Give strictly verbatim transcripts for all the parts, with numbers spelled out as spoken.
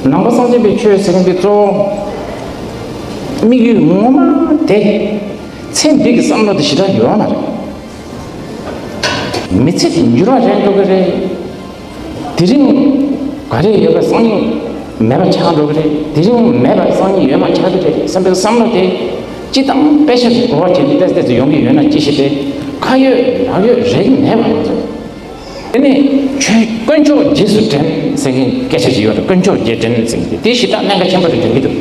ནང་པ་སངས་རྒྱས་པའི་ཆོས་ཟེར་མཁན་དེ་གཙོ་བོ་དམིགས་ཡུལ་ངོ་མ་དེ། ཚེ་འདི་གི་བསམ་བློ་དེ་ཞེ་དྲག་ཡོད་མ་རེད། མི་ཚེ་འདི་འགྱུར་བ་རན་འགྲོ་གི་རེད། དེ་རིང་ག་རེ་ཡོད་པ་སང་ཉིན་མེད་པ་ཆགས་འགྲོ་གི་རེད། དེ་རིང་མེད་པ་སང་ཉིན་ཡོད་པ་ཆགས་ཀྱི་རེད་བསམ་པའི་བསམ་བློ་དེ་སྤྱི་དང་དཔེ་ཆ་གི་གོ་བ་བྱས་ཏེ་ཏོག་ཙམ་ཡོང་གི་ཡོད་ན་ཅི་ཞིག་རེད། ཁ་ཡོད་ལག་ཡོད་རེད་མེད་པ་མ་ཚོར། དེ་ནས་ཆོས་དཀོན་མཆོག་རྗེས་སུ་དྲན་ཟེར་མཁན་སྐད་ཆ་ཞིག་ཡོད་རེད། དཀོན་མཆོག་རྗེས་དྲན་ཟེར་མཁན་དེ་དེ་ཞེ་དྲག་གནད་འགག་ཆེན་པོ་རེད་འདོད་ཀྱི་འདུག་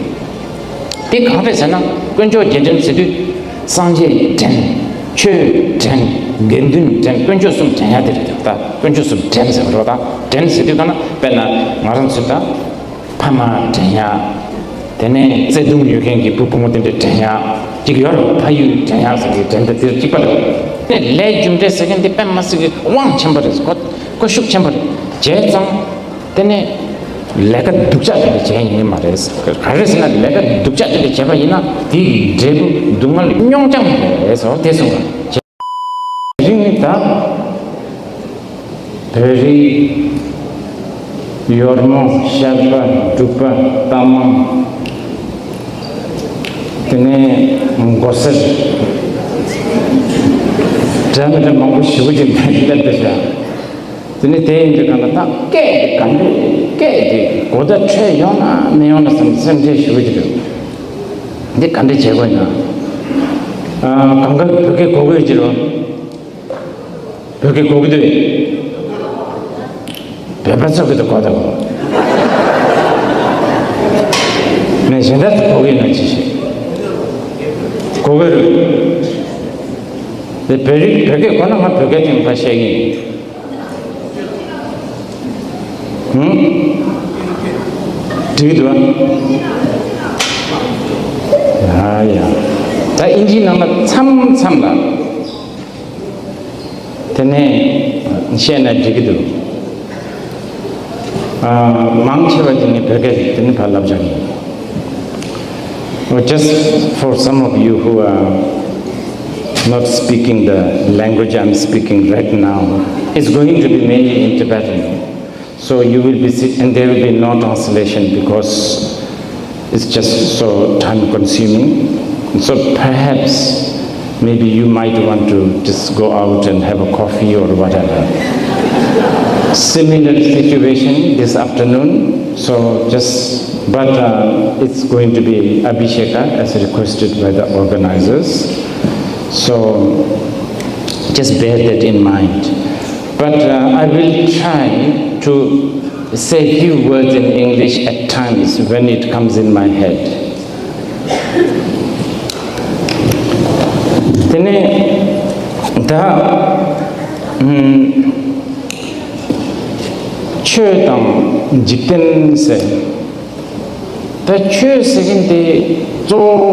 དེ་གང་རེད་ཟེར་ན། དཀོན་མཆོག་རྗེས་དྲན་ཟེར་དུས་སངས་རྒྱས་དྲན། ཆོས་དྲན། དགེ་འདུན་དྲན། དཀོན་མཆོག་གསུམ་དྲན་ཡ་དེ་རེད། ད་དཀོན་མཆོག་གསུམ་དྲན་ཟེར་བ་རོ། ད་དྲན་ཟེར་དུས་གང་ན་དཔེར་ན་ང་རང་ཚོ་ད་ཕ་མ་དྲན་ཡ། དེ་ནས་བརྩེ་དུང་ཡོད་མཁན་གྱི་བུ་བུ་མོ་དེ་འདྲ་དྲན་ཡ་ཅིག་ཡོད་རེད། ཕ་ཡུལ་དྲན་ཡ་ཟེར་གྱི་དྲན་པ་དེ་གཅིག་པ་རེད། དེ་ལས་རྒྱུ་འབྲས་ཟེར་མཁན་དེ་དཔེ་མ་སྲིད་ཀྱི་དབང་ཆེན་པོ་རེད། གོ་གོ་ཤུགས་ཆེན་པོ་རེད། བྱས་ཙང་དེ་ནས་ལས་ཀ་སྡུག་ཅག་དེ་འདྲ་བྱས་ཡིན་མ་རེད། ག་རེ་ཟེར་ན་ལས་ཀ་སྡུག་ཅག་དེ་འདྲ་བྱས་པ་ཡིན་ན་དེ་ཡི་འབྲས་བུ་སྡུག་བསྔལ་རྙོག་འཛིང་རེད་ཟེར་བ་དེ་གསུངས་པ། དེ་རིང་ནི་ད། བོད་རིགས། ཡོལ་མོ། ཤར་པ། འབྲུག་པ། རྟ་མང་། དེ་ནས་མགོ་སེར། འདྲ་མི་འདྲ་མང་པོ་ཞེ་པོ་ཅིག་སླེབས་བསྡད་ཤག་དེ་ནས་དེ་ཡིན་དུས་གང་ལ་ད་སྐད་དེ་ག་འདྲས། སྐད་དེ་གོ་བརྡ་འཕྲོད་ཡོང་ན་མི་ཡོང་ན་བསམ་སེམས་ཁྲལ་ཞེ་པོ་ཅིག་འདུག་འདི་ག་འདྲས་བྱེད་དགོས་ན། ཨ། གང་ག་བོད་སྐད་གོ་གི་ཡོད་ཀྱི་རེད། བོད་སྐད་གོ་གི་འདུག་བོད་པ་ཚོ་གི་འདུག་གོ་དང་། ངས་གཞན་དག་ཚོ་གོ་གི་ཡོད་ན་ཅི་ཞིག་གོ་གི་རེད། དེ་བོད་རིགས་བོད་སྐད་གོ་ན་ང་བོད་སྐད་ཐེངས་ཁ་བཤད་ཀྱི་ཡིན། ཧུམ། འགྲིག་གི་འདུག་བ། ཡ་ཡ། ད་ཨིན་ཇིའི་ནང་ལ་མཚམས་མཚམས་ལ། དེ་ནས་བཤད་ན་འགྲིག་གི་འདུག་ཨ། མང་ཆེ་བ་དེ་ནི་བོད་སྐད་དེ་ནི་ཕར་ལབ་བྱ་གི་ཡིན། Well, just for some of you who are not speaking the language I'm speaking right now, it's going to be mainly in Tibetan. So you will be sit, and there will be no translation because it's just so time consuming. So perhaps maybe you might want to just go out and have a coffee or whatever. Similar situation this afternoon. So just, but uh, it's going to be Abhisheka as requested by the organizers. So just bear that in mind. But uh, I will try to say few words in English at times when it comes in my head. དེ་ནས་ད། ཨམ། ཆོས་དང་འཇིག་རྟེན་ཟེར། ད་ཆོས་ཟེར་མཁན་དེ་གཙོ་བོ་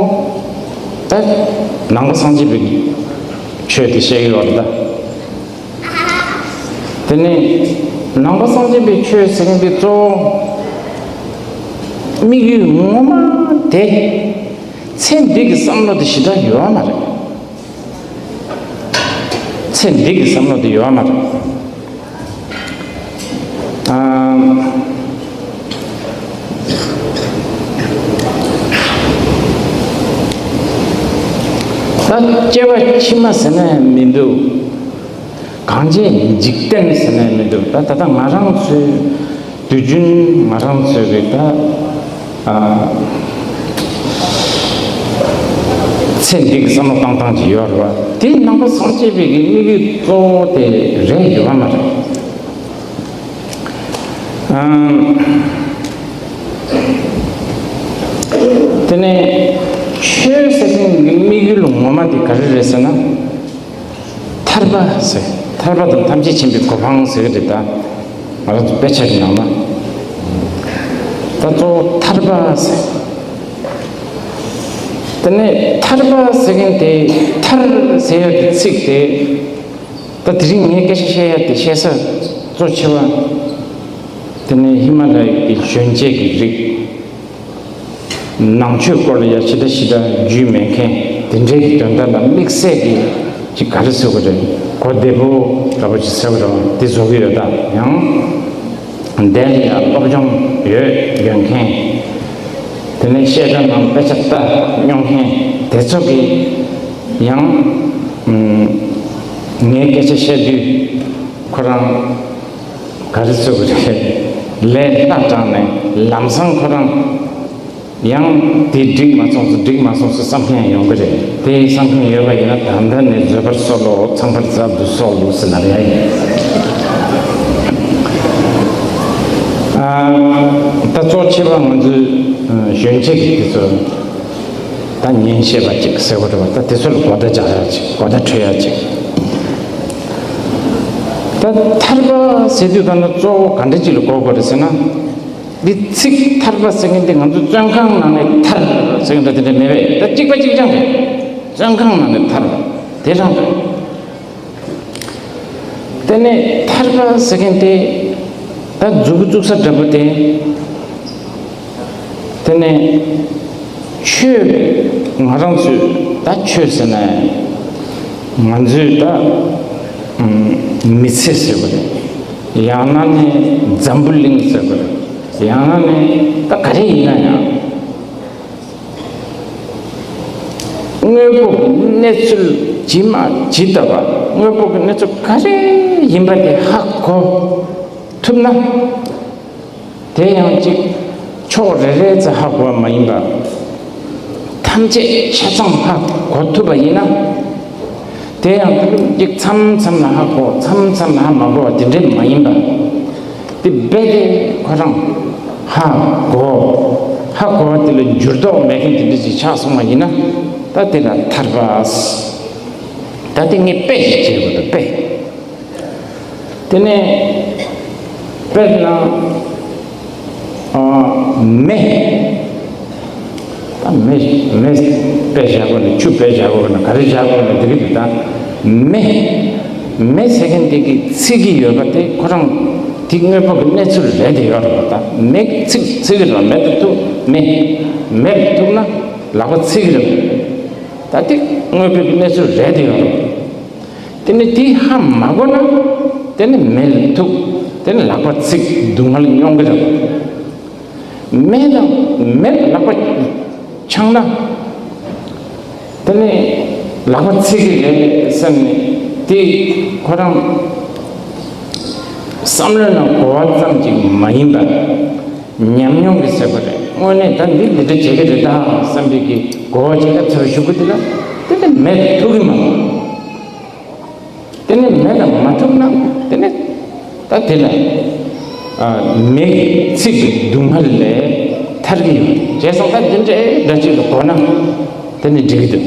ད་ནང་པ་སངས་རྒྱས་པའི་ཆོས་དེ་བཤད་ཀྱི་ཡོད་རེད་ད། དེ་ནས་ནང་པ་སངས་རྒྱས་པའི་ཆོས་ཟེར་མཁན་དེ་གཙོ་བོ་དམིགས་ཡུལ་ངོ་མ་དེ་ཚེ་འདི་གི་བསམ་བློ་དེ་ཞེ་དྲག་ཡོད་མ་རེད། ཚེ་འདི་གི་བསམ་བློ་དེ་ཡོད་མ་རེད། ཨ། ད་སྐྱེ་བ་ཕྱི་མ་ཟེར་ན་མི་འདུག་གངས་ཅན་འཇིག་རྟེན་ཟེར་ན་མི་འདུག་ད་ད་ལྟ་ང་རང་ཚོའི་དུས་རྒྱུན་ང་རང་ཚོའི་གི་ད། ཨ། ཚེ་འདི་གི་བསམ་བློ་བཏང་སྟངས་ཅིག་ཡོད་རེད་བ། དེ་ནང་པ་སངས་རྒྱས་པའི་གི་དམིགས་ཡུལ་གཙོ་བོ་དེ་རེད་ཡོད་པ་མ་རེད། ཨ། དེ་ནས་ཆོས་ཟེར་མཁན་གྱི་དམིགས་ཡུལ་ངོ་མ་དེ་ག་རེ་རེད་ཟེར་ན། ཐར་པ་ཟེར། ཐར་པ་དང་ཐམས་ཅད་མཁྱེན་པའི་གོ་འཕང་ཟེར་གྱི་རེད་ད། ང་རང་ཚོ་དཔེ་ཆ་གི་ནང་ན། ད་གཙོ་བོ་ཐར་པ་ཟེར། དེ་ནས་ཐར་པ་ཟེར་མཁན་དེ་ཐར་ཟེར་ཡ་གི་ཚིག་དེ། ད་དེ་རིང་ངས་སྐད་ཆ་བཤད་ཡ་དེ་བཤད་ས་གཙོ་ཆེ་བ། དེ་ནས་ཧི་མ་ལ་ཡའི་གི་གཞོན་སྐྱེས་ཀྱི་རིགས། ནང་ཆོས་སྐོར་ལ་ཡ་ཕྱི་དྲག་ཕྱི་དྲག་རྒྱུས་མེད་མཁན་དེ་འདྲའི་གི་དོན་དག་ལ་དམིགས་བསལ་གྱི་ཅིག་ག་རེ་ཟེར་དགོས་རེད། གོ་བདེ་པོ་འདྲ་པོ་ཅིག་ཟེར་དགོས་རེད་བ། དེ་བཟོ་གི་ཡོད་ད། ཡང་ འདི་ལ་ཡང་སློབ་སྦྱོང་ཡོད་ཡོད་མཁན། དེ་ནས་བཤད་གྲྭ་ནང་དཔེ་ཆ་ལྟ་མྱོང་མཁན་དེ་ཚོ་གིས་ཡང་ངའི་སྐད་ཆ་བཤད་དུས་ཁོ་རང་ག་རེ་ཟེར་དགོས་རེད། ལས་སླ་དྲགས་ནས་ལམ་སང་ཁོ་རང་ཡང་དེ་འགྲིག་མ་སོང་ཚོ་འགྲིག་མ་སོང་ཚོ་བསམ་མཁན་ཡོང་གི་རེད། དེ་བསམ་མཁན་ཡོད་པ་ཡིན་ན་ད་ལྟ་ནས་བཟོད་པར་གསོལ་ལོ། ཚངས་པར་སྩལ་དུ་གསོལ་ལོ་ཟེར་ལབ་ཡ་ཡིན། ཨ། ད་གཙོ་ཆེ་བ་ང་ཚོའི་གཞོན་སྐྱེས་ཀྱི་དེ་ཚོ་ད་ཉན་ཤེས་པ་ཅིག་ཟེར་བ་རེད་བ། ད་དེ་ཚོ་ལ་གོ་བརྡ་རྒྱག་ཡ་ཅིག་གོ་བརྡ་འཕྲོད་ཡ་ཅིག་ད་ཐར་པ་ཟེར་དུས་ག་ན་གཙོ་བོ་ག་འདྲ་ཅིག་ལ་གོ་དགོས་རེད་ཟེར་ན། འདི་ཚིག་ཐར་པ་ཟེར་མཁན་འདི་ང་ཚོ་བཙོན་ཁང་ནང་ནས་ཐར་ཟེར་མཁན་འདྲ་དེ་འདྲ་མེད་པས། ད་གཅིག་པ་གཅིག་རྐྱང་རེད། བཙོན་ཁང་ནང་ནས་ཐར་བ་དེ་རང་རེད། དེ་ནས་ཐར་པ་ཟེར་མཁན་དེ་ད་མཛུབ་གུ་བཙུགས་ས་འདྲ་པོ་དེ། དེ་ནས་ཆོས་ང་རང་ཚོས་ད་ཆོས་ཟེར་ན་ང་ཚོས་ད་མི་ཚེ་ཟེར་བ་རེད། ཡང་ན་ནི་འཛམ་བུ་གླིང་ཟེར་བ་རེད། ཡང་ན་ནི་ད་ག་རེ་ཡིན་ན་ཡང་། དངོས་པོ་གི་གནས་ཚུལ་ཇི་མ་ཇི་ལྟ་བ། དངོས་པོ་གི་གནས་ཚུལ་ག་རེ་ཡིན་པ་དེ་ཧ་གོ་ཐུབ་ན། དེ་ཡང་གཅིག་ཕྱོགས་རེ་རེ་ཙམ་ཧ་གོ་བ་མ་ཡིན་པ། ཐམས་ཅད་ཆ་ཚང་ཧ་གོ་ཐུབ་པ་ཡིན་ན། དེ་ཡང་དེ་ལུགས་ཀྱི་མཚམས་མཚམས་ལ་ཧ་གོ། མཚམས་མཚམས་ལ་ཧ་མ་གོ་བ་དེ་འདྲས་མ་ཡིན་པ། དེ་རྦད་དེ་ཁོ་རང་ཧ་གོ། ཧ་གོ་བ་དེ་ལ་འགྱུར་ལྡོག་མེད་མཁན་དེ་འདྲས་ཅིག་ཆགས་སོང་བ་ཡིན་ན། ད་དེ་ལ་ཐར་པ། ད་དེ་ངས་དཔེ་ཞིག་བྱེད་དགོས་འདུག་དཔེ། དེ་ནས་དཔེར་ན། ཨ། མེ། ད་མེ་མེ་དཔེ་བཞག་དགོས་ན། ཆུ་དཔེ་བཞག་དགོས་ན། ག་རེ་བཞག་དགོས་ན་འགྲིག་གི་འདུག་ད་མེ། མེ་ཟེར་མཁན་དེ་གིས་ཚིག་གི་ཡོད་པ་དེ་ཁོ་རང་དེ་དངོས་པོ་གི་གནས་ཚུལ་རེད་དེ་ཡོད་རེད་པ། ད་མེ་ཚིག་ཚིག་གི་རེད་པ། མེ་དེ་ཐུག་མེ། མེ་ཐུག་ན་ལག་པ་ཚིག་གི་རེད་པ། ད་དེ་དངོས་པོ་གི་གནས་ཚུལ་རེད་དེ་ཡོད་རེད་པ། དེ་ནས་དེ་ཧ་མ་གོ་ན། དེ་ནས་མེ་ལ་ཐུག་དེ་ནས་ལག་པ་ཚིག་སྡུག་བསྔལ་མྱོང་གི་རེད། མེ་དང་མེ་ལ་ལག་པ་འཆང་ན། དེ་ནས་ལག་པ་ཚིག་གི་རེད་བསམ་ནས་དེ་ཁོ་རང་བསམ་བློའི་ནང་གོ་བ་ཙམ་ཅིག་མ་ཡིན་པར། ཉམས་མྱོང་གི་ཟེར་བ་རེད། དངོས་གནས་ད་འདི་འདི་འདྲ་བྱེད་ཀྱི་རེད་ད་བསམ་པའི་གི་གོ་བ་ཅིག་ལ་ཚུར་ཞུགས་པ་དེ་ལ་དེ་ནི་མེ་ཐུག་གི་མ་རེད། དེ་ནི་མེ་ལ་མ་ཐུག་ན་དེ་ནི་ད་དེ་ལ་ཨ་མེ་གི་ཚིག་གི་སྡུག་བསྔལ་ལས་ཐར་གི་ཡོད་རེད། བྱས་ཙང་ད་འདི་འདྲའི་འདྲ་ཅིག་ལ་གོ་ན་དེ་ནི་འགྲིག་གི་འདུག་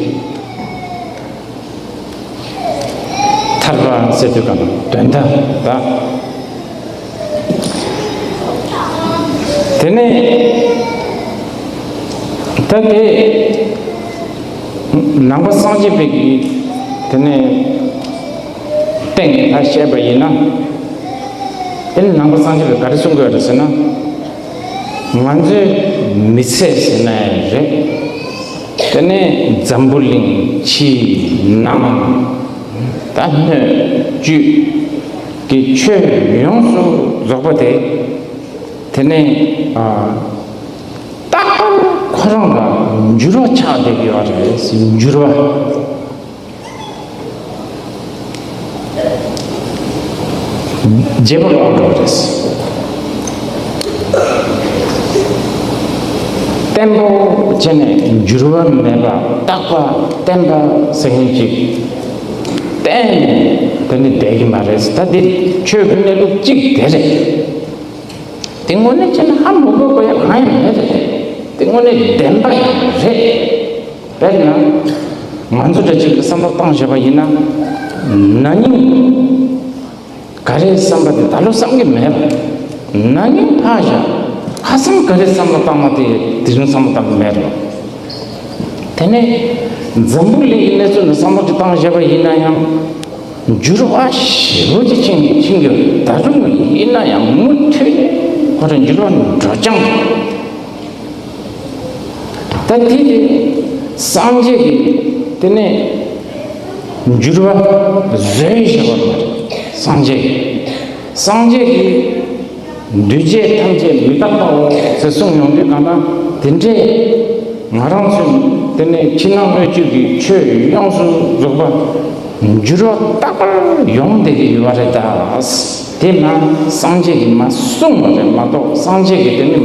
ཐར་པ་ཟེར་དུས་ག་ན་དོན་དག་ད། དེ་ནས་ད་དེ་ནང་པ་སངས་རྒྱས་པའི་གི་དེ་ནས་སྟེང་ནས་ད་བཤད་པ་ཡིན་ན། དེ་ནས་ནང་པ་སངས་རྒྱས་པས་ག་རེ་གསུང་གི་ཡོད་རེད་ཟེར་ན། ང་ཚོའི་མི་ཚེ་ཟེར་ན་རེད། དེ་ནས་འཛམ་བུ་གླིང་ཕྱི་ནང་ད་སྣོད་བཅུད་ཀྱི་ཆོས་ཡོངས་སུ་རྫོགས་པ་དེ། དེ་ནས་ཨ་རྟག་པར་ཁོ་རང་ལ་འགྱུར་བ་ཆགས་བསྡད་ཀྱི་ཡོད་རེད། འགྱུར་བ། བརྗེ་པོ་ལོག་འགྲོ་རེད། བརྟན་པོ་བྱས་ནས་འགྱུར་བ་མེད་པ་རྟག་པ་བརྟན་པ་ཟེར་མཁན་ཅིག་བརྟན་ནས་དེ་ནི་བསྡད་ཀྱི་མ་རེད། ད་འདི་ཆོས་ཀྱི་གནས་ལུགས་གཅིག་དེ་རེད། དེ་དངོས་གནས་བྱས་ན་ཧ་མ་གོ་དགོས་ཡ་གང་ཡང་མེད་རེད། དེ་དངོས་གནས་བདེན་པ་ཡང་རེད། དཔེར་ན། ང་ཚོ་འདྲ་ཅིག་གི་བསམ་བློ་བཏང་བཞག་པ་ཡིན་ན། ན་ནིང་ག་རེ་བསམ་པ་དེ་ད་ལོ་བསམ་གྱི་མེད་པ། ན་ནིང་ཕར་བཞག་ཁ་སང་ག་རེ་བསམ་བློ་བཏང་ན་དེ་དེ་རིང་བསམ་བློ་བཏང་གི་མེད་རེད། དེ་ནས་འཛམ་བུ་གླིང་གི་གནས་ཚུལ་ལ་བསམ་བློ་ཅིག་བཏང་བཞག་པ་ཡིན་ན་ཡང་། འགྱུར་བ་ཞེ་པོ་ཅིག་ཕྱིན་ཕྱིན་གྱི་ད་རུང་ཡིན་ན་ཡང་མུ་མཐུད་ཁོ་རང་འགྱུར་བ་འགྲོ་རྐྱང་། ད་དེ་དེ་སངས་རྒྱས་ཀྱི་དེ་ནས་འགྱུར་བ་བཟོས་བཞག་པ་མ་རེད། སངས་རྒྱས་ཀྱི་སངས་རྒྱས་ཀྱི་ འདུས་བྱས་ཐམས་ཅད་མི་རྟག་པའོ་ཟེར་གསུངས་ཡོང་དུས་གང་ལྟར་དེ་འདྲའི་ང་རང་ཚོས་དེ་ནས་ཕྱི་ནང་སྣོད་བཅུད་ཀྱི་ཆོས་ཡོངས་སུ་རྫོགས་པ་འགྱུར་བ་རྟག་པར་ཡོང་བསྡད་ཀྱི་ཡོད་པ་རེད་ད། དེ་མ་སངས་རྒྱས་ཀྱིས་མ་གསུངས་པ་རེད་མ་གཏོགས་སངས་རྒྱས་ཀྱིས་དེ་ནི་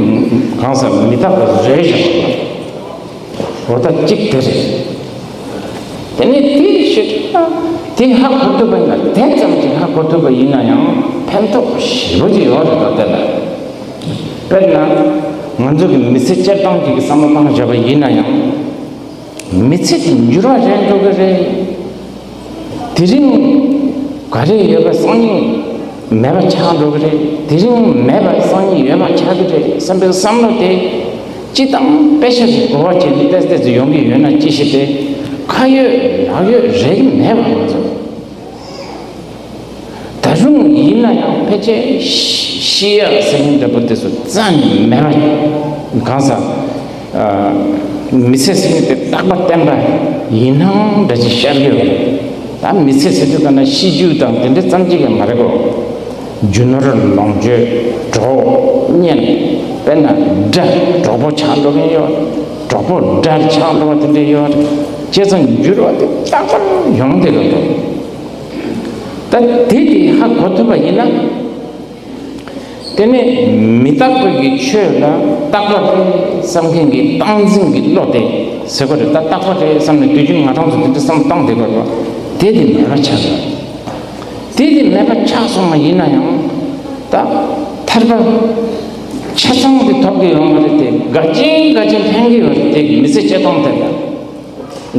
གང་ཟག་མི་རྟག་པ་རེད་བཞག་པ། འོ་ད་གཅིག་དེ་རེད། དེ་ནས་དེའི་ཕྱིར་དེ་ཧ་གོ་ཐུབ་པ་ཡིན་ན་དེ་ཙམ་གྱིས་ཧ་གོ་ཐུབ་པ་ཡིན་ན་ཡང་ཕན་ཐོགས་ཞེ་པོ་ཅིག་ཡོད་རེད་ད་དེ་ལ། དཔེར་ན་ང་ཚོ་གི་མི་ཚེ་སྤྱིར་བཏང་གི་བསམ་བློ་བཏང་བྱས་པ་ཡིན་ན་ཡང་མི་ཚེ་དེ་འགྱུར་བ་རན་འགྲོ་གི་རེད། དེ་རིང་ག་རེ་ཡོད་པ་སང་ཉིན་མེད་པ་ཆགས་འགྲོ་གི་རེད། དེ་རིང་མེད་པ་སང་ཉིན་ཡོད་པ་ཆགས་ཀྱི་རེད་བསམ་པའི་བསམ་བློ་དེ་སྤྱི་བཏང་དཔེ་ཆ་ཞིག་གོ་བ་བྱས་ནས་ཏེ་ཏེ་ཙི་ཡོང་གི་ཡོད་ན་ཅི་ཞིག་དེ་ཁ་ཡོད་ལག་ཡོད་རེད་མེད་པ་མ་ཚོར། ད་རུང་ཡིན་ན་ཡང་ཕལ་ཆེར་ཤི་ཡ་ཟེར་མཁན་འདྲ་པོ་དེ་ཚོ་རྩ་ནས་མེད་པ་གང་ཟག་མི་ཚེ་ཟེར་མཁན་དེ་རྟག་པ་བརྟན་པ་ཡིན་ནའང་འདྲ་ཅིག་ཤར་གི་ཡོད་རེད། ད་མི་ཚེ་ཟེར་དུས་ག་ན་ཤི་རྒྱུ་དང་དེ་འདྲ་ཙམ་གཅིག་ཡང་མ་རེད་གོ། རྒྱུ་ནོར་ལོངས་སྤྱོད་གྲོགས་གཉེན། དཔེར་ན་དགྲ་གྲོགས་པོ་ཆགས་འགྲོ་མཁན་ཡོད། གྲོགས་པོ་དགྲ་ཆགས་འགྲོ་བ་དེ་འདྲ་ཡོད། བྱས་ཙང་འགྱུར་བ་དེ་རྟག་པར་ཡོང་བསྡད་ཡོད་འགྲོ། ད་དེ་དེ་ཧ་གོ་ཐུབ་པ་ཡིན་ན། དེ་ནས་མི་རྟག་པའི་གི་ཆོས་ལ་རྟག་པ་རེད་བསམ་མཁན་གྱི་སྟངས་འཛིན་གྱི་བློ་དེ་ཟེར་གོ་རེད། ད་རྟག་པ་རེད་བསམ་ནས་དུས་རྒྱུན་ང་རང་ཚོ་དེ་འདྲ་བསམ་བཏང་བསྡད་དགོས་རེད་བ། དེ་དེ་མེད་པ་ཆགས་ཀྱི་ཡོད། དེ་དེ་མེད་པ་ཆགས་སོང་བ་ཡིན་ན་ཡང་ད་ཐར་པ་ཆ་ཚང་དེ་ཐོབ་ཀྱི་ཡོད་མ་རེད་དེ། འགལ་རྐྱེན་འགལ་རྐྱེན་ཕན་གྱི་ཡོད་རེད་དེ། མི་ཚེ་སྐྱེལ་སྟངས་དེ་ལ།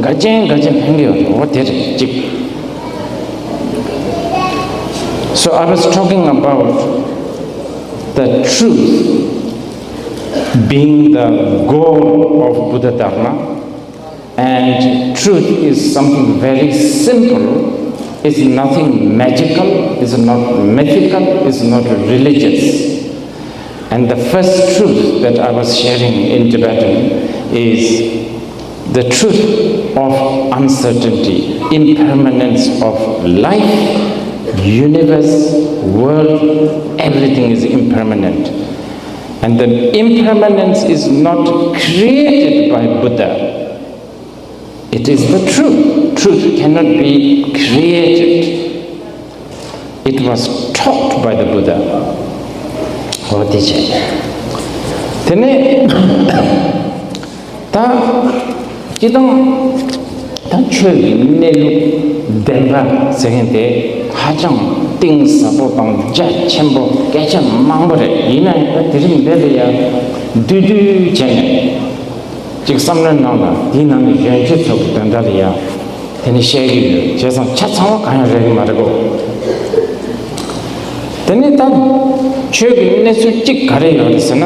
འགལ་རྐྱེན་འགལ་རྐྱེན་ཕན་གྱི་ཡོད་རེད། འོ་དེ་རེད་གཅིག So I was talking about the truth being the goal of Buddha Dharma, and truth is something very simple. It's nothing magical, it's not mythical, it's not religious. And the first truth that I was sharing in Tibetan is the truth of uncertainty, impermanence of life, universe, world, everything is impermanent. And the impermanence is not created by Buddha. It is the truth. Truth cannot be created. It was taught by the Buddha. ཨོ་དེ་བྱས། དེ་ནས་ད་སྤྱི་བཏང་ད་ཆོས་ཀྱི་གནས་ལུགས་བདེན་པ་ཟེར་མཁན་དེ་ཧ་ཅང་གཏིང་ཟབ་པོ་དང་རྒྱ་ཆེན་པོ་སྐད་ཆ་མང་པོ་རེད། ཡིན་ན་ཡང་ད་དེ་རིང་འདི་ལ་ཡང་བསྡུས་བསྡུས་བྱས་ནས། གཅིག་བསམ་བློའི་ནང་ལ་དེའི་ནང་གི་གཞོན་སྐྱེས་ཚོ་གི་དོན་དག་ལ་ཡང་དེ་ནི་བཤད་ཀྱི་ཡོད། བྱས་ཙང་ཆ་ཚང་བ་གང་ཡང་རེག་གི་མ་རེད་གོ། དེ་ནི་ད་ཆོས་ཀྱི་གནས་ཚུལ་གཅིག་ག་རེ་ཡོད་རེད་ཟེར་ན།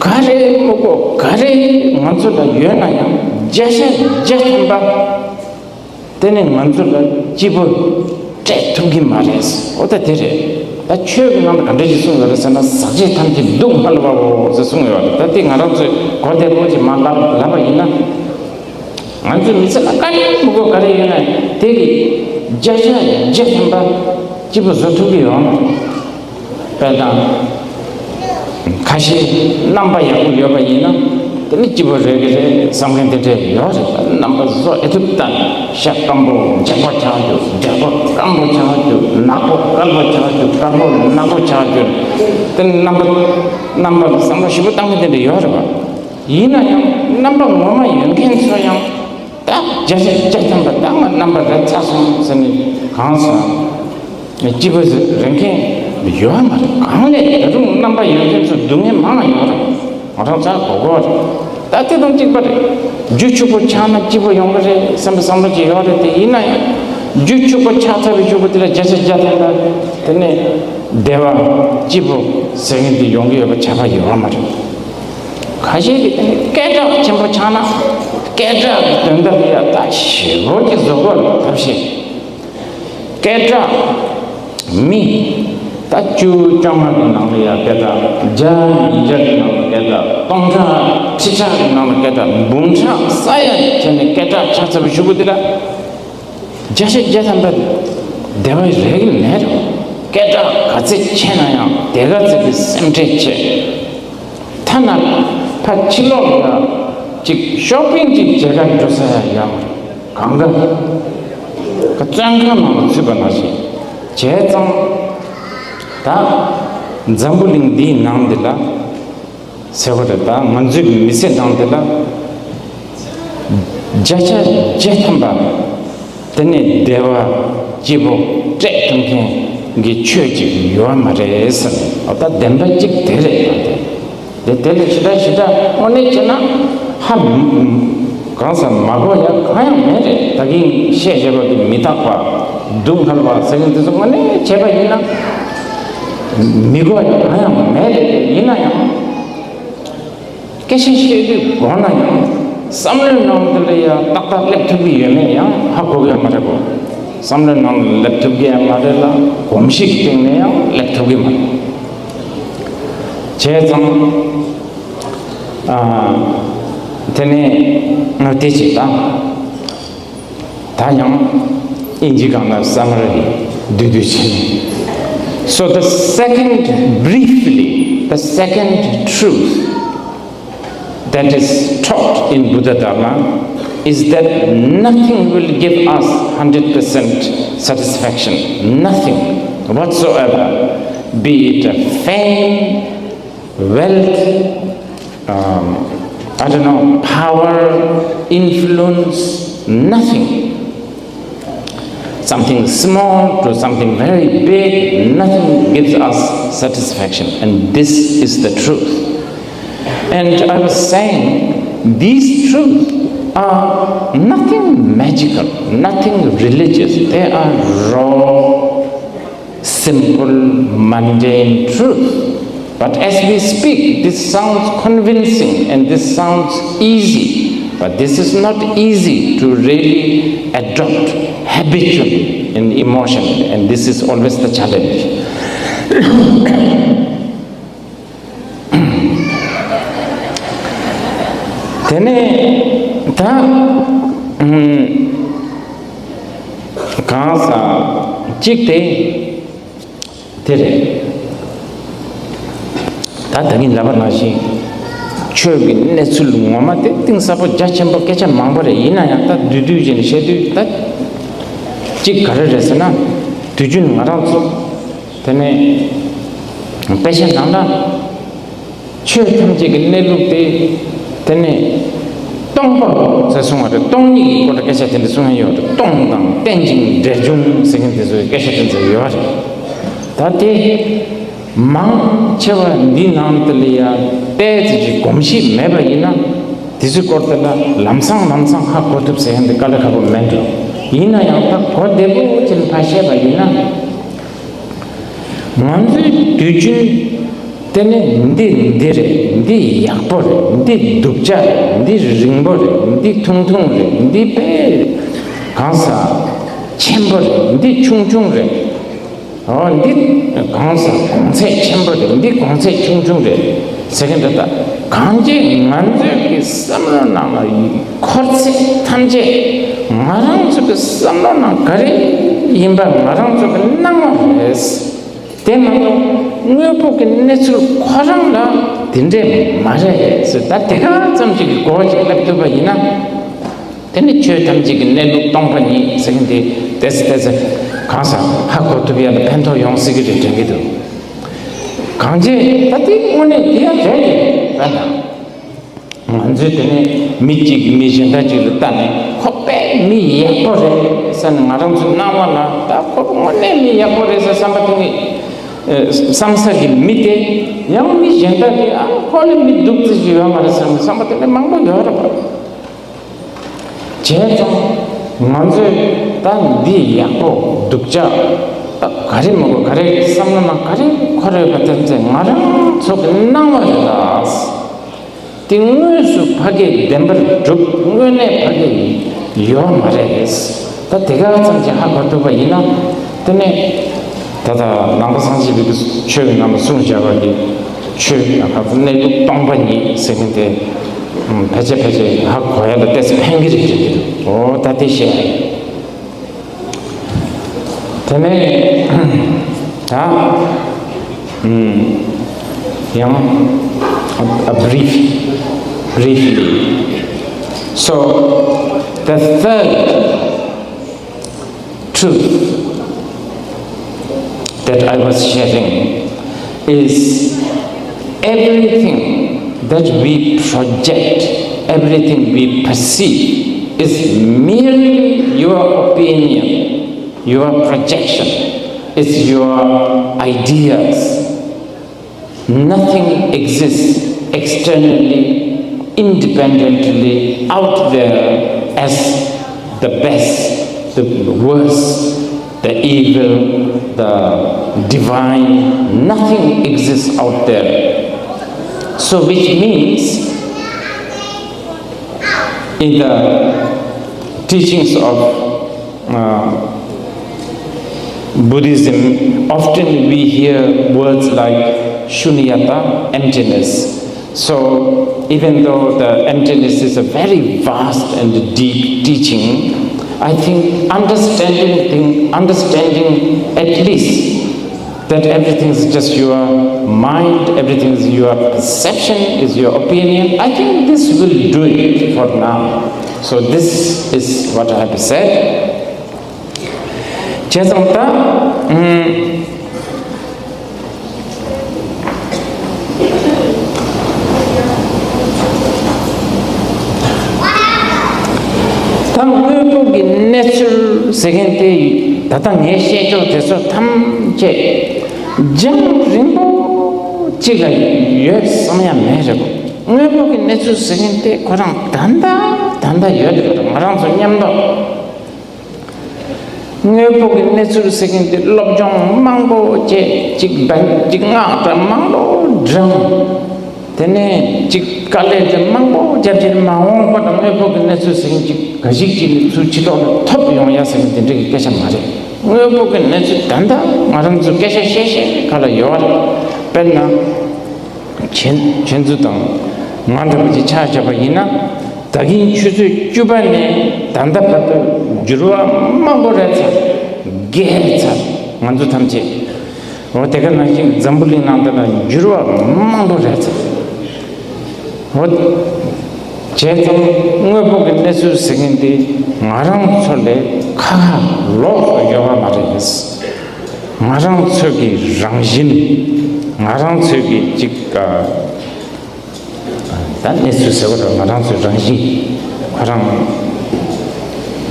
ག་རེ་མི་དགོས་ག་རེ་ང་ཚོ་ལ་ཡོད་ན་ཡང་བརྒྱ་ཆ་བརྒྱ་ཐམ་པ། དེ་ནི་ང་ཚོ་ལ་སྐྱིད་པོ་སྤྲད་ཐུབ་ཀྱི་མ་རེད། འོ་ད་དེ་རེད། ད་ཆོས་ཀྱི་ནང་དུ་ག་འདྲ་ཞིག་གསུངས་ཡོད་རེད་ཟེར་ན། ཟག་བཅས་ཐམས་ཅད་སྡུག་བསྔལ་བའོ་ཟེར་གསུངས་ཡོད་རེད། ད་དེ་ང་རང་ཚོས་གོ་བདེ་པོ་ཞིག་མ་ལབ་ལབ་པ་ཡིན་ན། ང་ཚོའི་མི་ཚེ་ལ་དཀའ་ངལ་མི་དགོས་ག་རེ་ཡོད་ན་དེ་གི་བརྒྱ་ཆ་བརྒྱ་ཐམ་པ་སྐྱིད་པོ་བཟོ་ཐུབ་ཀྱི་ཡོད་མ་རེད། དཔེ་དང་། ཁ་ཤས་རྣམ་པ་ཡག་པོ་ཡོད་པ་ཡིན་ན་དེ་ནི་སྐྱིད་པོ་རེད་ཀྱི་རེད་བསམ་མཁན་དེ་འདྲས་ཡོད་རེད། རྣམ་པ་བཟོ་ཨེ་ཐུབ་ད། ཤ་སྐམ་པོ་འཇག་པ་ཆགས་རྒྱུ། འཇག་པ་སྐམ་པོ་ཆགས་རྒྱུ། ནག་པོ་དཀར་པོ་ཆགས་རྒྱུ། དཀར་པོ་ནག་པོ་ཆགས་རྒྱུ། དེ་ནི་རྣམ་པ་རྣམ་པ་བསམ་བློ་ཞིབ་པོ་བཏང་མཁན་དེ་འདྲས་ཡོད་རེད་པ། ཡིན་ན་ཡང་རྣམ་པ་ངོ་མ་ཡོད་མཁན་ཚོ་ཡང་། ད་བརྒྱ་ཆ་བརྒྱ་ཐམ་པ་ད་ང་རྣམ་པ་རེད་ཚར་སོང་ཟེར་ནས་གང་སོང་། སྐྱིད་པོ་རེད་མཁན་ཡོད་མ་རེད། གང་ལས་ད་རུང་རྣམ་པ་ཡོད་མཁན་ཚོ་སྡུག་བསྔལ་མང་ཡོད་རེད། ང་རང་ཚ་གོ་གོ་རེད། ད་དེ་དང་གཅིག་པ་རེད། རྒྱུ་ཕྱུག་པོ་ཆགས་ན་སྐྱིད་པོ་ཡོང་གི་རེད་བསམ་པའི་བསམ་བློ་ཅིག་ཡོད་རེད། དེ་ཡིན་ན་ཡང་རྒྱུ་ཕྱུག་པོ་ཆགས་ཚར་བའི་གཞུག་གུ་དེ་ལ་བརྒྱ་ཆ་བརྒྱ་ཐམ་པ་དེ་ནས་བདེ་བ་སྐྱིད་པོ་ཟེར་མཁན་དེ་ཡོང་གི་ཡོད་པ་ཆ་བ་ཡོད་མ་རེད། ཁ་ཤས་ཀྱིས་དེ་ནི་སྐད་གྲགས་ཆེན་པོ་ཆགས་ན་སྐད་གྲགས་ཀྱི་དོན་དག་ལ་ཡ་ད་ཞེ་པོ་ཅིག་བཟོ་དགོས་ལ་ཐབས་ཤེས། སྐད་གྲགས་མི་ད་བཅུ་བཅོ་ལྔ་གི་ནང་ལ་ཡ་སྐད་གྲགས། བརྒྱ་ཉིས་བརྒྱ་གི་ནང་ལ་སྐད་གྲགས། སྟོང་ཕྲག་ཁྲི་ཕྲག་གི་ནང་ལ་སྐད་གྲགས། འབུམ་ཕྲག་ས་ཡ་བྱས་ནས་སྐད་གྲགས་ཆགས་ཚར་བའི་གཞུག་གུ་དེ་ལ། བརྒྱ་ཆ་བརྒྱ་ཐམ་པ་བདེ་བ་རེག་གི་མེད་རེད། སྐད་གྲགས་ག་ཚད་ཆེ་ན་ཡང་དེ་ག་ཚད་ཀྱི་སེམས་ཁྲལ་ཆེ། ཐ་ན་ཕ་ཕྱི་ལོགས་ལ་ཅིག་ཤོ་པིང་ཅིག་བྱེད་ག་འགྲོ་ས་ཡང་གང་ག་བཙོན་ཁང་ནང་ལ་ཚུད་པ་ནང་བཞིན་བྱས་ཙང་། ད་འཛམ་བུ་གླིང་འདིའི་ནང་འདི་ལ་ཟེར་བ་རེད། ད་ང་ཚོའི་མི་ཚེ་ནང་འདི་ལ་བརྒྱ་ཆ་བརྒྱ་ཐམ་པ་དེ་ནས་བདེ་བ་སྐྱིད་པོ་སྤྲད་ཐུབ་མཁན་གྱི་ཆོས་ཅིག་ཡོད་མ་རེད་ཟེར་ནས། ཨ་ད་བདེན་པ་གཅིག་དེ་རེད། ད་དེ་དེ་ལས་ཞེ་དྲག་ཞེ་དྲག་དངོས་གནས་བྱས་ན་ཧ་གང་ཟེར་མ་གོ་ཡ་གང་ཡང་མེད་རེད། ད་གིན་བཤད་བྱས་པ་གི་མི་རྟག་པ་སྡུག་བསྔལ་བ་ཟེར་མཁན་དེ་ཚོ་དངོས་གནས་བྱས་པ་ཡིན་ན་མི་གོ་ཡ་གང་ཡང་མེད་རེད། དེ་ཡིན་ན་ཡང་། སྐད་ཆ་བཤད་དུས་དགོངས་ན་ཡང་བསམ་བློའི་ནང་དུ་ལ་ཡང་ཏག་ཏག་སླེབས་ཐུབ་ཀྱི་ཡོད་མེད་ཡང་ཧ་གོ་གི་ཡོད་མ་རེད་གོ། བསམ་བློའི་ནང་ལ་སླེབས་ཐུབ་ཀྱི་ཡང་མ་རེད་ལ། གོམས་གཤིས་ཀྱི་སྟེང་ནས་ཡང་སླེབས་ཐུབ་ཀྱི་མ་རེད། བྱས་ཙང་། ཨ། དེ་ནས་ང་དེ་བྱེད་དང་། ད་ཡང་ཨིན་ཇི་སྒང་ལ་སམ་མ་རི་བསྡུས་བསྡུས་བྱས་ནས། So the second, briefly, the second truth that is taught in Buddha Dharma is that nothing will give us hundred percent satisfaction, nothing whatsoever, be it a fame, wealth, um, I don't know, power, influence, nothing. Something small to something very big, nothing gives us satisfaction. And this is the truth. And I was saying, these truths are nothing magical, nothing religious. They are raw, simple, mundane truth. But as we speak, this sounds convincing and this sounds easy. But this is not easy to really adopt habitually and emotionally, and this is always the challenge. དེ་ནས་ད་ཨུམ་གང་ཟག་གཅིག་དེ་དེ་རེད། ད་ད་གིན་ལབ་པ་ནང་བཞིན་ཆོས་ཀྱི་གནས་ཚུལ་ངོ་མ་དེ་གཏིང་ཟབ་པོ་རྒྱ་ཆེན་པོ་སྐད་ཆ་མང་པོ་རེད། ཡིན་ན་ཡང་ད་བསྡུས་བསྡུས་བྱས་ནས་བཤད་དུས་ད་གཅིག་ག་རེ་རེད་ཟེར་ན། དུས་རྒྱུན་ང་རང་ཚོ་དེ་ནས་དཔེ་ཆ་ནང་ལ། ཆོས་ཐམས་ཅད་ཀྱི་གནས་ལུགས་དེ། དེ་ནས་སྟོང་པ་ཟེར་གསུང་བ་རེད། སྟོང་ཉིད་ཀྱི་སྐོར་ལ་སྐད་ཆ་དེ་འདྲ་གསུང་ཡ་ཡོད་རེད། སྟོང་དང་རྟེན་ཅིང་འབྲེལ་འབྱུང་ཟེར་མཁན་དེ་ཚོའི་སྐད་ཆ་དེ་ཚོ་ཡོད་རེད། ད་དེ་མང་ཆེ་བ་འདི་ནང་དུ་ལ་ཡ་ཏོག་ཙམ་གྱི་གོམས་གཤིས་མེད་པ་ཡིན་ན། དེ་ཚོའི་སྐོར་དེ་ལ་ལམ་སང་ལམ་སང་ཧ་གོ་ཐུབ་ཟེར་མཁན་དེ་དཀའ་ལས་ཁག་པོ་མེད་འགྲོ། ཡིན་ན་ཡང་ད་གོ་བདེ་པོ་ཅིག་ཕར་བཤད་པ་ཡིན་ན། ང་ཚོའི་དུས་རྒྱུན་དེ་ནི་འདི་འདི་རེད། འདི་ཡག་པོ་རེད། འདི་སྡུག་ཅག་རེད། འདི་རིང་པོ་རེད། འདི་ཐུང་ཐུང་རེད། འདི་དཔེ་གང་ཟག་ཆེན་པོ་རེད། འདི་ཆུང་ཆུང་རེད། འོ་འདི་གང་ཟག་གོང་ཚད་ཆེན་པོ་རེད། འདི་གོང་ཚད་ཆུང་ཆུང་རེད་ཟེར་གི་འདུག་ད་གང་ཅི་ང་ཚོའི་གི་བསམ་བློ་ནང་ལ་འཁོར་ཚད་ཐམས་ཅད་ང་རང་ཚོ་གི་བསམ་བློ་ནང་ག་རེ་ཡིན་པ་ང་རང་ཚོ་གི་སྣང་བ་རེད། དེ་མ་གཏོགས་དངོས་པོ་གི་གནས་ཚུལ་ཁོ་རང་ལ་དེ་འདྲས་མ་རེད་ཟེར། ད་དེ་ག་ཙམ་ཅིག་གི་གོ་བ་ཅིག་སླེབས་ཐུབ་པ་ཡིན་ན། དེ་ནི་ཆོས་ཐམས་ཅད་ཀྱི་གནས་ལུགས་སྟོང་པ་ཉིད་ཟེར་མཁན་དེ་ཏོག་ཙམ་ཏོག་ཙམ་གང་ཟག་ཧ་གོ་ཐུབ་ཡ་ལ་ཕན་ཐོགས་ཡོང་སྲིད་ཀྱི་རེད་དྲན་གྱི་འདུག་གང་ཅི་ད་དེ་དངོས་གནས་དེ་ཡང་རེད་རེད་ད། ང་ཚོས་དེ་ནས་མི་གཅིག་གིས་མི་གཞན་དག་ཅིག་ལ་ལྟ་ནས་ཁོ་དཔེ་མི་ཡག་པོ་རེད་ཟེར་ནས་ང་རང་ཚོའི་སྣང་བ་ལ་ད་ཁོ་དངོས་གནས་མི་ཡག་པོ་རེད་ཟེར་བསམ་པ་དེ་ནི་བསམ་ས་གི་མི་དེ་ཡང་མི་གཞན་དག་གིས་ཨ་ཁོ་ལས་མི་སྡུག་ཙམ་ཞིག་ཡོད་མ་རེད་ཟེར་ནས་བསམ་པ་དེ་འདྲ་མང་པོ་ཡོད་རེད་པ། བྱས་ཙང་ང་ཚོས་ད་འདི་ཡག་པོ་སྡུག་ཅག་ད་ག་རེ་མ་གོ་ག་རེ་བསམ་བློ་ནང་ག་རེ་འཁོར་ཡོད་པ་དེ་ཚོ་ང་རང་ཚོ་གི་སྣང་བ་རེད་ད། དེ་དངོས་སུ་ཕ་གིའི་བདེན་པར་གྲུབ་དངོས་གནས་ཕ་གི་ཡོད་མ་རེད། ད་དེ་ག་ཙམ་གྱིས་ཧ་གོ་ཐུབ་པ་ཡིན་ན་དེ་ནས་ད་ལྟ་ནང་པ་སངས་རྒྱས་པའི་ཆོས་ཀྱི་ནང་ལ་གསུངས་བཞག་པ་གི་ཆོས་ཀྱི་ནང་ཁ་ཚ་གནས་ལུགས་སྟོང་པ་ཉིད་ཟེར་མཁན་དེ་ཕལ་ཆེར་ཕལ་ཆེར་ཧ་གོ་ཡ་ལ་ཏོག་ཙམ་ཕན་གི་རེད་དྲན་གི་འདུག་འོ་ད་དེ་བཤད་ཡ་ཡིན། དེ་ནས་ ད་ཡང་a brief, briefly. So the third truth that I was sharing is everything that we project, everything we perceive is merely your opinion, your projection, is your ideas. Nothing exists externally, independently, out there as the best, the worst, the evil, the divine. Nothing exists out there. So, which means, in the teachings of uh, Buddhism, often we hear words like shunyata, emptiness. So, even though the emptiness is a very vast and deep teaching, I think understanding, thing, understanding at least that everything is just your mind, everything is your perception, is your opinion. I think this will do it for now. So this is what I have to say. བྱས་ཙང་ད། ཨུམ། ད་དངོས་པོ་གི་གནས་ཚུལ་ཟེར་མཁན་དེ་ད་ལྟ་ངས་བཤད་ཕྱོགས་དེ་ཚོ་ཐམས་ཅད་རྒྱང་རིང་པོ་གཅིག་ལ་ཡོད་བསམ་ཡ་མེད་རེད། དངོས་པོ་གི་གནས་ཚུལ་ཟེར་མཁན་དེ་ཁོ་རང་ད་ལྟ་ད་ལྟ་ཡོད་རེད། ང་རང་ཚོ་མཉམ་དུ། དངོས་པོ་གི་གནས་ཚུལ་ཟེར་མཁན་དེ་སློབ་སྦྱོང་མང་པོ་བྱས། ཅིག་འབད་ཅིག་སྔགས་འདྲ་མང་པོ་བགྲངས། དེ་ནས་ཅིག་དཀའ་ལས་དེ་མང་པོ་བརྒྱབ་ཀྱི་མ་འོངས་པ་དང་དངོས་པོ་གི་གནས་ཚུལ་ཟེར་མཁན་ཅིག་ག་ཞིག་ཅིག་ནས་ཚུར་ཕྱི་ལོགས་ལ་ཐོབ་ཡོང་ཡ་ཟེར་མཁན་དེ་འདྲ་གི་སྐད་ཆ་མ་རེད། དངོས་པོ་གི་གནས་ཚུལ་ད་ལྟ་ང་རང་ཚོ་སྐད་ཆ་བཤད་བཤད་ག་ལ་ཡོད་རེད། དཔེར་ན། ཁྱེད་ཁྱེད་ཚོ་དང་ང་འདྲ་པོ་ཅིག་ཆ་བཞག་པ་ཡིན་ན། ད་གིན་ཆུ་ཚོད་བཅུ་པ་ནས་ད་ལྟ་བར་དུ་འགྱུར་བ་མང་པོ་རེད་ཚར། རྒྱས་རེད་ཚར། ང་ཚོ་ཐམས་ཅད། འོ་དེ་ག་ནང་བཞིན་འཛམ་བུ་གླིང་ནང་དུ་ལ་འགྱུར་བ་མང་པོ་རེད་ཚར། འོ། བྱས་ཙང་དངོས་པོ་གི་གནས་ཚུལ་ཟེར་མཁན་དེ་ང་རང་ཚོ་ལས་ཁ་ཁ་ལོག་ཡོད་པ་མ་རེད། ང་རང་ཚོ་གི་རང་བཞིན། ང་རང་ཚོ་གི་ཅིག་ཨ། ད་གནས་ཚུལ་ཟེར་བ་རེད། ང་རང་ཚོའི་རང་བཞིན་ཁོ་རང་།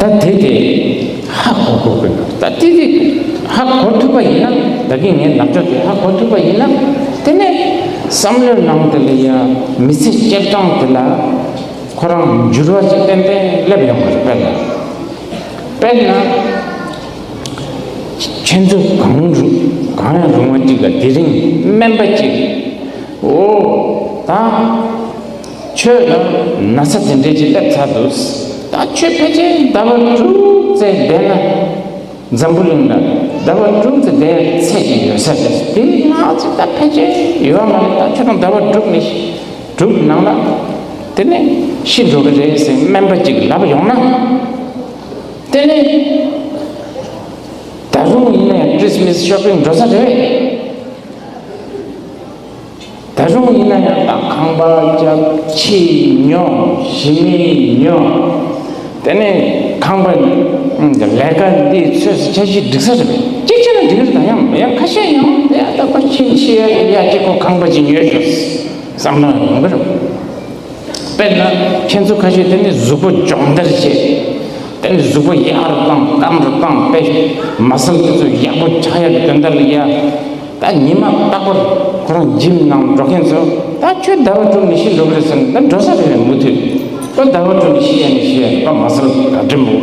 ད་དེ་དེ་ཧ་གོ་དགོས་ཀྱི་འདུག་ད་དེ་དེ་ཧ་གོ་ཐུབ་པ་ཡིན་ན། ད་གིན་ངས་ལབ་ཕྱོགས་དེ་ཧ་གོ་ཐུབ་པ་ཡིན་ན། དེ་ནས་བསམ་བློའི་ནང་དེ་ལ་ཡ་མི་ཚེ་སྐྱེལ་སྟངས་དེ་ལ་ཁོ་རང་འགྱུར་བ་ཅིག་ཏན་ཏན་སླེབས་ཡོང་གི་རེད། དཔེར་ན། དཔེར་ན། ཁྱེད་ཚོ་གང་རུང་གང་ཡང་རུང་བ་ཅིག་ལ་དེ་རིང་སྨན་པ་ཅིག་འོ། ད་ཁྱོད་ལ་ན་ཚ་དེ་འདྲས་ཅིག་སླེབས་ཚར་འདུག་ད་ཁྱོད་ཕལ་ཆེར་ཟླ་བ་དྲུག་ཙམ་བསྡད་ན། འཛམ་བུ་གླིང་ལ་ཟླ་བ་དྲུག་ཙམ་བསྡད་ཚད་ཅིག་ཡོད་ས་རེད། དེ་ནང་ཅིག་ད་ཕལ་ཆེར་ཡོད་མ་རེད། ད་ཁྱོད་རང་ཟླ་བ་དྲུག་ནས་དྲུག་ནང་ལ་དེ་ནས་ཤི་འགྲོ་གི་རེད་ཟེར་སྨན་པ་ཅིག་ལབ་ཡོང་ན། དེ་ནས་ད་རུང་ཡིན་ན་ཡང་ཁྲིས་མིས་ཤོ་པིང་འགྲོ་ས་རེད། ད་རུང་ཡིན་ན་ཡང་ད་ཁང་པ་རྒྱབ། ཕྱི་ཉོ། ཞི་མི་ཉོ། དེ་ནས་ཁང་པ་ལས་ཀ་འདི་ཚོས་འཆར་གཞི་སྒྲིག་ས་རེད། གཅིག་བྱས་ན་འགྲིག་རེད། ད་ཡང་ཡང་ཁ་ཤས་ཡང་ཡ་ད་པ་ཕྱིན་ཕྱི་ཡ་ཡ་གཅིག་ཁོ་ཁང་པ་ཅིག་ཉོས་ཤོག་བསམ་ན་ཡོང་གི་རེད། དཔེར་ན་ཁྱེད་ཚོ་ཁ་ཤས་དེ་ནས་གཟུགས་པོ་སྦྱོང་བརྡར་བྱས། དེ་ནས་གཟུགས་པོ་ཡག་རུ་བཏང་། སྐམ་རུ་བཏང་། དཔེ་མ་སལ་དེ་ཚོ་ཡག་པོ་ཆགས་ཡག་གི་དོན་དག་ལ་ཡ། ད་ཉི་མ་རྟག་པར་ཁོ་རང་ཇིམ་ནང་འགྲོ་མཁན་ཚོ། ད་ཁྱོད་ཟླ་བ་དྲུག་ནས་ཤི་འགྲོ་གི་རེད་ཟེར་ན་ད་འགྲོ་ས་རེད་མུ་མཐུད། ཁོ་ཟླ་བ་དྲུག་ནས་ཤི་ཡ་ནས་ཤི་ཡ་རེད་པ། མ་སལ་ག་འདྲ་མོ་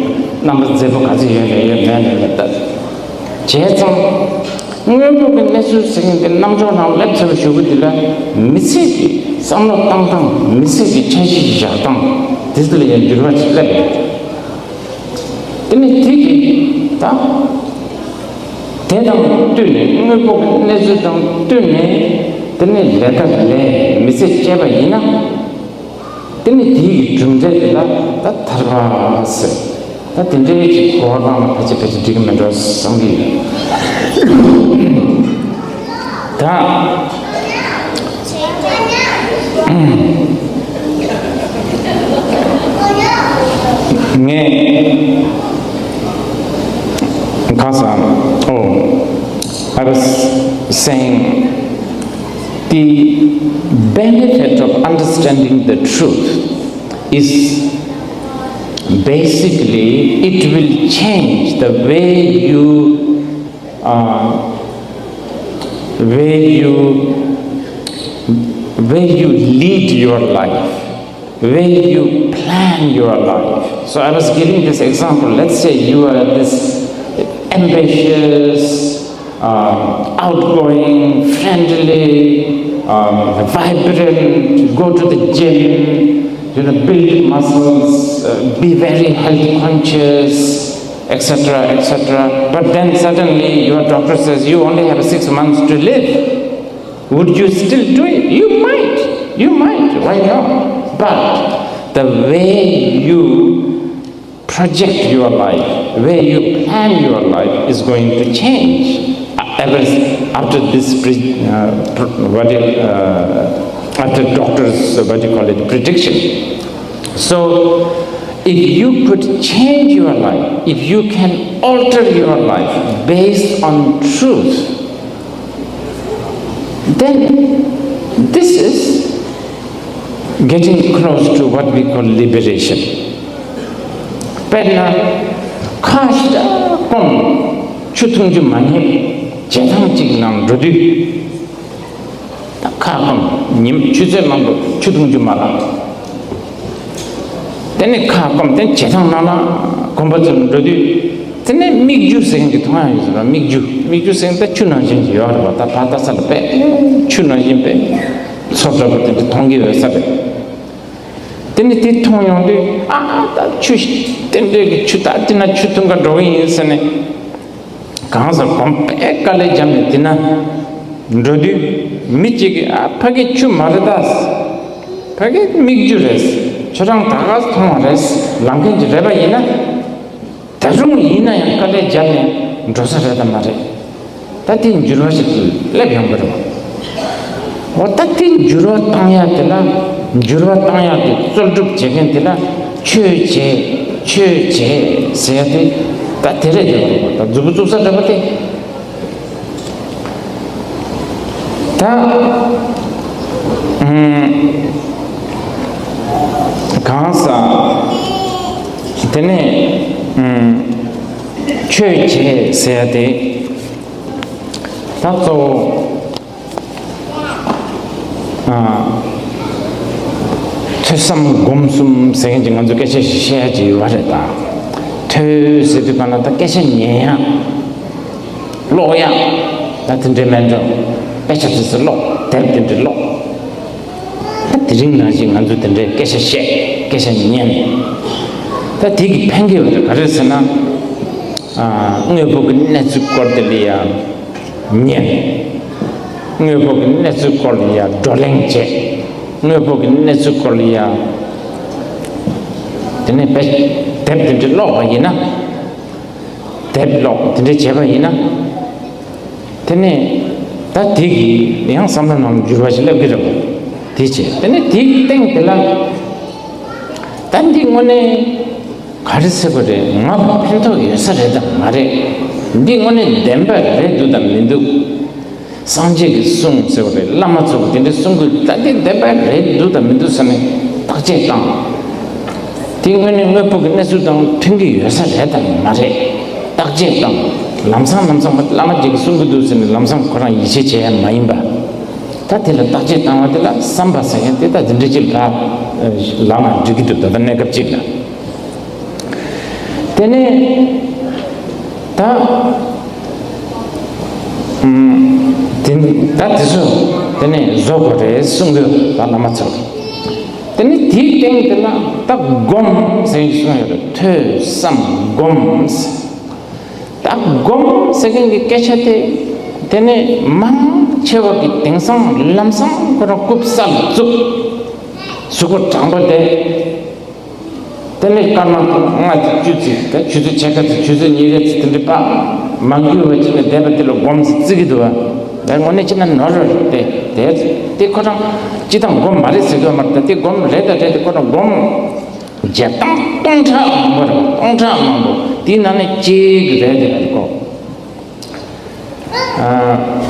རྣམ་པ་མཛེས་པོ་ག་ཚོད་ཡོད་ནས་ཡོད་མེད་ནས་ད། བྱས་ཙང་དངོས་པོ་གི་གནས་ཚུལ་ཟེར་མཁན་དེ་རྣམ་ཅོག་ནང་སླེབས་ཚར་བའི་གཞུག་གུ་དེ་ལ་མི་ཚེ་གི་བསམ་བློ་བཏང་སྟངས། མི་ཚེ་གི་འཆར་གཞི་བཞག་སྟངས་དེ་ཚོ་ལ་ཡང་འགྱུར་བ་ཞིག་སླེབས་ཡོད། དེ་ནས་དེ་གི་ད་དེ་དང་བསྟུན་ནས། དངོས་པོ་གི་གནས་ཚུལ་དང་བསྟུན་ནས་དེ་ནས་ལས་ཀ་ལས་མི་ཚེ་སྐྱེལ་བ་ཡིན་ན། དེ་ནི་དེའི་གྲུབ་འབྲས་དེ་ལ་ད་ཐར་པ་ཟེར། ད་དེ་འདྲའི་ཅིག་གོ་བ་བླངས་ན་ཕལ་ཆེར་ཕལ་ཆེར་འགྲིག་གི་མེད་འགྲོ་བསམ་གྱི་ཡོད། ད་ངས་གང་ཟེར། Oh, I was saying the benefit of understanding the truth is basically it will change the way you uh, where you where you lead your life, where you plan your life. So I was giving this example. Let's say you are this ambitious, um, outgoing, friendly, um, vibrant, go to the gym, you know, build muscles, uh, be very health conscious, et cetera, et cetera. But then suddenly your doctor says you only have six months to live. Would you still do it? You might. You might. Why not? But the way you project your life, where you plan your life is going to change, uh, ever after this pre- uh, pr- what do you, uh, after doctor's, uh, what do you call it, prediction. So if you could change your life, if you can alter your life based on truth, then this is getting close to what we call liberation. དཔེར་ན་ཁ་ཞིག་སྐོམ། ཆུ་འཐུང་རྒྱུ་མ་རྙེད། བྱེ་ཐང་གཅིག་ནང་འགྲོ་དུས། ད་ཁ་སྐོམ། ཉིན་ཆུ་ཚོད་མང་པོ་ཆུ་འཐུང་རྒྱུ་མ་རག་དེ་ནས་ཁ་སྐོམ། དེ་བྱེ་ཐང་ནང་ལ་གོམ་པ་ཙམ་འགྲོ་དུས། དེ་ནས་སྨིག་རྒྱུ་ཟེར་མཁན་གྱི་མཐོང་ཡ་ཡོད་ཟེར་བ། སྨིག་རྒྱུ། སྨིག་རྒྱུ་ཟེར་མཁན་ད་ཆུ་ནང་བཞིན་གྱི་ཡོད་རེད་བ། ད་ཕར་ལྟ་ས་ལ་དཔེ་ཆུ་ནང་བཞིན་དཔེ་མཚོ་འདྲ་པོ་དེ་འདྲ་མཐོང་གི་ཡོད་ས་རེད། དེ་ནས་དེ་མཐོང་ཡོང་དུས། ཨ་ད་ཆུ་དེ་འདྲའི་གི་ཆུ། ད་དེ་ན་ཆུ་འཐུང་ག་འགྲོ་གི་ཡིན་ཟེར་ནས། གང་ཟག་གོམ་པའི་དཀའ་ལས་བརྒྱབ་ནས་དེ་ན་འགྲོ་དུས། མི་གཅིག་གིས། ཨ་ཕ་གི་ཆུ་མ་རེད་ད། ཕ་གི་སྨིག་རྒྱུ་རེད། ཁྱོད་རང་ད་ག་མཐོང་བ་རེད། ལམ་མཁན་གྱི་རེད་པ། ཡིན་ན་ད་རུང་ཡིན་ན་ཡང་དཀའ་ལས་བརྒྱབ་ནས་འགྲོ་ས་རེད་དམ་མ་རེད། ད་དེ་འགྱུར་བ་ཞིག་སླེབས་ཡོང་གི་རེད་བ། འོ་ད་དེ་འགྱུར་བ་བཏང་ཡ་དེ་ལ། འགྱུར་བ་བཏང་ཡ་དེ་རྩོལ་སྒྲུབ་བྱེད་མཁན་དེ་ལ་ཆོས་བྱེད། ཆོས་བྱེད་ཟེར་ཡ་དེ་ད་དེ་རེད་དེ། ད་མཛུབ་མོ་བཙུགས་ས་འདྲ་པོ་དེ། ད་ཨུམ། གང་ཟག་དེ་ནས་ཨུམ། ཆོས་བྱེད་ཟེར་ཡ་དེ། ད་གཙོ་བོ། ཨ། ཐོས་བསམ་སྒོམ་གསུམ་ཟེར་མཁན་གྱི་ང་ཚོ་སྐད་ཆ་ཞིག་བཤད་ཡ་ཅིག་ཡོད་པ་རེད་ད། ཐོས་ཟེར་དུས་གང་ལ་ད་སྐད་ཆ་ཉན་ཡ། ཀློག་ཡ། ད་དེ་འདྲའི་མེད་འགྲོ། དཔེ་ཆ་དེ་ཚོ་ཀློག་དེབ་དེ་འདྲ་ཀློག་ད་དེ་རིང་ནང་བཞིན་ང་ཚོ་དེ་འདྲའི་སྐད་ཆ་བཤད། སྐད་ཆ་ཉན། ད་དེ་གི་ཕན་གྱི་ཡོད་ག་རེ་ཟེར་ན། ཨ། དངོས་པོ་གི་གནས་ཚུལ་སྐོར་དེ་ལ་ཡ་ཉན། དངོས་པོ་གི་གནས་ཚུལ་སྐོར་ལ་ཡ་བགྲོ་གླེང་བྱེད། དངོས་པོ་གི་གནས་ཚུལ་སྐོར་ལ་ཡ། དེ་ནས་དཔེ་དེབ་དེ་འདྲ་ཀློག་པ་ཡིན་ན། དེབ་ཀློག་དེ་འདྲ་བྱས་པ་ཡིན་ན། དེ་ནས་ད་དེ་གིས་ཡང་བསམ་བློ་ནང་འགྱུར་བ་ཞིག་སླེབས་ཀྱི་རེད་པ། དེ་བྱས། དེ་ནས་དེའི་སྟེང་དེ་ལ། ད་འདི་དངོས་གནས་ག་རེ་ཟེར་དགོས་རེད། ང་ལ་ཕན་ཐོགས་ཡོད་ས་རེད་དམ་མ་རེད། འདི་དངོས་གནས་བདེན་པ་རེད་འདུག་དམ་མི་འདུག་སངས་རྒྱས་ཀྱིས་གསུངས་ཟེར་བ་རེད། བླ་མ་ཚོ་གིས་དེ་འདྲ་གསུང་གི། ད་དེ་བདེན་པ་རེད་འདུག་དམ་མི་འདུག་ཟེར་ནས་བརྟག་དཔྱད་བཏང་། དེ་དངོས་གནས་དངོས་པོ་གི་གནས་ཚུལ་དང་མཐུན་གྱི་ཡོད་ས་རེད་དམ་མ་རེད། བརྟག་དཔྱད་བཏང་། ལམ་སང་ལམ་སང་བླ་མ་ཅིག་གིས་གསུང་གི་འདུག་ཟེར་ནས་ལམ་སང་ཁོ་རང་ཡིད་ཆེས་བྱེད་ཡ་མ་ཡིན་པ། ད་དེ་ལ་བརྟག་དཔྱད་བཏང་བ་དེ་ལ་བསམ་པ་ཟེར་མཁན་དེ་ད་འདི་འདྲ་ཅིག་ལ། ལམ་ལ་འགྲིག་གི་འདུག་ད་ལྟ་གནས་སྐབས་ཅིག་ལ། དེ་ནས་ད། ཨུམ། དེ་ད་དེ་ཚོ་དེ་ནས་བཟོ་དགོས་རེད་གསུང་གི་ཡོད། ད་བླ་མ་ཚོ། དེ་ནས་དེའི་སྟེང་དེ་ལ་ད་སྒོམ་ཟེར་གྱི་གསུང་ཡོད་རེད། ཐོས་བསམ་སྒོམ། ད་སྒོམ་ཟེར་མཁན་གྱི་སྐད་ཆ་དེ། དེ་ནས་མང་ཆེ་བ་གི་དེང་སང་ལམ་སང་ཁོ་རང་རྐུབ་ས་ལ་བཙུགས། གཟུགས་པོ་དྲང་པོ་དེ། དེ་ནས་སྐར་མ་ལྔ་ཙམ་བཅུ་ཙམ། ད་ཆུ་ཚོད་ཕྱེད་ཀ་ཙམ། ཆུ་ཚོད་ཉི་ཤུ་ཙམ། དེ་འདྲ་པ་མང་རྒྱུ་བ་ཅིག་ནས་བསྡད་པ་དེ་ལ་སྒོམ་ཟེར་བརྩི་གི་འདུག་བ། ད་ དངོས་གནས་བྱས་ན་ནོར་རེད་དེ། དེ་དེ་ཁོ་རང་སྤྱིར་བཏང་སྒོམ་མ་རེད་ཟེར་གྱི་ཡོད་མ་རེད། ད་དེ་སྒོམ་རེད་ད་རེད་དེ། ཁོ་རང་སྒོམ་བརྒྱ་སྟོང་སྟོང་ཕྲག་མང་པོ་རེད། སྟོང་ཕྲག་མང་པོ་དེའི་ནང་ནས་གཅིག་རེད་དེ་རེད་ཁོ། ཨ།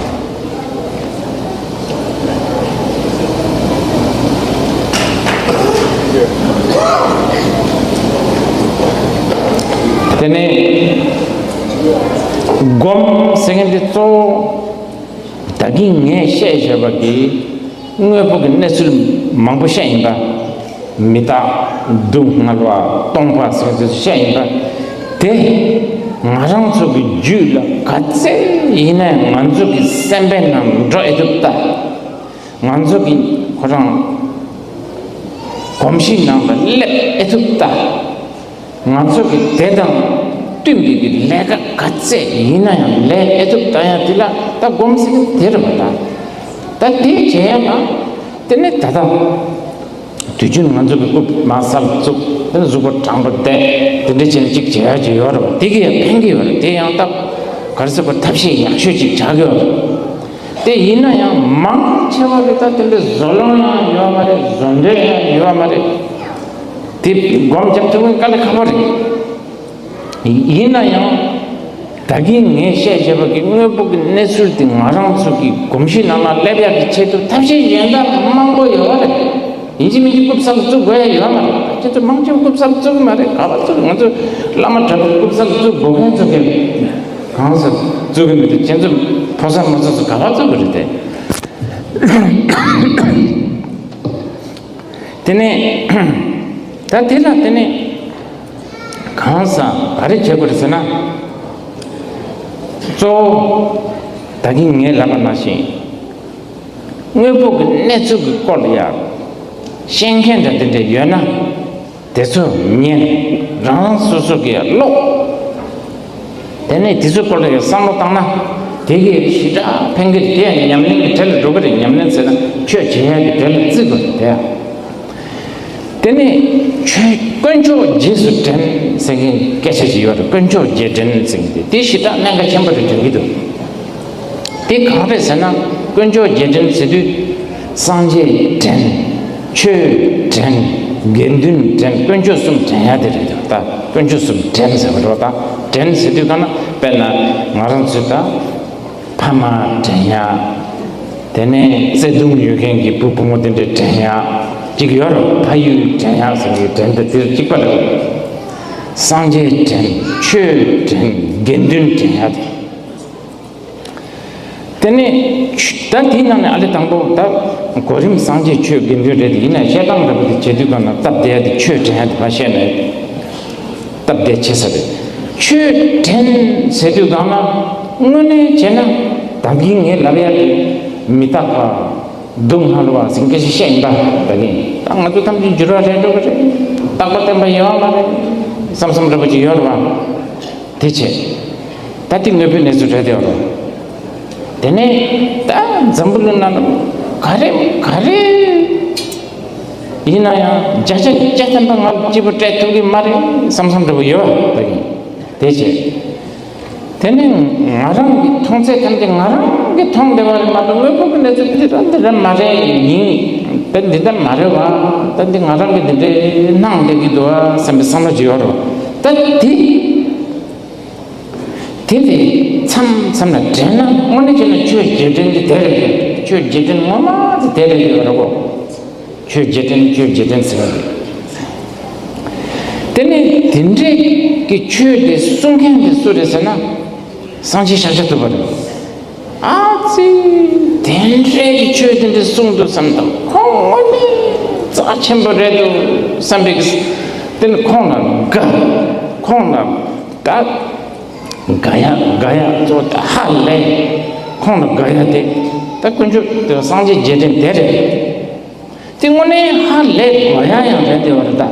དེ་ནས་སྒོམ་ཟེར་མཁན་དེ་གཙོ་བོ་ད་གིན་ངས་བཤད་བཞག་པ་གི་དངོས་པོ་གི་གནས་ཚུལ་མང་པོ་བཤད་ཡིན་པ། མི་རྟག་སྡུག་བསྔལ་བ་སྟོང་པ་ཟེར་ཚུལ་བཤད་ཡིན་པ། དེ་ང་རང་ཚོ་གི་རྒྱུད་ལ་ག་ཚད་ཡིན་ན་ང་ཚོ་གི་སེམས་པའི་ནང་འགྲོ་ཨེ་ཐུབ་ལྟ། ང་ཚོ་གི་ཁོ་རང་གོམས་གཤིས་ནང་ལ་སླེབས་ཨེ་ཐུབ་ལྟ། ང་ཚོ་གི་དེ་དང་བསྟུན་པའི་གི་ལས་ཀ་ག་ཚད་ཡིན་ན་ཡང་ལས་ཨེ་ཐུབ་ལྟ་ཡང་དེ་ལ་ད་སྒོམ་ཟེར་གི་དེ་རེད་པ། ད་ད་དེ་བྱེད་ཡ་ན་དེ་ནི་ད་ལྟ་དུས་རྒྱུན་ང་ཚོ་གི་རྐུབ་མ་སར་བཙུགས། དེ་ནི་གཟུགས་པོ་དྲང་པོ་བསྡད། དེ་འདྲ་བྱས་ནས་ཅིག་བྱེད་ཡ་ཅིག་ཡོད་རེད་པ། དེ་གི་ཡང་ཕན་གི་ཡོད་རེད། དེ་ཡང་ད་ག་རེ་ཟེར་དགོས། ཐབས་ཤེས་ཡག་ཤོས་ཅིག་ཆགས་ཀྱི་ཡོད་རེད། དེ་ཡིན་ན་ཡང་མང་ཆེ་བ་གི་ད་དེ་འདྲ་བཟོ་ལོང་ཡང་ཡོད་མ་རེད། བཟོ་འདྲ་ཡང་ཡོད་མ་རེད། དེ་སྒོམ་རྒྱབ་ཐུབ་མཁན་དཀའ་ལས་ཁག་པོ་རེད། ཡིན་ན་ཡང་ད་གིན་ངས་བཤད་བྱས་པ་གི་དངོས་པོ་གི་གནས་ཚུལ་དེ་ང་རང་ཚོ་གི་གོམས་གཤིས་ནང་ལ་སླེབས་ཡག་གི་ཆེད་དུ་ཐབས་ཤེས་གཞན་དག་མང་པོ་ཡོད་རེད། ཡིན་གཅིག་མིན་གཅིག་རྐུབ་སར་བཙུགས་དགོས་ཡ་ཡོད་མ་རེད། ཁྱེད་ཚོ་མང་ཆེ་བ་རྐུབ་སར་བཙུགས་གི་མ་རེད། ག་པར་བཙུགས། ང་ཚོ་བླ་མ་གྲྭ་པ་རྐུབ་སར་བཙུགས་དགོས་མཁན་ཚོ་གི་གང་སར་བཙུགས་གི་མི་འདུག་ཁྱེད་ཚོ་ཕོ་གསར་མོ་གསར་ཚོ་ག་པར་བཙུགས་གི་རེད་དེ། དེ་ནས་ད་དེ་ལ་དེ་ནས་གང་ཟག་ག་རེ་བྱེད་དགོས་རེད་ཟེར་ན། གཙོ་བོ་ད་གིན་ངས་ལབ་པ་ནང་བཞིན་དངོས་པོ་གི་གནས་ཚུལ་གྱི་སྐོར་ལ་ཡང་ཤེས་མཁན་འདྲ་དེ་འདྲ་ཡོད་ན། དེ་ཚོ་ཉན། རང་རང་སོ་སོ་གི་ཀློག་དེ་ནས་དེ་ཚོའི་སྐོར་ལ་བསམ་བློ་བཏང་ན་དེ་གི་ཞེ་དྲག་ཕན་གི་རེད། དེ་ཡང་ཉམས་ལེན་གྱི་གྲལ་ལ་འགྲོ་གི་རེད། ཉམས་ལེན་ཟེར་ན་ཆོས་བྱེད་ཡག་གི་གྲལ་ལ་བརྩི་དགོས་རེད། དེ་ཡང་དེ་ནས་ཆོས་དཀོན་མཆོག་རྗེས་སུ་དྲན་ཟེར་མཁན་སྐད་ཆ་ཞིག་ཡོད་རེད། དཀོན་མཆོག་རྗེས་དྲན་ཟེར་མཁན་དེ་དེ་ཞེ་དྲག་གནད་འགག་ཆེན་པོ་རེད་དྲན་གི་འདུག་དེ་གང་རེད་ཟེར་ན། དཀོན་མཆོག་རྗེས་དྲན་ཟེར་དུས་སངས་རྒྱས་དྲན། ཆོས་དྲན། དགེ་འདུན་དྲན། དཀོན་མཆོག་གསུམ་དྲན་ཡ་དེ་རེད་འདུག་ད་དཀོན་མཆོག་གསུམ་དྲན་ཟེར་བ་རེད་པ། ད་དྲན་ཟེར་དུས་གང་ན་དཔེར་ན་ང་རང་ཚོས་ད་ཕ་མ་དྲན་ཡ། དེ་ནས་བརྩེ་དུང་ཡོད་མཁན་གྱི་བུ་བུ་མོ་དེ་འདྲ་དྲན་ཡ་གཅིག་ཡོད་རེད། ཕ་ཡུལ་དྲན་ཡ་ཟེར་གྱི་དྲན་དེ་དེ་གཅིག་པ་རེད། སངས་རྒྱས་དྲན། ཆོས་དྲན། དགེ་འདུན་དྲན་ཡ་དེ། དེ་ནས་ཆུ་ད་དེའི་ནང་ནས་ཨ་ལེ་དང་པོ་ད་གོ་རིམ་སངས་རྒྱས་ཆོས་དགེ་འདུན་རེད། ཡིན་ན་བཤད་སྟངས་འདྲ་པོ་དེ་བྱེད་དུས་གང་ན་སྟབས་བདེ་ཡ་དེ་ཆོས་དྲན་ཡ་དེ་ཕར་བཤད་ནས་སྟབས་བདེ་ཆེ་ས་རེད། ཆོས་དྲན་ཟེར་དུས་གང་ན་དངོས་གནས་བྱས་ན་ད་གིན་ངས་ལབ་ཡ་དེ་མི་རྟག་པ་སྡུག་བསྔལ་བ་ཟེར་མཁན་ཞིག་བཤད་ཡིན་པ། ད་གིན་ད་ང་ཚོ་ཐམས་ཅད་འགྱུར་བ་རེད་འགྲོ་གི་རེད། རྟག་པ་བརྟན་པ་ཡོད་མ་རེད་བསམ་བསམ་འདྲ་པོ་ཅིག་ཡོད་རེད་བ། དེ་བྱས། ད་དེ་དངོས་པོའི་གནས་ཚུལ་རེད་དེ་རོ། དེ་ནས་ད་འཛམ་བུ་གླིང་ནང་ག་རེ་ག་རེ་ཡིན་ན་ཡང་བརྒྱ་ཆ་བརྒྱ་ཐམ་པ་ང་གཅིག་པུ་སྤྲད་ཐུབ་ཀྱི་མ་རེད་བསམ་བསམ་འདྲ་པོ་ཡོད་པ་ད་ཡིན། དེ་བྱས། དེ་ནས་ང་རང་གི་མཐོང་ཚད་ཐམས་ཅད་ང་རང་གི་མཐོང་བདེ་བ་རེད་མ་གཏོགས་དངོས་པོ་གི་གནས་ཚུལ་འདི་ལྟར་འདི་འདྲ་མ་རེད། ཡིན་ད་འདི་འདྲ་མ་རེད་བ། ད་འདི་ང་རང་གི་འདི་འདྲའི་སྣང་བསྡད་ཀྱི་འདུག་བ་བསམ་པའི་བསམ་བློ་ཅིག་ཡོད་རེད་བ། ད་འདི། དེ་དེ་མཚམས་མཚམས་ལ་དྲན་ན་དངོས་གནས་བྱས་ན་ཆོས་རྗེས་དྲན་དེ་དེ་རེད། ཆོས་རྗེས་དྲན་ངོ་མ་དེ་དེ་རེད་ཡོད་རེད་གོ། ཆོས་རྗེས་དྲན་ཆོས་རྗེས་དྲན་ཟེར་བ་དེ། དེ་ནས་དེ་འདྲས་ཀྱི་ཆོས་དེ་གསུང་མཁན་དེ་སུ་རེད་ཟེར་ན། སངས་རྒྱས་ཤཱཀྱ་ཐུབ་པ་རེད། ཨ་ཙི། དེ་འདྲས་ཀྱི་ཆོས་དེ་འདྲས་གསུང་འདུག་བསམ་དང་ཁོང་དངོས་གནས་རྩ་ཆེན་པོ་རེད་འདུག་བསམ་པའི་གི། དེ་ནི་ཁོང་ལ་དགའ། ཁོང་ལ་ད། དགའ་ཡ་དགའ་ཡ་གཙོ་ཧ་ལས། ཁོང་ལ་དགའ་ཡ་དེ་ད་དཀོན་མཆོག་དེ་སངས་རྒྱས་རྗེས་དྲན་དེ་རེད། དེ་དངོས་གནས་ཧ་ལས་དགོས་ཡ་ཡང་རེད་དེ་བ་རེད་ད།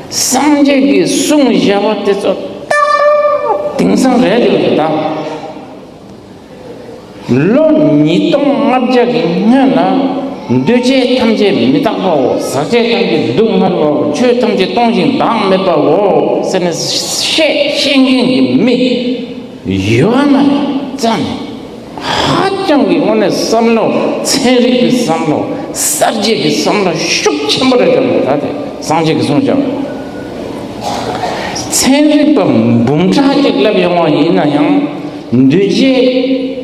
སངས་རྒྱས་ཀྱིས་གསུངས་བཞག་པ་དེ་ཚོ་ཏག་ཏག་དེང་སང་རེད་དེ་བ་རེད་ད། ལོ་ཉིས་སྟོང་ལྔ་བརྒྱ་གི་སྔོན་ལ་འདུས་བྱས་ཐམས་ཅད་མི་རྟག་པའོ། ཟག་བཅས་ཐམས་ཅད་སྡུག་བསྔལ་བའོ། ཆོས་ཐམས་ཅད་སྟོང་ཞིང་བདག་མེད་པའོ་ཟེར་ནས་བཤད་ཤེས་མཁན་གྱི་མི་ཡོད་མ་རེད་རྩ་ནས། ཧ་ཅང་གི་དངོས་གནས་བསམ་བློ། ཚན་རིག་གི་བསམ་བློ། གསར་བརྗེ་གི་བསམ་བློ་ཤུགས་ཆེན་པོ་རེད་ཀྱང་། ད་དེ་སངས་རྒྱས་ཀྱིས་གསུངས་ཀྱང་ཚན་རིག་པ་འབུམ་ཕྲག་གཅིག་སླེབས་ཡོང་བ་ཡིན་ན་ཡང་འདུས་བྱས་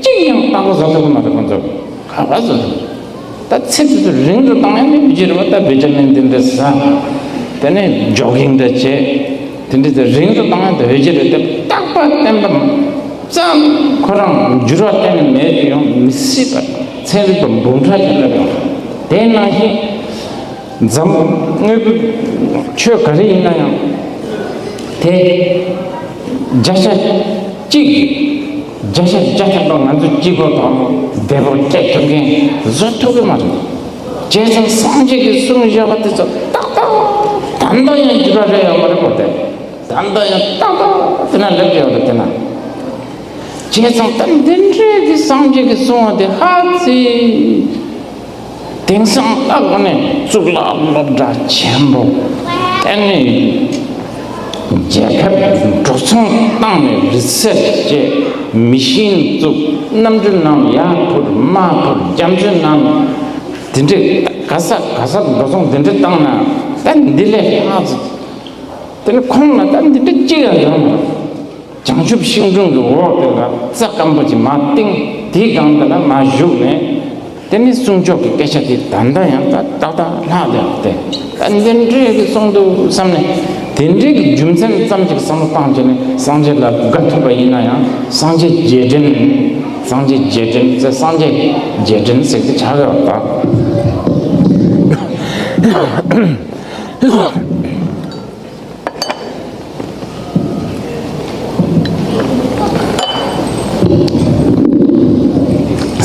གཅིག་ཡང་རྟག་པ་བཟོ་ཐུབ་ཀྱི་མ་རེད། ཁོང་ཚོ་ག་པར་བཟོ་ཐུབ། ད་ཚེ་དེ་ཚོ་རིང་དུ་བཏང་ཡང་ནི་འདུས་བྱས་རེད་པ། ད་བི་ཊ་མིན་དེ་འདྲ་ཟ། དེ་ནས་ཇོ་གིང་འདྲ་བྱས། དེ་འདྲ་དེ་རིང་དུ་བཏང་ཡང་དེ་འོས་ཀྱི་རེད། དེ་རྟག་པ་བརྟན་པ་ཙམ། ཁོ་རང་འགྱུར་བ་གཏན་ནས་མེད་དུ་ཡོང་མི་སྲིད་པ། ཚན་རིག་པ་འབུམ་ཕྲག་གཅིག་སླེབས་ཡོང་། དེ་ནང་བཞིན་འཛམ། དངོས་པོའི་ཆོས་ག་རེ་ཡིན་ན་ཡང་དེ་བརྒྱ་ཆ་གཅིག་གི་བརྒྱ་ཆ་བརྒྱ་ཐམ་པ་ང་ཚོ་གཅིག་པོ་དང་བདེ་པོ་སྤྲད་ཐུབ་མཁན་བཟོ་ཐུབ་ཀྱི་མ་རེད། བྱས་ཙང་སངས་རྒྱས་ཀྱིས་གསུངས་བཞག་པ་དེ་ཚོ་ཏག་ཏག་ད་ལྟ་ཡང་འགྱུར་བ་རེ་ཡོད་མ་རེད་གོ། དེ་ད་ལྟ་ཡང་ཏག་ཏག་དེ་ན་སླེབས་ཡོད་རེད། དེ་ན། བྱས་ཙང་ད་འདི་འདྲའི་གི་སངས་རྒྱས་ཀྱིས་གསུངས་པ་དེ་ཧ་ཅི། དེང་སང་ལྟ་བུ་ནས་གཙུག་ལག་སློབ་གྲྭ་ཆེན་པོ་དེ་ནས་རྒྱལ་ཁབ་འགྲོ་སོང་བཏང་ནས་རི་སེར་ཆི་བྱས། མི་ཤིན་བཙུགས། གནམ་གྲུ་ནང་ཡར་འཕུར་མར་འཕུར། རྒྱ་མཚོའི་ནང་དེ་འདྲའི་ག་ས་ག་ས་འགྲོ་སོང་དེ་འདྲ་བཏང་ན་ད་འདི་ལས་ལྷག་ཙམ། དེ་ནི་ཁོང་ལ་ད་འདི་འདྲ་གཅིག་ཡང་ཡོང་མ་རེད། བྱང་ཆུབ་ཤིང་དྲུང་གི་འོག་དེ་ལ་རྩྭ་སྐམ་པོ་ཅིག་མར་བཏིང་། དེའི་སྒང་དེ་ལ་མར་བཞུགས་ནས། དེ་ནི་གསུང་ཆོས་ཀྱི་སྐད་ཆ་དེ་ད་ལྟ་ཡང་ད་ཏག་ཏག་ལྷག་བསྡད་པ་དེ། ད་འདི་འདྲའི་གི་གསུང་འདུག་བསམ་ནས། དེ་འདྲའི་གི་རྒྱུ་མཚན་ཙམ་ཅིག་བསམ་བློ་བཏང་བྱས་ནས་སངས་རྒྱས་ལ་དགའ་ཐུབ་པ་ཡིན་ན་ཡང་། སངས་རྒྱས་རྗེས་དྲན། སངས་རྒྱས་རྗེས་དྲན་ཟེར། སངས་རྒྱས་རྗེས་དྲན་ཟེར་གི་ཆགས་ཡོད་པ་དང་།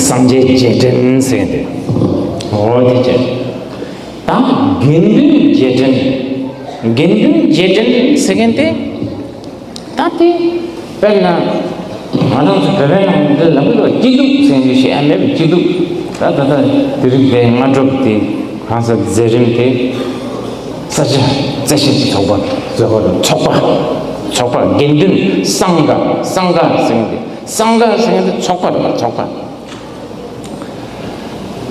སངས་རྒྱས་རྗེས་དྲན་ཟེར་མཁན་དེ། འོ་དེ་བྱས། ད་དགེ་འདུན་རྗེས་དྲན། དགེ་འདུན་རྗེས་དྲན་ཟེར་མཁན་དེ། ད་དེ་དཔེར་ན་ང་རང་ཚོ་བོད་པའི་ནང་དུ་ལབ་དགོས་པ་སྐྱིད་སྡུག་ཟེར་རྒྱུ་ཞིག་ཨ་མེད་པའི་སྐྱིད་སྡུག་ད་ད་ལྟ་དེ་རིང་དེ་སྔ་དྲོ་དེ་གང་ཟག་མཛད་རིམ་དེ། ས་སྐྱ་བཙན་བྱོལ་གྱི་ཚོགས་པ། ཚོགས་པ། ཚོགས་པ། དགེ་འདུན་སངྒ། སངྒ་ཟེར་མཁན་དེ། སངྒ་ཟེར་མཁན་དེ་ཚོགས་པ་རེད་པ། ཚོགས་པ།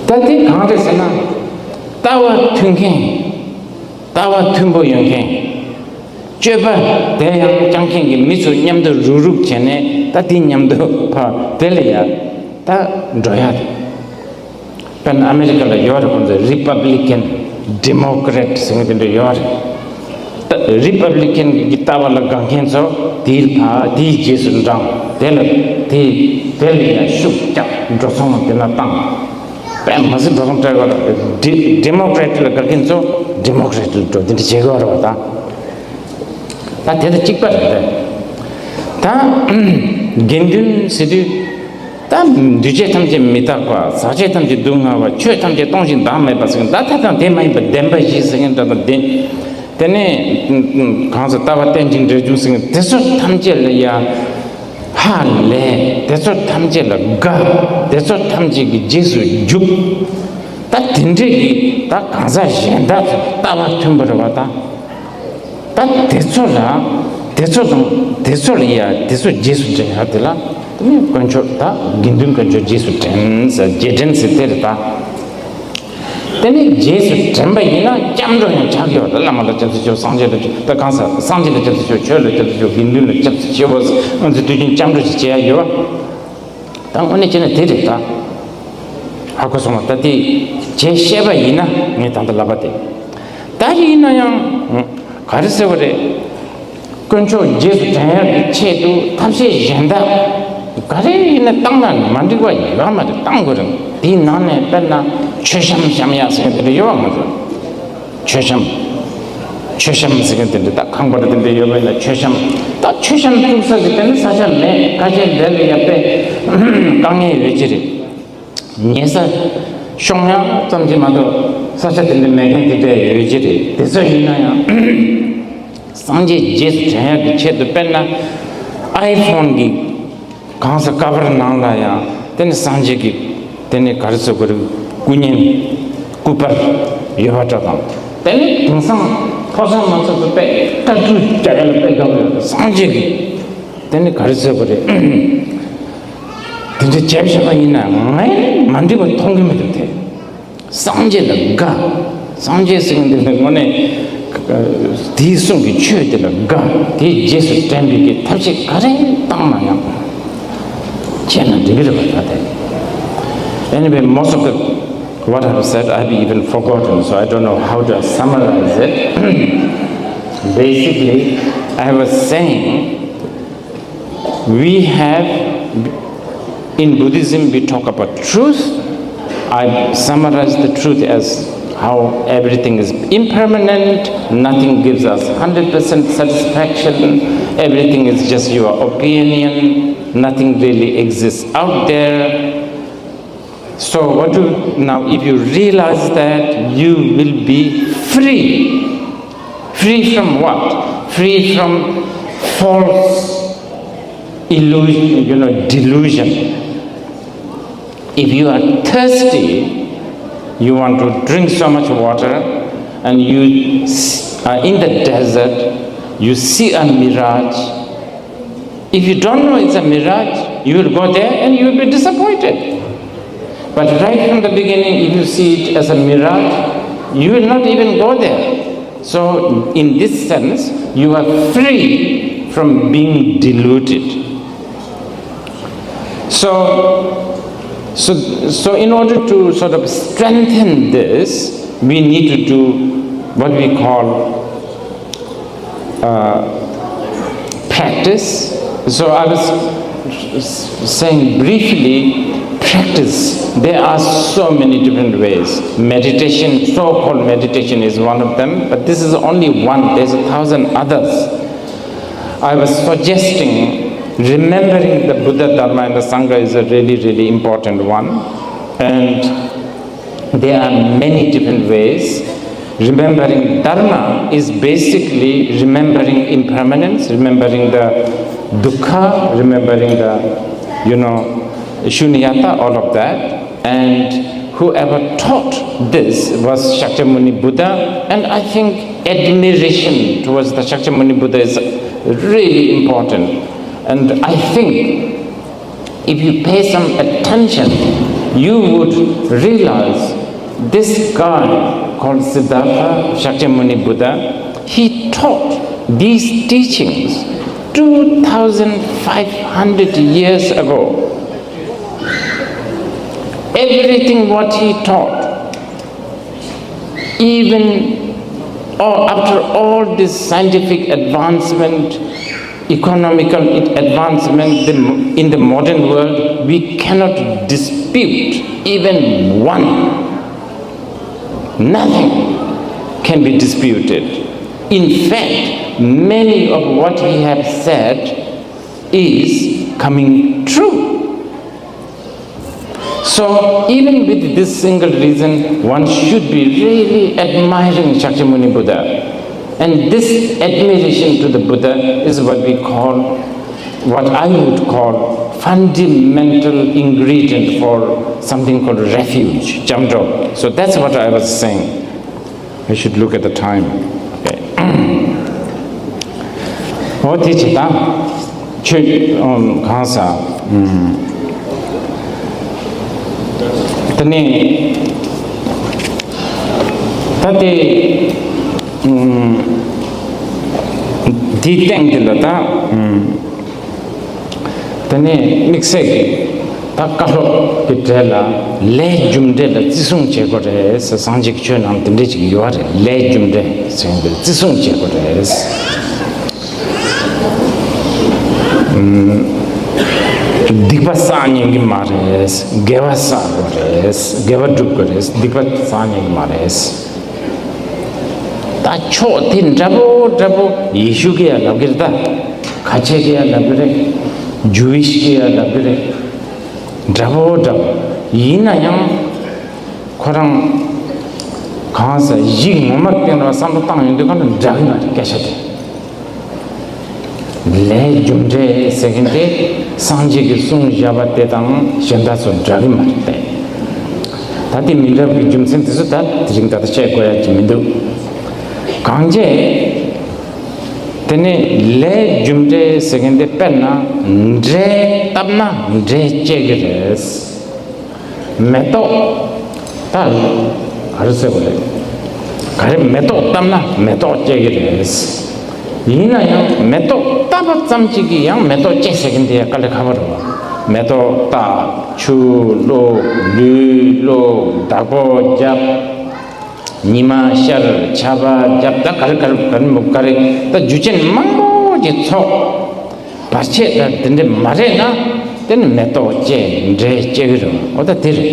ད་དེ་གང་རེད་ཟེར་ན། ལྟ་བ་མཐུན་མཁན། ལྟ་བ་མཐུན་པོ་ཡོད་མཁན། སྤྱོད་པ་དེ་ཡང་བསྐྱངས་མཁན་གྱི་མི་ཚོ་མཉམ་དུ་རུག་རུག་བྱས་ནས། ད་དེ་མཉམ་དུ་ཕར་དེ་ལ་ཡ་ད་འགྲོ་ཡ་དེ། དཔེར་ན་ཨ་མེ་རི་ཀ་ལ་ཡོད་རེད། ཁོང་ཚོ་རི་པབ་ལི་ཀན། ཌི་མོ་ཀ་རེ་ཊི་ཟེར་མཁན་དེ་འདྲ་ཡོད་རེད། ད་རི་པབ་ལི་ཀན་གྱི་ལྟ་བ་ལ་དགའ་མཁན་ཚོ་དེའི་ཕ་དེའི་རྗེས་སུ་འབྲངས། དེ་ལ་དེ་དེ་ལ་ཡང་ཤུགས་རྒྱག་འགྲོ་སོང་དེ་ན་བཏང་། དཔེ་མི་སྲིད་འགྲོ་སོང་སྤྲད་ཡོད་རེད། ཌི་ཌི་མོ་ཀ་རེ་ཊི་ལ་དགའ་མཁན་ཚོ་ཌི་མོ་ཀ་རེ་ཊི་ལ་འགྲོ། དེ་འདྲ་བྱེད་དགོས་རེད་པ། ད་ད་དེ་དང་གཅིག་པ་རེད། ད་དགེ་འདུན་ཟེར་དུས། ད་འདུས་བྱས་ཐམས་ཅད་མི་རྟག་པ། ཟག་བཅས་ཐམས་ཅད་སྡུག་བསྔལ་བ། ཆོས་ཐམས་ཅད་སྟོང་ཞིང་བདག་མེད་པ་ཟེར། ད་ད་དང་དེ་མ་ཡིན་པ་བདེན་པ་བཞི་ཟེར་མཁན་འདྲ་དང་། དེ་དེ་ནས་གང་ཟག་ལྟ་བ་རྟེན་ཅིང་འབྲེལ་འབྱུང་ཟེར་མཁན་དེ་ཚོ་ཐམས་ཅད་ལ་ཡ་ཧ་ལས། དེ་ཚོ་ཐམས་ཅད་ལ་དགའ། དེ་ཚོ་ཐམས་ཅད་ཀྱི་རྗེས་སུ་རྒྱུག་ད་དེ་འདྲས་ཀྱི་ད་གང་ཟག་གཞན་དག་ཚོ་ལྟ་བ་མཐུན་པོ་རེད་པ། ད། ད་དེ་ཚོ་ལ། དེ་ཚོ་དང་དེ་ཚོ་ལ་ཡ། དེ་ཚོ་རྗེས་སུ་འདྲེན་ཡ་དེ་ལ། དེ་ནས་དཀོན་མཆོག་ད་དགེ་འདུན་དཀོན་མཆོག་རྗེས་སུ་དྲན་ཟེར། རྗེས་དྲན་ཟེར་དེ་རེད་ད། དེ་ནས་རྗེས་སུ་དྲན་པ་ཡིན་ན་སྐྱབས་འགྲོ་ཡང་ཆགས་ཀྱི་ཡོད་རེད། བླ་མ་ལ་སྐྱབས་སུ་མཆིའོ། སངས་རྒྱས་ལ་སྐྱབས། ད་གང་ཟག་སངས་རྒྱས་ལ་སྐྱབས་སུ་མཆིའོ། ཆོས་ལ་སྐྱབས་སུ་མཆིའོ། དགེ་འདུན་ལ་སྐྱབས་སུ་མཆིའོ་ཟེར། ང་ཚོས་དུས་རྒྱུན་སྐྱབས་འགྲོ་ཞིག་བྱེད་ཡ་ཡོད་པ། ད་དངོས་གནས་བྱས་ན་དེ་རེད་ད། ཧ་གོ་སོང་བ། ད་དེ་བྱས་བཤད་པ་ཡིན་ན། ངས་ད་ལྟ་ལབ་པ་དེ། ད་ཡིན་ན་ཡང་ག་རེ་ཟེར་བ་རེད། དཀོན་མཆོག་རྗེས་སུ་དྲན་ཡག་གི་ཆེད་དུ་ཐབས་ཤེས་གཞན་དག་ག་རེ་ཡིན་ན་བཏང་ན་མ་འགྲིག་པ་ཡོད་མ་རེད། བཏང་དགོས་རེད། དེའི་ནང་ནས་དཔེར་ན་མཆོད་བཤམས་བཤམས་ཡག་ཟེར་མཁན་དེ་འདྲ་ཡོད་པ། ང་ཚོ་མཆོད་བཤམས། མཆོད་བཤམས་ཟེར་མཁན་དེ་འདྲ། ད་ཁང་པ་དེ་འདྲ་ཡོད་པ་ཡིན་ན་མཆོད་བཤམས། ད་མཆོད་བཤམས་བཙུགས་ས་གི་དེ་ནི་ས་ཆ་མེད། ཁ་ཤས་དེ་ལ་ཡ་དཔེ་དཀའ་ངལ་ཡོད་ཀྱི་རེད། ཉལ་ས་ཤོང་ཡག་ཙམ་གྱིས་མ་གཏོགས་ས་ཆ་དེ་འདྲ་མེད་མཁན་དེ་འདྲ་ཡོད་ཀྱི་རེད། དེ་ཚོ་ཡིན་ན་ཡང་སངས་རྒྱས་རྗེས་སུ་དྲན་ཡག་གི་ཆེད་དུ། དཔེར་ན་ཨའི་ཕོན་གྱི་གང་ཟག་ཀ་བར་ནང་ལ་ཡང་དེ་ནི་སངས་རྒྱས་ཀྱི་དེ་ནི་ག་རེ་ཟེར་དགོས་རེད། སྐུ་བརྙན། སྐུ་པར་ཡོད་པ་འདྲ་དང་། དེ་ནི་དེང་སང་ཕོ་བྲང་མ་ཚོགས་པའི་དཔེ་ལྟ་སྐུལ་བྱ་ཡག་ལ་དཔེ་དགའ་པོ་ཡོད། སངས་རྒྱས་ཀྱི་དེ་ནི་ག་རེ་ཟེར་དགོས་རེད། དེ་འདྲ་བྱས་བཞག་པ་ཡིན་ན་ངས་མ་འགྲིག་པ་མཐོང་གི་མི་འདུག་དེ། སངས་རྒྱས་ལ་དགའ། སངས་རྒྱས་ཟེར་མཁན་དེ་ལ་དངོས་གནས་དེའི་གསུང་གི་ཆོས་དེ་ལ་དགའ། དེའི་རྗེས་སུ་དྲན་པའི་གི་ཐབས་ཤེས་ག་རེ་བཏང་ན་ཡང་བྱས་ན་འགྲིག་གི་རེད་པ། ད་དེ། Anyway, most of the what I have said, I have even forgotten, so I don't know how to summarize it. Basically, I was saying, we have, in Buddhism, we talk about truth. I summarize the truth as how everything is impermanent, nothing gives us hundred percent satisfaction, everything is just your opinion, nothing really exists out there. So what do now, if you realize that, you will be free. Free from what? Free from false illusion, you know, delusion. If you are thirsty, you want to drink so much water, and you s- are in the desert, you see a mirage. If you don't know it's a mirage, you will go there and you will be disappointed. But right from the beginning, if you see it as a mirage, you will not even go there. So, in this sense, you are free from being deluded. So, so, so in order to sort of strengthen this, we need to do what we call uh, practice. So I was s- saying briefly, practice. There are so many different ways. Meditation, so-called meditation, is one of them, but this is only one. There's a thousand others. I was suggesting remembering the Buddha, Dharma, and the Sangha is a really, really important one, and there are many different ways. Remembering Dharma is basically remembering impermanence, remembering the dukkha, remembering the, you know, shunyata, all of that. And whoever taught this was Shakyamuni Buddha, and I think admiration towards the Shakyamuni Buddha is really important. And I think if you pay some attention, you would realize this guy called Siddhartha Shakyamuni Buddha, he taught these teachings two thousand five hundred years ago. Everything what he taught, even all, after all this scientific advancement, economical advancement the, in the modern world, we cannot dispute even one. Nothing can be disputed. In fact, many of what he has said is coming true. So, even with this single reason, one should be really admiring Shakyamuni Buddha. And this admiration to the Buddha is what we call, what I would call, fundamental ingredient for something called refuge, jamdrop. So that's what I was saying. I should look at the time. Okay. ཨོ་དེ་བྱེད་དང་། ཆོས་ཨམ་གང་ཟག་ཨམ། དེ་ནས་ད་དེ་ཨམ། དེའི་སྟེང་དེ་ལ་ད་ཨམ། དེ་ནས་དམིགས་བསལ་གྱི་ད་བཀའ་སློབ་ཀྱི་གྲས་ལ་ལས་རྒྱུ་འབྲས་ལ་བརྩི་སྲུང་བྱེད་དགོས་རེད་ཟེར། སངས་རྒྱས་ཀྱི་ཆོས་ནང་དེ་འདྲས་ཅིག་ཡོད་རེད། ལས་རྒྱུ་འབྲས་ཟེར་མཁན་དེ་བརྩི་སྲུང་བྱེད་དགོས་རེད། ཨུམ། སྡིག་པ་བསགས་ཉན་གྱི་མ་རེད། དགེ་བ་བསགས་དགོས་རེད། དགེ་བ་སྒྲུབ་དགོས་རེད། སྡིག་པ་བསགས་ཉན་གྱི་མ་རེད། ད་ཕྱོགས་དེ་འདྲ་པོ་འདྲ་པོ་ཡེ་ཤུ་གིས་ཡང་ལབ་ཀྱི་རེད། ད་ཁ་ཆེ་གིས་ཡང་ལབ་ཀྱི་རེད། ཇུ་ཝིཤ་གིས་ཡང་ལབ་ཀྱི་རེད། འདྲ་པོ་འདྲ་པོ་ཡིན་ན་ཡང་ཁོ་རང་གང་ཟག་གཞི་ངོ་མར་བསྟན་པ་བསམ་བློ་བཏང་ཡོང་དུས་གང་ལ་འདྲ་གི་མ་རེད། སྐད་ཆ་དེ། ལས་རྒྱུ་འབྲས་ཟེར་མཁན་དེ་སངས་རྒྱས་ཀྱིས་གསུངས་བཞག་པ་དེ་དང་གཞན་དག་ཚོ་འདྲ་གི་མ་རེད་པས། ད་དེ་མི་འདྲ་བའི་རྒྱུ་མཚན་དེ་ཚོ་ད་དེ་རིང་ད་ལྟ་བཤད་དགོས་ཡ་ཅིག་མི་འདུག་གང་བྱས། དེ་ནས་ལས་རྒྱུ་འབྲས་ཟེར་མཁན་དེ། དཔེར་ན་འབྲས་བཏབ་ན་འབྲས་སྐྱེ་གི་རེད། མེ་ཏོག་ད་ག་རེ་ཟེར་བ་རེད། ག་རེ་མེ་ཏོག་བཏབ་ན་མེ་ཏོག་སྐྱེ་གི་རེད། ཡིན་ན་ཡང་མེ་ཏོག་བཏབ་པ་ཙམ་གཅིག་གིས་ཡང་མེ་ཏོག་སྐྱེ་ཟེར་མཁན་དེ་དཀའ་ལས་ཁག་པོ་རེད་བ། མེ་ཏོག་བཏབ། ཆུ་བླུགས། ལུད་བླུགས། བདག་པོ་བརྒྱབ། ཉི་མ་ཤར། ཆར་པ་བརྒྱབ། ད་ག་རེ་ག་རེ་ག་རེ་མོ་ག་རེ། ད་རྒྱུ་རྐྱེན་མང་པོ་ཅིག་ཚོགས། བར་ཆད་ད་དེ་འདྲ་མ་རེད་ན། དེ་ནི་མེ་ཏོག་སྐྱེ། འབྲས་སྐྱེ་གི་རེད། འོ་ད་དེ་རེད།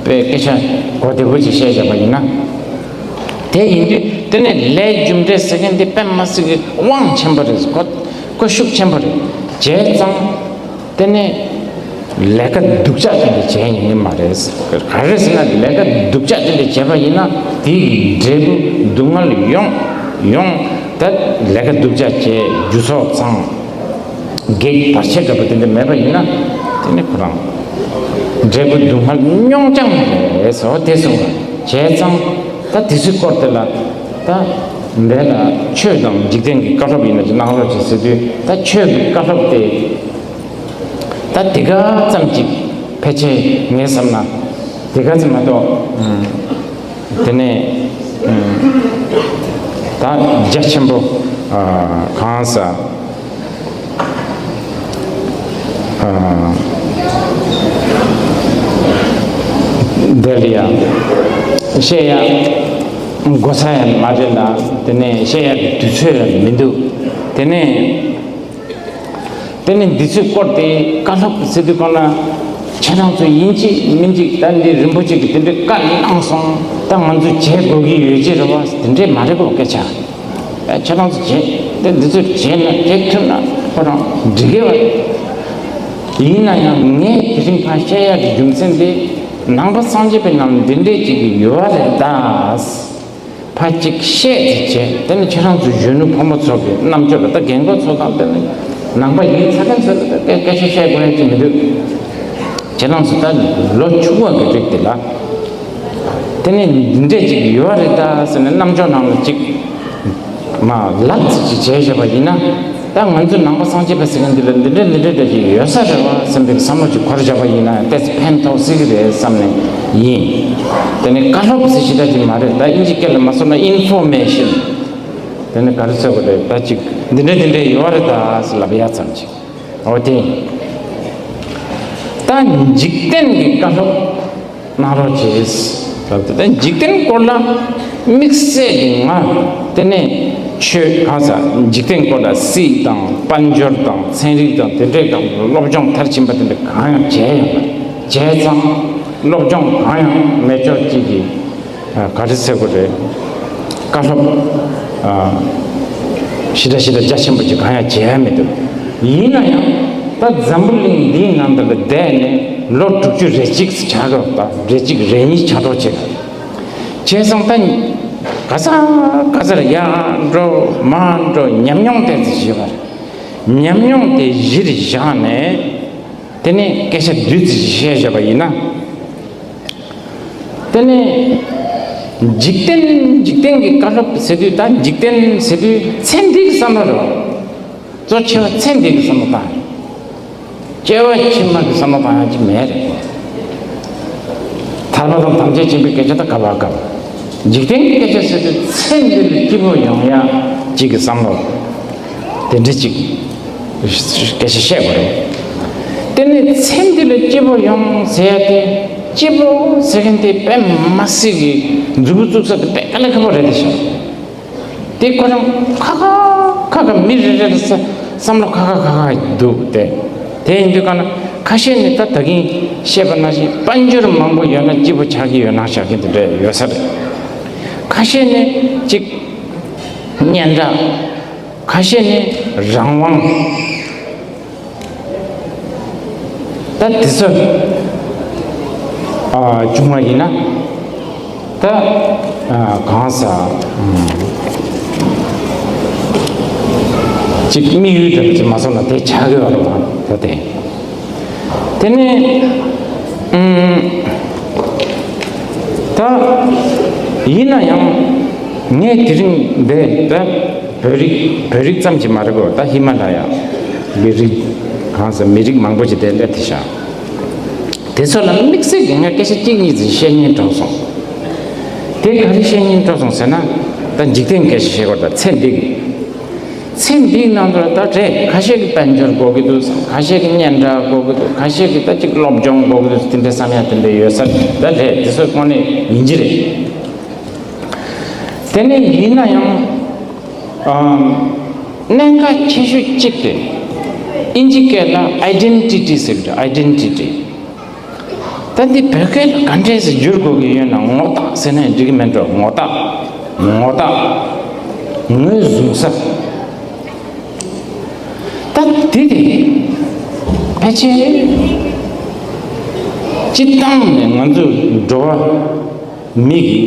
དཔེ་སྐད་ཆ་གོ་བདེ་པོ་ཅིག་བཤད་བཞག་པ་ཡིན་ན། དེ་ཡིན་དུས་དེ་ནི་ལས་རྒྱུ་འབྲས་ཟེར་མཁན་དེ་དཔེ་མ་སྲིད་ཀྱི་དབང་ཆེན་པོ་རེད། གོ་གོ་ཤུགས་ཆེན་པོ་རེད། བྱས་ཙང་དེ་ནི་ལས་ཀ་སྡུག་ཅག་དེ་འདྲ་བྱས་ཡིན་ནི་མ་རེད། ག་རེ་ཟེར་ན་ལས་ཀ་སྡུག་ཅག་དེ་འདྲ་བྱས་པ་ཡིན་ན་དེ་ཡི་འབྲས་བུ་སྡུག་བསྔལ་ཡོང་ཡོང་། ད་ལས་ཀ་སྡུག་ཅག་བྱས་རྒྱུ་ཚོགས་ཚང་། གེགས་བར་ཆད་འདྲ་པོ་དེ་འདྲ་མེད་པ་ཡིན་ན། དེ་ནི་ཁོ་རང་འབྲས་བུ་སྡུག་བསྔལ་མྱོང་རྐྱང་རེད་ཟེར་བ་དེ་གསུངས་པ་བྱས་ཙང་། ད་དེ་ཚོའི་སྐོར་དེ་ལ་ད་འདི་ལ་ཆོས་དང་འཇིག་རྟེན་གྱི་བཀའ་སློབ་ཡིན་ན་ཅིག་གནང་རོགས་བྱེད་ཟེར་དུས། ད་ཆོས་ཀྱི་བཀའ་སློབ་དེ་ད་དེ་ག་ཙམ་ཅིག་ཕལ་ཆེར་ངས་བསམ་ན་དེ་ག་ཙམ་མ་གཏོགས། དེ་ནས་ད་རྒྱ་ཆེན་པོ་གང་ཟག་དེ་ལ་ཡང་བཤད་ཡ་གོ་ས་ཡང་མ་རེད་ལ། དེ་ནས་བཤད་ཡ་གི་དུས་ཚོད་ཡང་མི་འདུག་དེ་ནས། དེ་ནི་འདི་ཚོའི་སྐོར་དེ་བཀའ་སློབ་ཟེར་དུས་གང་ལ། ཁྱེད་རང་ཚོ་ཡིན་གཅིག་མིན་གཅིག་ད་འདི་རིན་པོ་ཆེ་གིས་དེ་འདྲའི་བཀའ་གནང་སོང་། ད་ང་ཚོས་བྱེད་དགོས་ཀྱི་ཡོད་ཀྱི་རེད་བ། དེ་འདྲས་མ་རེད་གོ་སྐད་ཆ། ཨ་ཁྱེད་རང་ཚོ་བྱེད་དེ་འདི་ཚོ་བྱེད་ན་བྱེད་ཐུབ་ན་ཁོ་རང་འགྲིག་གི་རེད་བ། ཡིན་ན་ཡང་ངས་དེ་རིང་ཕར་བཤད་ཡག་གི་རྒྱུ་མཚན་དེ། ནང་པ་སངས་རྒྱས་པའི་ནང་འདི་འདྲས་ཅིག་གི་ཡོད་རེད་ད། ཕར་གཅིག་བཤད་དེ་བྱས། དེ་ནི་ཁྱེད་རང་ཚོ་གཞོན་ནུ་ཕོ་མོ་ཚོ་གི་རྣམ་དཔྱོད་ལ། ད་རྒན་རྒོན་ཚོ་དང་། དེ་ནི་ནང་པ་ཡིན་ཚ་མཁན་ཚོ་ལ་ད་སྐད་སྐད་ཆ་བཤད་དགོས་ཡ་ཅིག་མི་འདུག་ཁྱེད་རང་ཚོ་ད་ལོ་ཆུང་བ་གི་རིགས་དེ་ལ། དེ་ནི་འདི་འདྲས་ཅིག་ཡོད་རེད་ད་ཟེར་ནས་རྣམ་ཅོག་ནང་ལ་ཅིག་མ་ལབ་ཙིག་ཅིག་བྱས་བཞག་པ་ཡིན་ན། ད་ང་ཚོ་ནང་པ་སངས་རྒྱས་པ་ཟེར་མཁན་འདི་ལ་འདི་འདྲ་འདི་འདྲ་འདྲ་ཅིག་ཡོད་ས་རེད་བ་བསམ་པའི་བསམ་བློ་ཅིག་འཁོར་བཞག་པ་ཡིན་ན་ཏོག་ཙམ་ཕན་ཐོགས་སྲིད་ཀྱི་རེད་བསམ་ནས་ཡིན། དེ་ནི་བཀའ་སློབ་ཟེར་ཞེ་དྲག་ཅིག་མ་རེད། ད་དབྱིན་ཇི་སྐད་ལ་མ་སོང་ན་ཨིན་ཕོར་མེ་ཤན། དེ་ནི་ག་རེ་ཟེར་དགོས་རེད། ད་ཅིག་འདི་འདྲ་འདི་འདྲ་ཡོད་རེད་ད་ཟེར་ལབ་ཡ་ཙམ་ཅིག་འོ་དེ་ཡིན། ད་འཇིག་རྟེན་གྱི་བཀའ་སློབ་གནང་རོགས་བྱེད། ད་ལྟ་འཇིག་རྟེན་སྐོར་ལ་དམིགས་བསལ་གྱི་ང་དེ་ནས་ཆོས་གང་ཟག་འཇིག་རྟེན་སྐོར་ལ་སྲིད་དང་དཔལ་འབྱོར་དང་ཚན་རིག་དང་དེ་འདྲའི་སྒང་སློབ་སྦྱོང་མཐར་ཕྱིན་པ་དེ་འདྲ་གང་ཡང་བྱས་ཡོད་མ་རེད། བྱས་ཙང་སློབ་སྦྱོང་གང་ཡང་མེད་ཆོག་ཅིག་གི་ག་རེ་ཟེར་དགོས་རེད། བཀའ་སློབ་ཞེ་དྲག་ཞེ་དྲག་རྒྱ་ཆེན་པོ་ཅིག་གང་ཡང་བྱས་ཡ་མི་འདུག་ཡིན་ན་ཡང་ད་འཛམ་བུ་གླིང་འདིའི་ནང་དུ་ལ་བསྡད་ནས་ལོ་དྲུག་ཅུ་རེ་གཅིག་ཆགས་ཀྱི་ཡོད་པ། རེ་གཅིག་རེ་གཉིས་ཆགས་འགྲོ་བྱེད། བྱས་ཙང་ད་ག་ས་ག་སར་ཡར་འགྲོ་མར་འགྲོ་ཉམས་མྱོང་དེ་ཚོ་བྱེད་པ་རེད། ཉམས་མྱོང་དེ་གཞིར་བཞག་ནས་དེ་ནས་སྐད་ཆ་བདུད་རྩི་ཞིག་བཤད་བཞག་པ་ཡིན་ན། དེ་ནས་འཇིག་རྟེན་འཇིག་རྟེན་གྱི་བཀའ་སློབ་ཟེར་དུས། ད་འཇིག་རྟེན་ཟེར་དུས་ཚེ་འདི་གི་བསམ་བློ་རེད་བ། གཙོ་ཆེ་བ་ཚེ་འདི་གི་བསམ་བློ་བཏང་། སྐྱེ་བ་ཕྱི་མ་གི་བསམ་བློ་བཏང་ཡ་ཅིག་མེད་རེད། ཐར་པ་དང་ཐམས་ཅད་མཁྱེན་པའི་སྐད་ཆ་ད་ག་བ་ག་འཇིག་རྟེན་གྱི་སྐད་ཆ་ཟེར་དུས་ཚེ་འདི་ལ་སྐྱིད་པོ་ཡོང་ཡ་ཅིག་གི་བསམ་བློ་དེ་འདྲ་ཅིག་སྐད་ཆ་བཤད་དགོས་རེད། དེ་ནི་ཚེ་འདི་ལ་སྐྱིད་པོ་ཡོང་ཟེར་ཡ་དེ། སྐྱིད་པོ་ཟེར་མཁན་དེ་དཔེ་མ་སྲིད་ཀྱི་མཛུབ་གུ་བཙུགས་ས་དེ་དཔེ་དཀའ་ལས་ཁག་པོ་རེད་དེ་ཤག་དེ་ཁོ་རང་ཁ་ཁ་ཁ་ཁ་མི་རེ་རེ་ལ་ས་བསམ་བློ་ཁ་ཁ་ཁ་ཁ་འདུག་དེ་དེ་ཡིན་དུས་ག་ན་ཁ་ཤས་ནི་ད་ད་གིན་བཤད་པ་ནང་བཞིན་དཔལ་འབྱོར་མང་པོ་ཡོད་ན་སྐྱིད་པོ་ཆགས་ཀྱི་ཡོད་ན་ཆགས་ཀྱི་འདི་འདྲ་ཡོད་ས་རེད། ཁ་ཤས་ནི་གཅིག་སྙན་གྲགས། ཁ་ཤས་ནི་རང་དབང་། ད་དེ་ཚོ་ཨ་བྱུང་བ་ཡིན་ན་ད་ཨ་གང་ཟག་ཨམ་ཅིག་དམིགས་ཡུལ་འདྲ་པོ་ཅིག་མ་སོང་ན་དེ་ཆགས་ཀྱི་ཡོད་རེད་བ། ད་དེ་དེ་ནས་ཨམ་ད་ཡིན་ན་ཡང་ངས་དེ་རིང་འདི་ད། བོད་རིགས་བོད་རིགས་ཙམ་གྱིས་མ་རེད་གོ། ད་ཧི་མ་ལ་ཡ་མི་རིགས་གང་ཟེར་མི་རིགས་མང་པོ་ཅིག་དེ་སླེབས་ཏེ་བཞག་དེ་ཚོ་ལ་དམིགས་བསལ་གྱི་ངས་སྐད་ཆ་གཅིག་གཉིས་ཙམ་བཤད་སྙིང་བྲོ་སོང་། དེ་ག་རེ་བཤད་སྙིང་བྲོ་སོང་ཟེར་ན། ད་འཇིག་རྟེན་སྐད་ཆ་བཤད་དགོས། ད་ཚེ་འདི་གི་ཚེ་འདིའི་ནང་དུ་ད་རེད། ཁ་ཤས་ཀྱིས་དཔལ་འབྱོར་དགོས་ཀྱི་འདུག་བསམ། ཁ་ཤས་ཀྱིས་སྙན་གྲགས་དགོས་ཀྱི་འདུག་ཁ་ཤས་ཀྱིས་ད་ཅིག་སློབ་སྦྱོང་དགོས་ཀྱི་འདུག་དེ་འདྲའི་བསམ་ཡ་དེ་འདྲ་ཡོད་ས་རེད། ད་རེད། དེ་ཚོ་དངོས་གནས་ཡིན་གྱི་རེད། དེ་ནས་ཡིན་ན་ཡང་ཨམ། གནད་འགག་ཆེ་ཤོས་གཅིག་དེ་ཨིན་ཇི་སྐད་ལ་ཨའི་ཌེན་ཊི་ཊི་ཟེར་གྱི་འདུག་ཨའི་ཌེན་ཊི་ཊི། ད་འདི་བོད་སྐད་ལ་ག་འདྲས་སེ་བསྒྱུར་དགོས་ཀྱི་ཡོད་ན། ངོ་རྟགས་ཟེར་ན་འགྲིག་གི་མེད་འགྲོ། ངོ་རྟགས། ངོ་རྟགས། ངོས་བཟུང་ས། ད་འདི་དེ་ཕལ་ཆེར་སྤྱིར་བཏང་ནས་ང་ཚོ་འགྲོ་བ་མི་གི་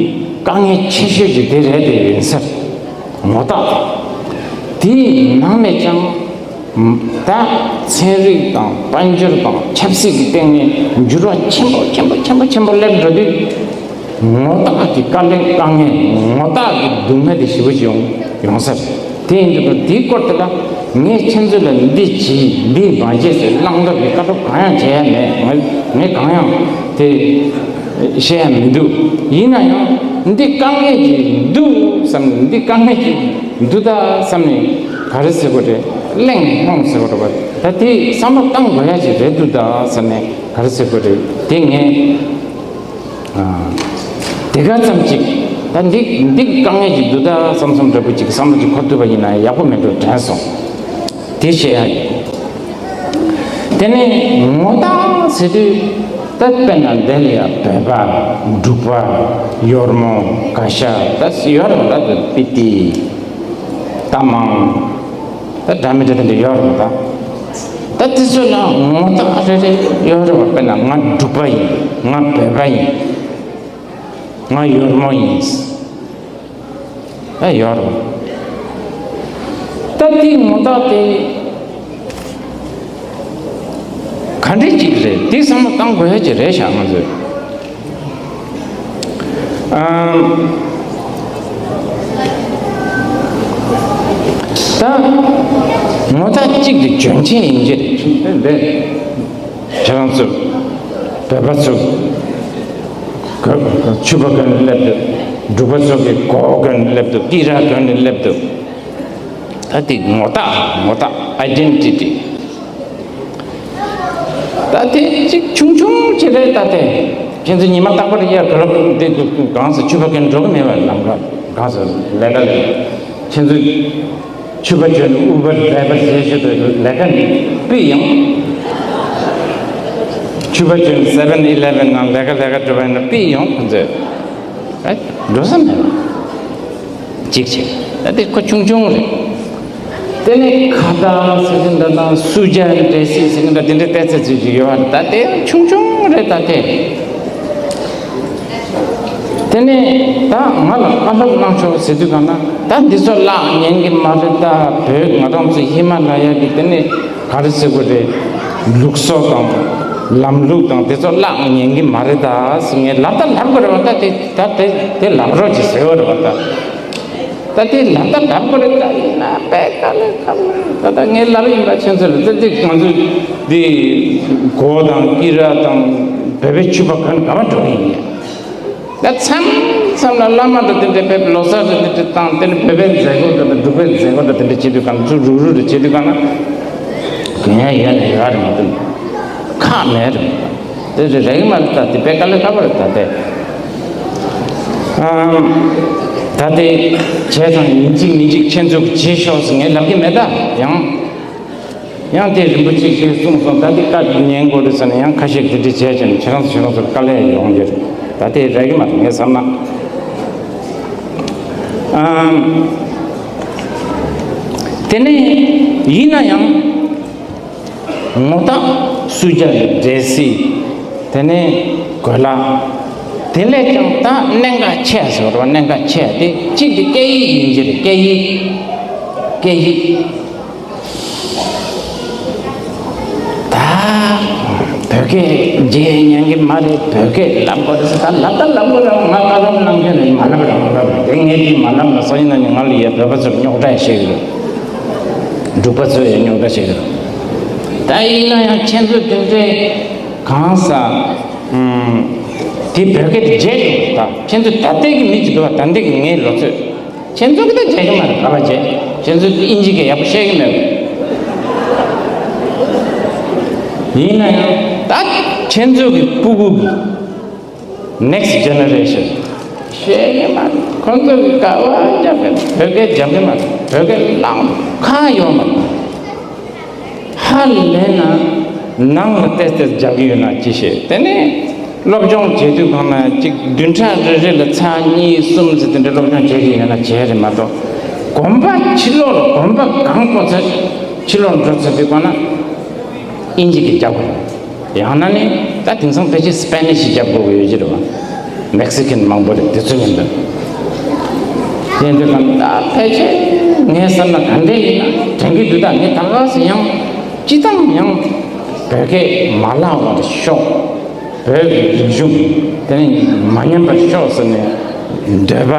དཀའ་ངལ་ཆེ་ཤོས་ཀྱི་དེ་རེད། དེ་ཡིན་ས་རེད། ངོ་རྟགས། དེའི་ནང་ནས་ཀྱང་ད་ཚན་རིག་དང་དཔལ་འབྱོར་དང་ཆབ་སྲིད་ཀྱི་སྟེང་ནས་འགྱུར་བ་ཆེན་པོ་ཆེན་པོ་ཆེན་པོ་ཆེན་པོ་སླེབས་འགྲོ་དུས། ངོ་རྟགས་ཀྱི་དཀའ་ལས་དཀའ་ངལ། ངོ་རྟགས་ཀྱི་སྡུག་བསྔལ་དེ་ཞེ་པོ་ཅིག་ཡོང་ཡོང་ས་རེད། དེ་ཡིན་དུས་དེའི་སྐོར་དེ་ལ་ངས་ཁྱེད་ཚོ་ལ་འདི་བྱེད་འདི་མ་བྱེད་ཟེར་བླང་དོར་གྱི་བཀའ་སློབ་གང་ཡང་བྱས་ཡ་མེད། ངས་ངས་གང་ཡང་དེ་བཤད་ཡ་མི་འདུག་ཡིན་ན་ཡང་འདི་དཀའ་ངལ་ཅིག་འདུག་བསམ་ནས། འདི་དཀའ་ངལ་ཅིག་འདུག་ད་བསམ་ནས་ག་རེ་ཟེར་དགོས་རེད། གླེང་སློང་ཟེར་དགོས་རེད་པ། ད་དེ་བསམ་བློ་བཏང་དགོས་ཡ་ཅིག་རེད་འདུག་ད་བསམ་ནས་ག་རེ་ཟེར་དགོས་རེད། དེ་ངས། དེ་ག་ཙམ་ཅིག་ད་འདི་འདི་དཀའ་ངལ་ཅིག་འདུག་ད་བསམ་བསམ་འདྲ་པོ་ཅིག་བསམ་བློ་ཅིག་འཁོར་ཐུབ་པ་ཡིན་ན་ཡག་པོ་མེད་འགྲོ་དྲན་སོང་། དེ་བཤད་ཡ་ཡིན། དེ་ནས་ངོ་རྟགས་ཟེར་དུས་ད་དཔེར་ན་འདི་ལ་ཡ་བོད་པ། འབྲུག་པ། ཡོར་མོ། ག་ཤ། ད་ཡོར་མོ་ད་དུ་པི་ཏི། རྟ་མང་། ད་འདྲ་མི་འདྲ་དེ་འདྲ་ཡོད་རེད་པ། ད་དེ་ཚོ་ལ་ངོ་རྟགས་རེ་རེ་ཡོད་རེད་པ། དཔེར་ན་ང་འབྲུག་པ་ཡིན། ང་བོད་པ་ཡིན། ང་ཡོར་མོ་ཡིན། ད་ཡོད་རེད་པ། ད་དེ་ངོ་རྟགས་དེ་ག་འདྲས་ཅིག་རེད། དེ་བསམ་བློ་བཏང་དགོས་ཡ་ཅིག་རེད་ཤག་ང་ཚོས། ཨམ། ད་ངོ་རྟགས་གཅིག་དེ་གྱོན་ཆས་ཡིན་གྱི་རེད། ཁྱེད་རང་ཚོ་བོད་པ་ཚོ་ག་ཕྱུ་པ་གོན་ནས་སླེབས་འདུག་འབྲུག་པ་ཚོ་གིས་གོ་བ་གོན་ནས་སླེབས་འདུག་ཀི་ར་གོན་ནས་སླེབས་འདུག་ད་དེ་ངོ་རྟགས། ངོ་རྟགས། ཨའི་ཌེན་ཊི་ཊི། ད་དེ་གཅིག་ཆུང་ཆུང་ཅིག་རེད། ད་དེ་ཁྱེད་ཚོ་ཉི་མ་རྟག་པར་ཡར་ག་ལ་འདི་གང་ཟེར་ཕྱུ་པ་གོན་འགྲོ་གི་མེད་པ། ལམ་ཁ་གང་ཟེར་ལས་ཀ་ལས། ཁྱེད་ཚོ་ཕྱུ་པ་གྱོན་ཨུ་བར་ཌ་རའི་བར་བྱེད་ཤེས་དུས་ལས་ཀ་འདི་པི་ཡོང་། ཕྱུ་པ་གྱོན་སེ་ཝེན་ཨི་ལེ་ཝེན་ནང་ལས་ཀ་ལས་ཀ་འགྲོ་བ་ཡིན་ན་པི་ཡོང་ཁོ་ཚོས། ཨེ། འགྲོ་ས་མེད་པ། གཅིག་བྱས། ད་དེ་ཁོ་ཆུང་ཆུང་རེད། དེ་ནས་ཁ་བརྡ་ཟེར་གྱི་འདྲ་དང་། སུ་ཇཱ་ཡི་འགྲེལ་བཤད་ཟེར་གྱི་འདྲ། དེ་འདྲའི་ལྟ་ཚུལ་ཅིག་ཡོད་པ་རེད། ད་དེ་ཆུང་ཆུང་རེད། ད་དེ། དེ་ནས་ད་ང་ལ་བཀའ་སློབ་གནང་ཆོག་ཟེར་དུས་གང་ན། ད་འདི་ཚོ་བརླག་ཉན་གྱི་མ་རེད་ད། བོད་ང་རང་ཚོ་ཧི་མ་ལ་ཡ་གི་དེ་ནས་ག་རེ་ཟེར་དགོས་རེད། ལུགས་སྲོལ་དང་ལམ་ལུགས་དང་དེ་ཚོ་བརླག་ཉན་གྱི་མ་རེད་ད་ཟེར་ངས་ལབ་ད་ལབ་དགོས་རེད་པ། ད་དེ་ད་དེ་དེ་ལབ་རོགས་ཅིག་ཟེར་བ་རེད་པ། ད། ད་དེ་ལབ་ད་ལབ་དགོས་རེད། ད་ཡིན་ན་དཔེ་དཀའ་ལས་ཁག་ལ། ད་ད་ངས་ལབ་ཡིན་པ། ཁྱེད་ཚོ་ལ་ད་དེ་ང་ཚོ་དེ་གོ་དང་ཀི་ར་དང་བོད་པའི་ཕྱུ་པ་གོན་ག་པར་འགྲོ་གི་ཡིན། ད་མཚམས་མཚམས་ལ་བླ་མ་དང་དེ་འདྲ་བོད་པའི་ལོ་གསར་རེ་དེ་འདྲ་བཏང་། དེ་ནས་བོད་པའི་མཛད་སྒོ་དང་འབྲུག་པའི་མཛད་སྒོ་དང་དེ་འདྲ་བྱེད་དུས་གང་ཚོ་རུག་རུག་རེ་བྱེད་དུས་གང་ན་གོན་ཡ་ཡོད་ན་ཡོད་རེད་མ་གཏོགས་ཁག་མེད་རེད། དེ་རེ་རེག་མ་རེད། ད་དེ་དཔེ་དཀའ་ལས་ཁག་པོ་རེད། ད་དེ། ཨམ། ད་དེ་བྱས་ཙང་ཡིན་གཅིག་མིན་གཅིག་ཁྱེད་ཚོ་གིས་བྱེད་ཤོག་ཟེར་ངས་ལབ་ཀྱི་མེད་ད། ཡང་ཡང་དེ་རིན་པོ་ཆེ་གིས་གསུངས་སོང་། ད་དེ་བཀའ་ཉན་དགོས་རེད་ཟེར་ནས་ཡང་ཁ་ཤས་དེ་འདྲ་བྱས་བྱས་ནས་ཁྱེད་རང་ཚོ་ཁྱེད་རང་ཚོར་དཀའ་ལས་ཡོང་གི་རེད། ད་དེ་རེག་གི་མ་རེད་ངས་བསམ་ན། ཨམ། དེ་ནས་ཡིན་ན་ཡང་། ངོ་རྟགས། སུ་ཇཱ་ཡི་འགྲེལ་བཤད། དེ་ནས་གོས་ལག་དེ་ལས་ཀྱང་ད་གནད་འགག་ཆེ་ཟེར་བ་རེད་པ། གནད་འགག་ཆེ་དེ་གཅིག་དེ་སྐད་ཡིག་ཡིན་གྱི་རེད། སྐད་ཡིག་སྐད་ཡིག་ད་བོད་སྐད་བརྗེད་ཉན་གྱི་མ་རེད། བོད་སྐད་ལབ་དགོས་རེད་ཟེར། ད་ལབ་ད་ལབ་དགོས་རེད། ང་བཀའ་སློབ་གནང་མཁན་རེད། མ་ལབ་རང་ལབ་རེད། དེ་ ངས་དེ་མ་ལབ་ན་སང་ཉིན་གནངས་ཉིན་ང་ལ་ཡ་བོད་པ་ཚོར་རྙོག་དྲ་བཤད་ཀྱི་རེད། འབྲུག་པ་ཚོས་ཡ་རྙོག་དྲ་བཤད་ཀྱི་རེད། ད་ཡིན་ན་ཡང་ཁྱེད་ཚོ་དེ་འདྲའི་གང་ཟག་ཨུམ། དེ་བོད་སྐད་དེ་བརྗེད་འགྲོ་ད། ཁྱེད་ཚོ་ད་ལྟའི་གི་མི་ཅིག་འདུག་བ། ད་ལྟའི་གི་ངའི་ལོ་ཚོད། ཁྱེད་ཚོ་གི་ད་བརྗེད་ཀྱི་མ་རེད། ག་པར་བརྗེད། ཁྱེད་ཚོ་དབྱིན་ཇི་སྐད་ཡག་པོ་བཤད་ཀྱི་མེད། ཡིན་ན་ཡང་ད་ཁྱེད་ཚོ་གི་སྤུ་གུ་གི་next generation་བཤད་ཀྱི་མ་རེད། ཁོང་ཚོ་གི་དཀའ་བ་རྒྱབ་པའི་བོད་སྐད་རྒྱབ་ཀྱི་མ་རེད། བོད་སྐད་བླངས་ཁག་ཡོད་མ་རེད། ཧ་ལས་ན་ནང་ལ་ཏེས་ཏེས་རྒྱག་གི་ཡོད་ན་ཅི་ཤེས། དེ་ནས་སློབ་སྦྱོང་བྱེད་དུས་གང་ན་གཅིག་བདུན་ཕྲག་རེ་རེ་ལ་ཚར་གཉིས་གསུམ་ཟེར་དེ་འདྲ་སློབ་སྦྱོང་བྱེད་ཀྱི་ཡོད་ན་བྱས་རེད་མ་གཏོགས། གོམ་པ་ཕྱི་ལོགས་ལ་གོམ་པ་གང་སྤོ་ཚེ་ཕྱི་ལོགས་འགྲོ་ཚར་དུས་གང་ན་དབྱིན་ཇི་གི་རྒྱབ་དགོས། ཡང་ན་ནི་ད་དེང་སང་ཕལ་ཆེར་སི་པེ་ནི་ཤི་རྒྱབ་དགོས་ཀྱི་ཡོད་ཀྱི་རེད་བ། མེག་སི་ཀན་མང་པོ་རེད་དེ་ཚོ་མཉམ་དུ། དེ་འདྲ་གང་ལྟར་ཕལ་ཆེར་ངས་བསམ་ན་ག་འདྲ་ཡིན་ན་དྲན་གྱི་འདུག་ད་ངས་ད་ག་སེ་ཡང་སྤྱི་བཏང་ཡང་བོད་སྐད་མ་བརླག་པར་ཤོག་བོད་ཀྱི་རིག་གཞུང་དེ་ནི་མ་ཉམས་པར་ཤོག་ཟེར་ནས་འདོད་པ་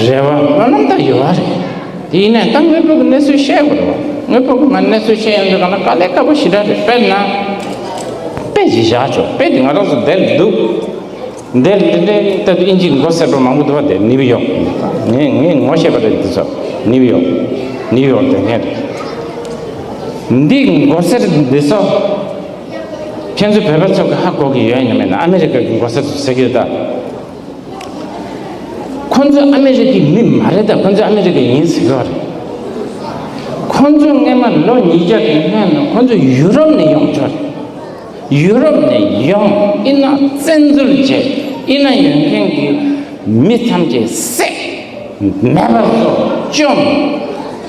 རེ་བ་སྨོན་ལམ་ད་ཡོད་པ་རེད། དེ་ཡིན་ནའི་ད་དངོས་པོ་གི་གནས་ཚུལ་བཤད་དགོས་རེད་བ། དངོས་པོ་གི་ང་གནས་ཚུལ་བཤད་ཡོང་དུས་གང་ལ་དཀའ་ལས་ཁག་པོ་ཞེ་དྲག་རེད། དཔེར་ན་དཔེ་ཞིག་བཞག་ཆོག་དཔེ་དེ་ང་རང་ཚོ་འདིར་འདུག་འདིར་འདི་འདྲའི་ལྟ་དུས་དབྱིན་ཇིའི་མགོ་སེར་པོ་མང་པོ་འདུག་བ། དེ་ནིའུ་ཡོག་ངས་ངས་ངོ་ཤེས་པ་རེད། འདི་ཚོ་ནིའུ་ཡོག་ནིའུ་ཡོག་དེ་ངས་རེད། འདི་མགོ་སེར་འདི་ཚོ་ཁྱེད་ཚོ་བོད་པ་ཚོ་གི་ཧ་གོ་གི་ཡོད་ཡིན་ན་མེད་ན། ཨ་མི་རི་ཀ་གི་མགོ་སེར་ཚོ་ཟེར་གི་ཡོད་ད། ཁོ་ཚོ་ཨ་མི་རི་ཀའི་མི་མ་རེད་ད། ཁོ་ཚོ་ཨ་མི་རི་ཀ་ཡིན་ཟེར་གི་རེད། ཁོ་ཚོ་སྔས་མ་ལོ་ཉིས་བརྒྱ་གི་སྔོན་ལ་ཁོ་ཚོ་ཡུ་རོབ་ནས་ཡོང་ཆོག་རེད། ཡུ་རོབ་ནས་ཡོང་ཨི་ན་བཙན་འཛུལ་བྱས་ཨི་ན་ཡོད་མཁན་གྱི་མི་ཐམས་ཅད་བསད། མེད་པར་བཟོ་བཅོམ།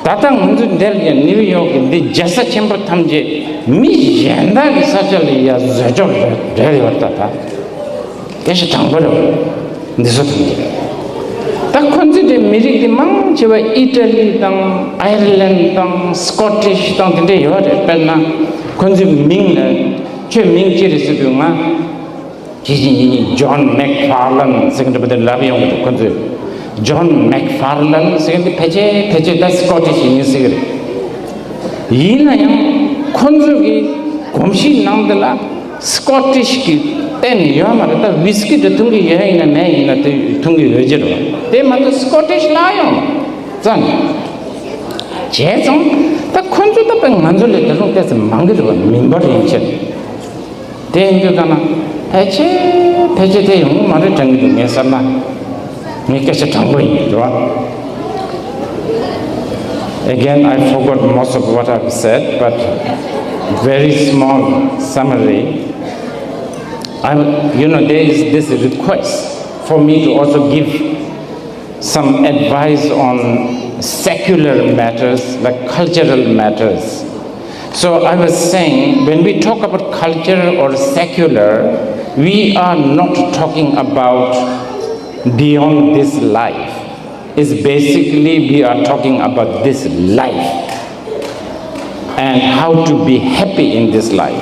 ད་ལྟ་ང་ཚོ་འདིར་ཡང་ནིའུ་ཡོག་གི་འདི་རྒྱལ་ས་ཆེན་པོ་ཐམས་ཅད་མི་གཞན་དག་གི་ས་ཆ་ལ་ཡ་བཟོས་ཆོག་རེད་རེད་ཡོད་ད། ད་སྐད་ཆ་དྲང་པོ་རེད། འདི་ཚོ་ཐམས་ཅད་ད་ཁོ་ཚོ་དེ་མི་རིགས་དེ་མང་ཆེ་བ་ཨི་ཊ་ལི་དང་ཨའི་རི་ལན་དང་སི་ཀོ་ཊིཤ་དང་དེ་འདྲ་ཡོད་རེད། དཔེར་ན་ཁོ་ཚོའི་མིང་ལ་ཁྱོད་མིང་ཅི་རེད་ཟེར་དུས་ང་ཇི་ཞིག་ཡིན་ཡིན། ཇོན་མེག་ཕར་ལན་ཟེར་གི་འདྲ་པོ་དེ་ལབ་ཡོང་གི་འདུག་ཁོ་ཚོས། ཇོན་མེག་ཕར་ལན་ཟེར་གི་འདི་ཕལ་ཆེར་ཕལ་ཆེར་ད་སི་ཀོ་ཊིཤ་ཡིན་ཟེར་གི་རེད། ཡིན་ན་ཡང་ཁོ་ཚོ་གི་གོམས་གཤིས་ནང་དེ་ལ་སི་ཀོ་ཊིཤ་གི་རྟེན་ཡོད་མ་རེད། ད་ཝིས་ཀི་དེ་འཐུང་གི་ཡོད་ཡིན་ན་མེད་ཡིན་ན་དེ་འཐུང་གི་ཡོད་ཀྱི་རེད། དེ་མ་གཏོགས་སི་ཀོ་ཊིཤ་ལབ་ཡོང་ཙང་བྱས་ཙང་ད་ཁོ་ཚོ་ད་པའི་ང་ཚོ་ལས་ད་རུང་ཏོག་ཙམ་མང་གི་རེད་བ། མི་འབོར་ཡན་ཆད། དེ་ཡིན་དུས་ད་ན་ཕལ་ཆེར་ཕལ་ཆེར་དེ་ཡོང་གི་མ་རེད་དྲན་གི་འདུག་ངས་བསམ་ན། ངའི་སྐད་ཆ་དྲང་པོ་ཡིན་རེད་བ། Again, I forgot most of what I've said, but very small summary. I'm, you know, there is this request for me to also give some advice on secular matters, like cultural matters. So I was saying, when we talk about culture or secular, we are not talking about beyond this life. It's basically we are talking about this life and how to be happy in this life.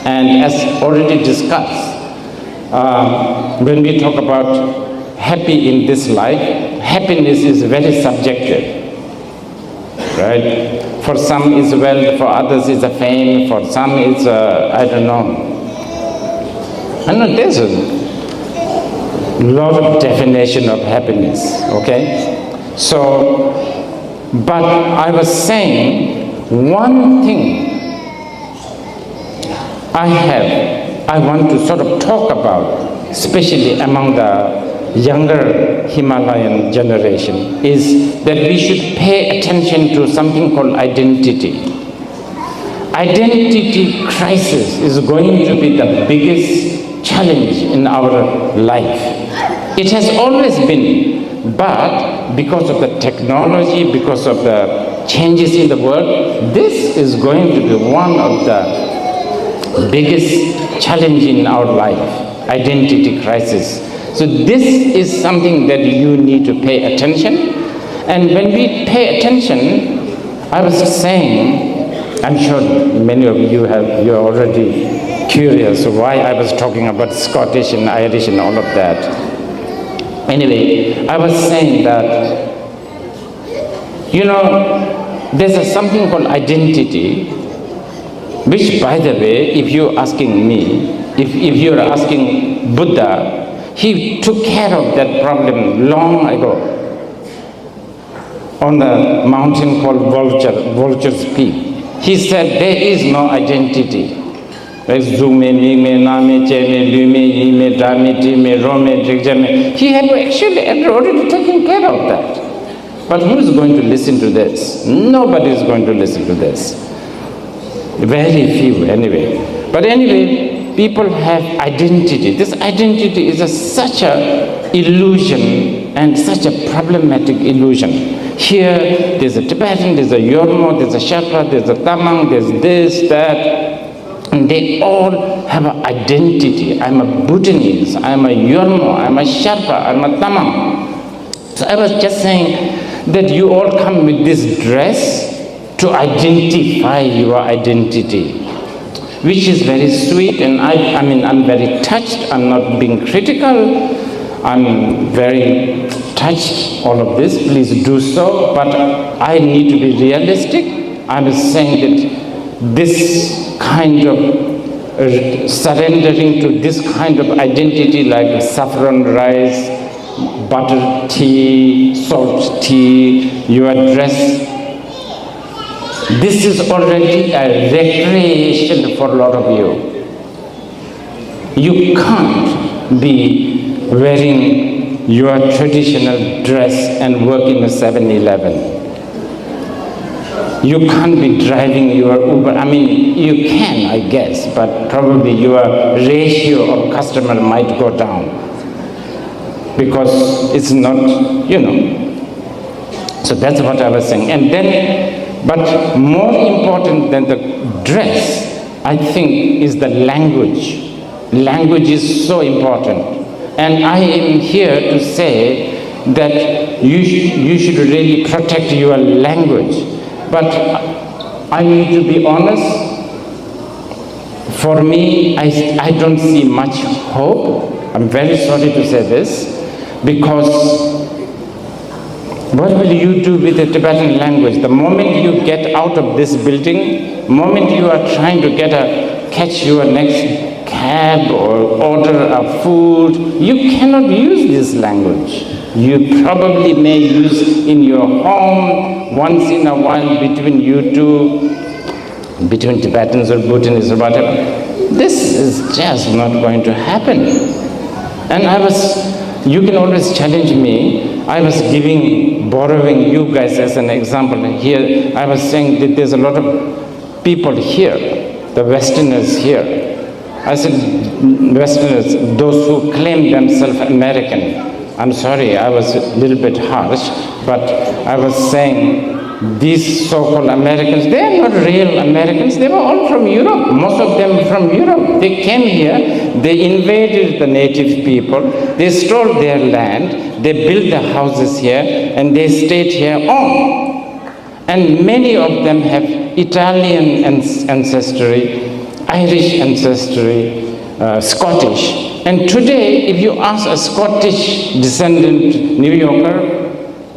And as already discussed, um, when we talk about happy in this life, happiness is very subjective, right? For some it's wealth, for others it's a fame, for some it's a, I don't know. I know there's a lot of definition of happiness, okay? So, but I was saying one thing I have, I want to sort of talk about, especially among the younger Himalayan generation, is that we should pay attention to something called identity. Identity crisis is going to be the biggest challenge in our life. It has always been, but because of the technology, because of the changes in the world, this is going to be one of the biggest challenge in our life, identity crisis. So this is something that you need to pay attention. And when we pay attention, I was saying, I'm sure many of you have, you are already curious why I was talking about Scottish and Irish and all of that. Anyway, I was saying that, you know, there's a something called identity, which, by the way, if you're asking me, if, if you're asking Buddha, he took care of that problem long ago on the mountain called Vulture, Vulture's Peak. He said there is no identity. གཟུགས་མེད། མིག་མེད། རྣ་མེད། ལྕེ་མེད། ལུས་མེད། ཡིད་མེད། སྒྲ་མེད། དྲི་མེད། རོ་མེད། དྲི་ཆབ་མེད། He had actually already taken care of that. But who is going to listen to this? Nobody is going to listen to this. Very few, anyway. But anyway, people have identity. This identity is a, such a illusion and such a problematic illusion. Here, there's a Tibetan, there's a Yormo, there's a Sherpa, there's a Tamang, there's this, that. And they all have an identity. I'm a Bhutanese, I'm a Yormo, I'm a Sherpa, I'm a Tamang. So I was just saying that you all come with this dress to identify your identity, which is very sweet, and I, I mean, I'm very touched. I'm not being critical. I'm very touched, all of this. Please do so, but I need to be realistic. I'm saying that this kind of, uh, surrendering to this kind of identity, like saffron rice, butter tea, salt tea, your dress, this is already a recreation for a lot of you. You can't be wearing your traditional dress and work in a Seven Eleven. You can't be driving your Uber. I mean, you can, I guess, but probably your ratio of customer might go down because it's not, you know. So that's what I was saying. And then, but more important than the dress, I think, is the language. Language is so important. And I am here to say that you, sh- you should really protect your language. But I need to be honest, for me, I, I don't see much hope. I'm very sorry to say this, because what will you do with the Tibetan language? The moment you get out of this building, moment you are trying to get a, catch your next cab or order a food, you cannot use this language. You probably may use in your home once in a while between you two, between Tibetans or Bhutanese or whatever. This is just not going to happen. And I was, you can always challenge me. I was giving, borrowing you guys as an example. Here, I was saying that there's a lot of people here, the Westerners here. I said, Westerners, those who claim themselves American. I'm sorry, I was a little bit harsh, but I was saying these so-called Americans, they are not real Americans. They were all from Europe, most of them from Europe. They came here, they invaded the native people, they stole their land, they built the houses here, and they stayed here on. And many of them have Italian ans- ancestry, Irish ancestry, uh, Scottish. And today, if you ask a Scottish descendant New Yorker,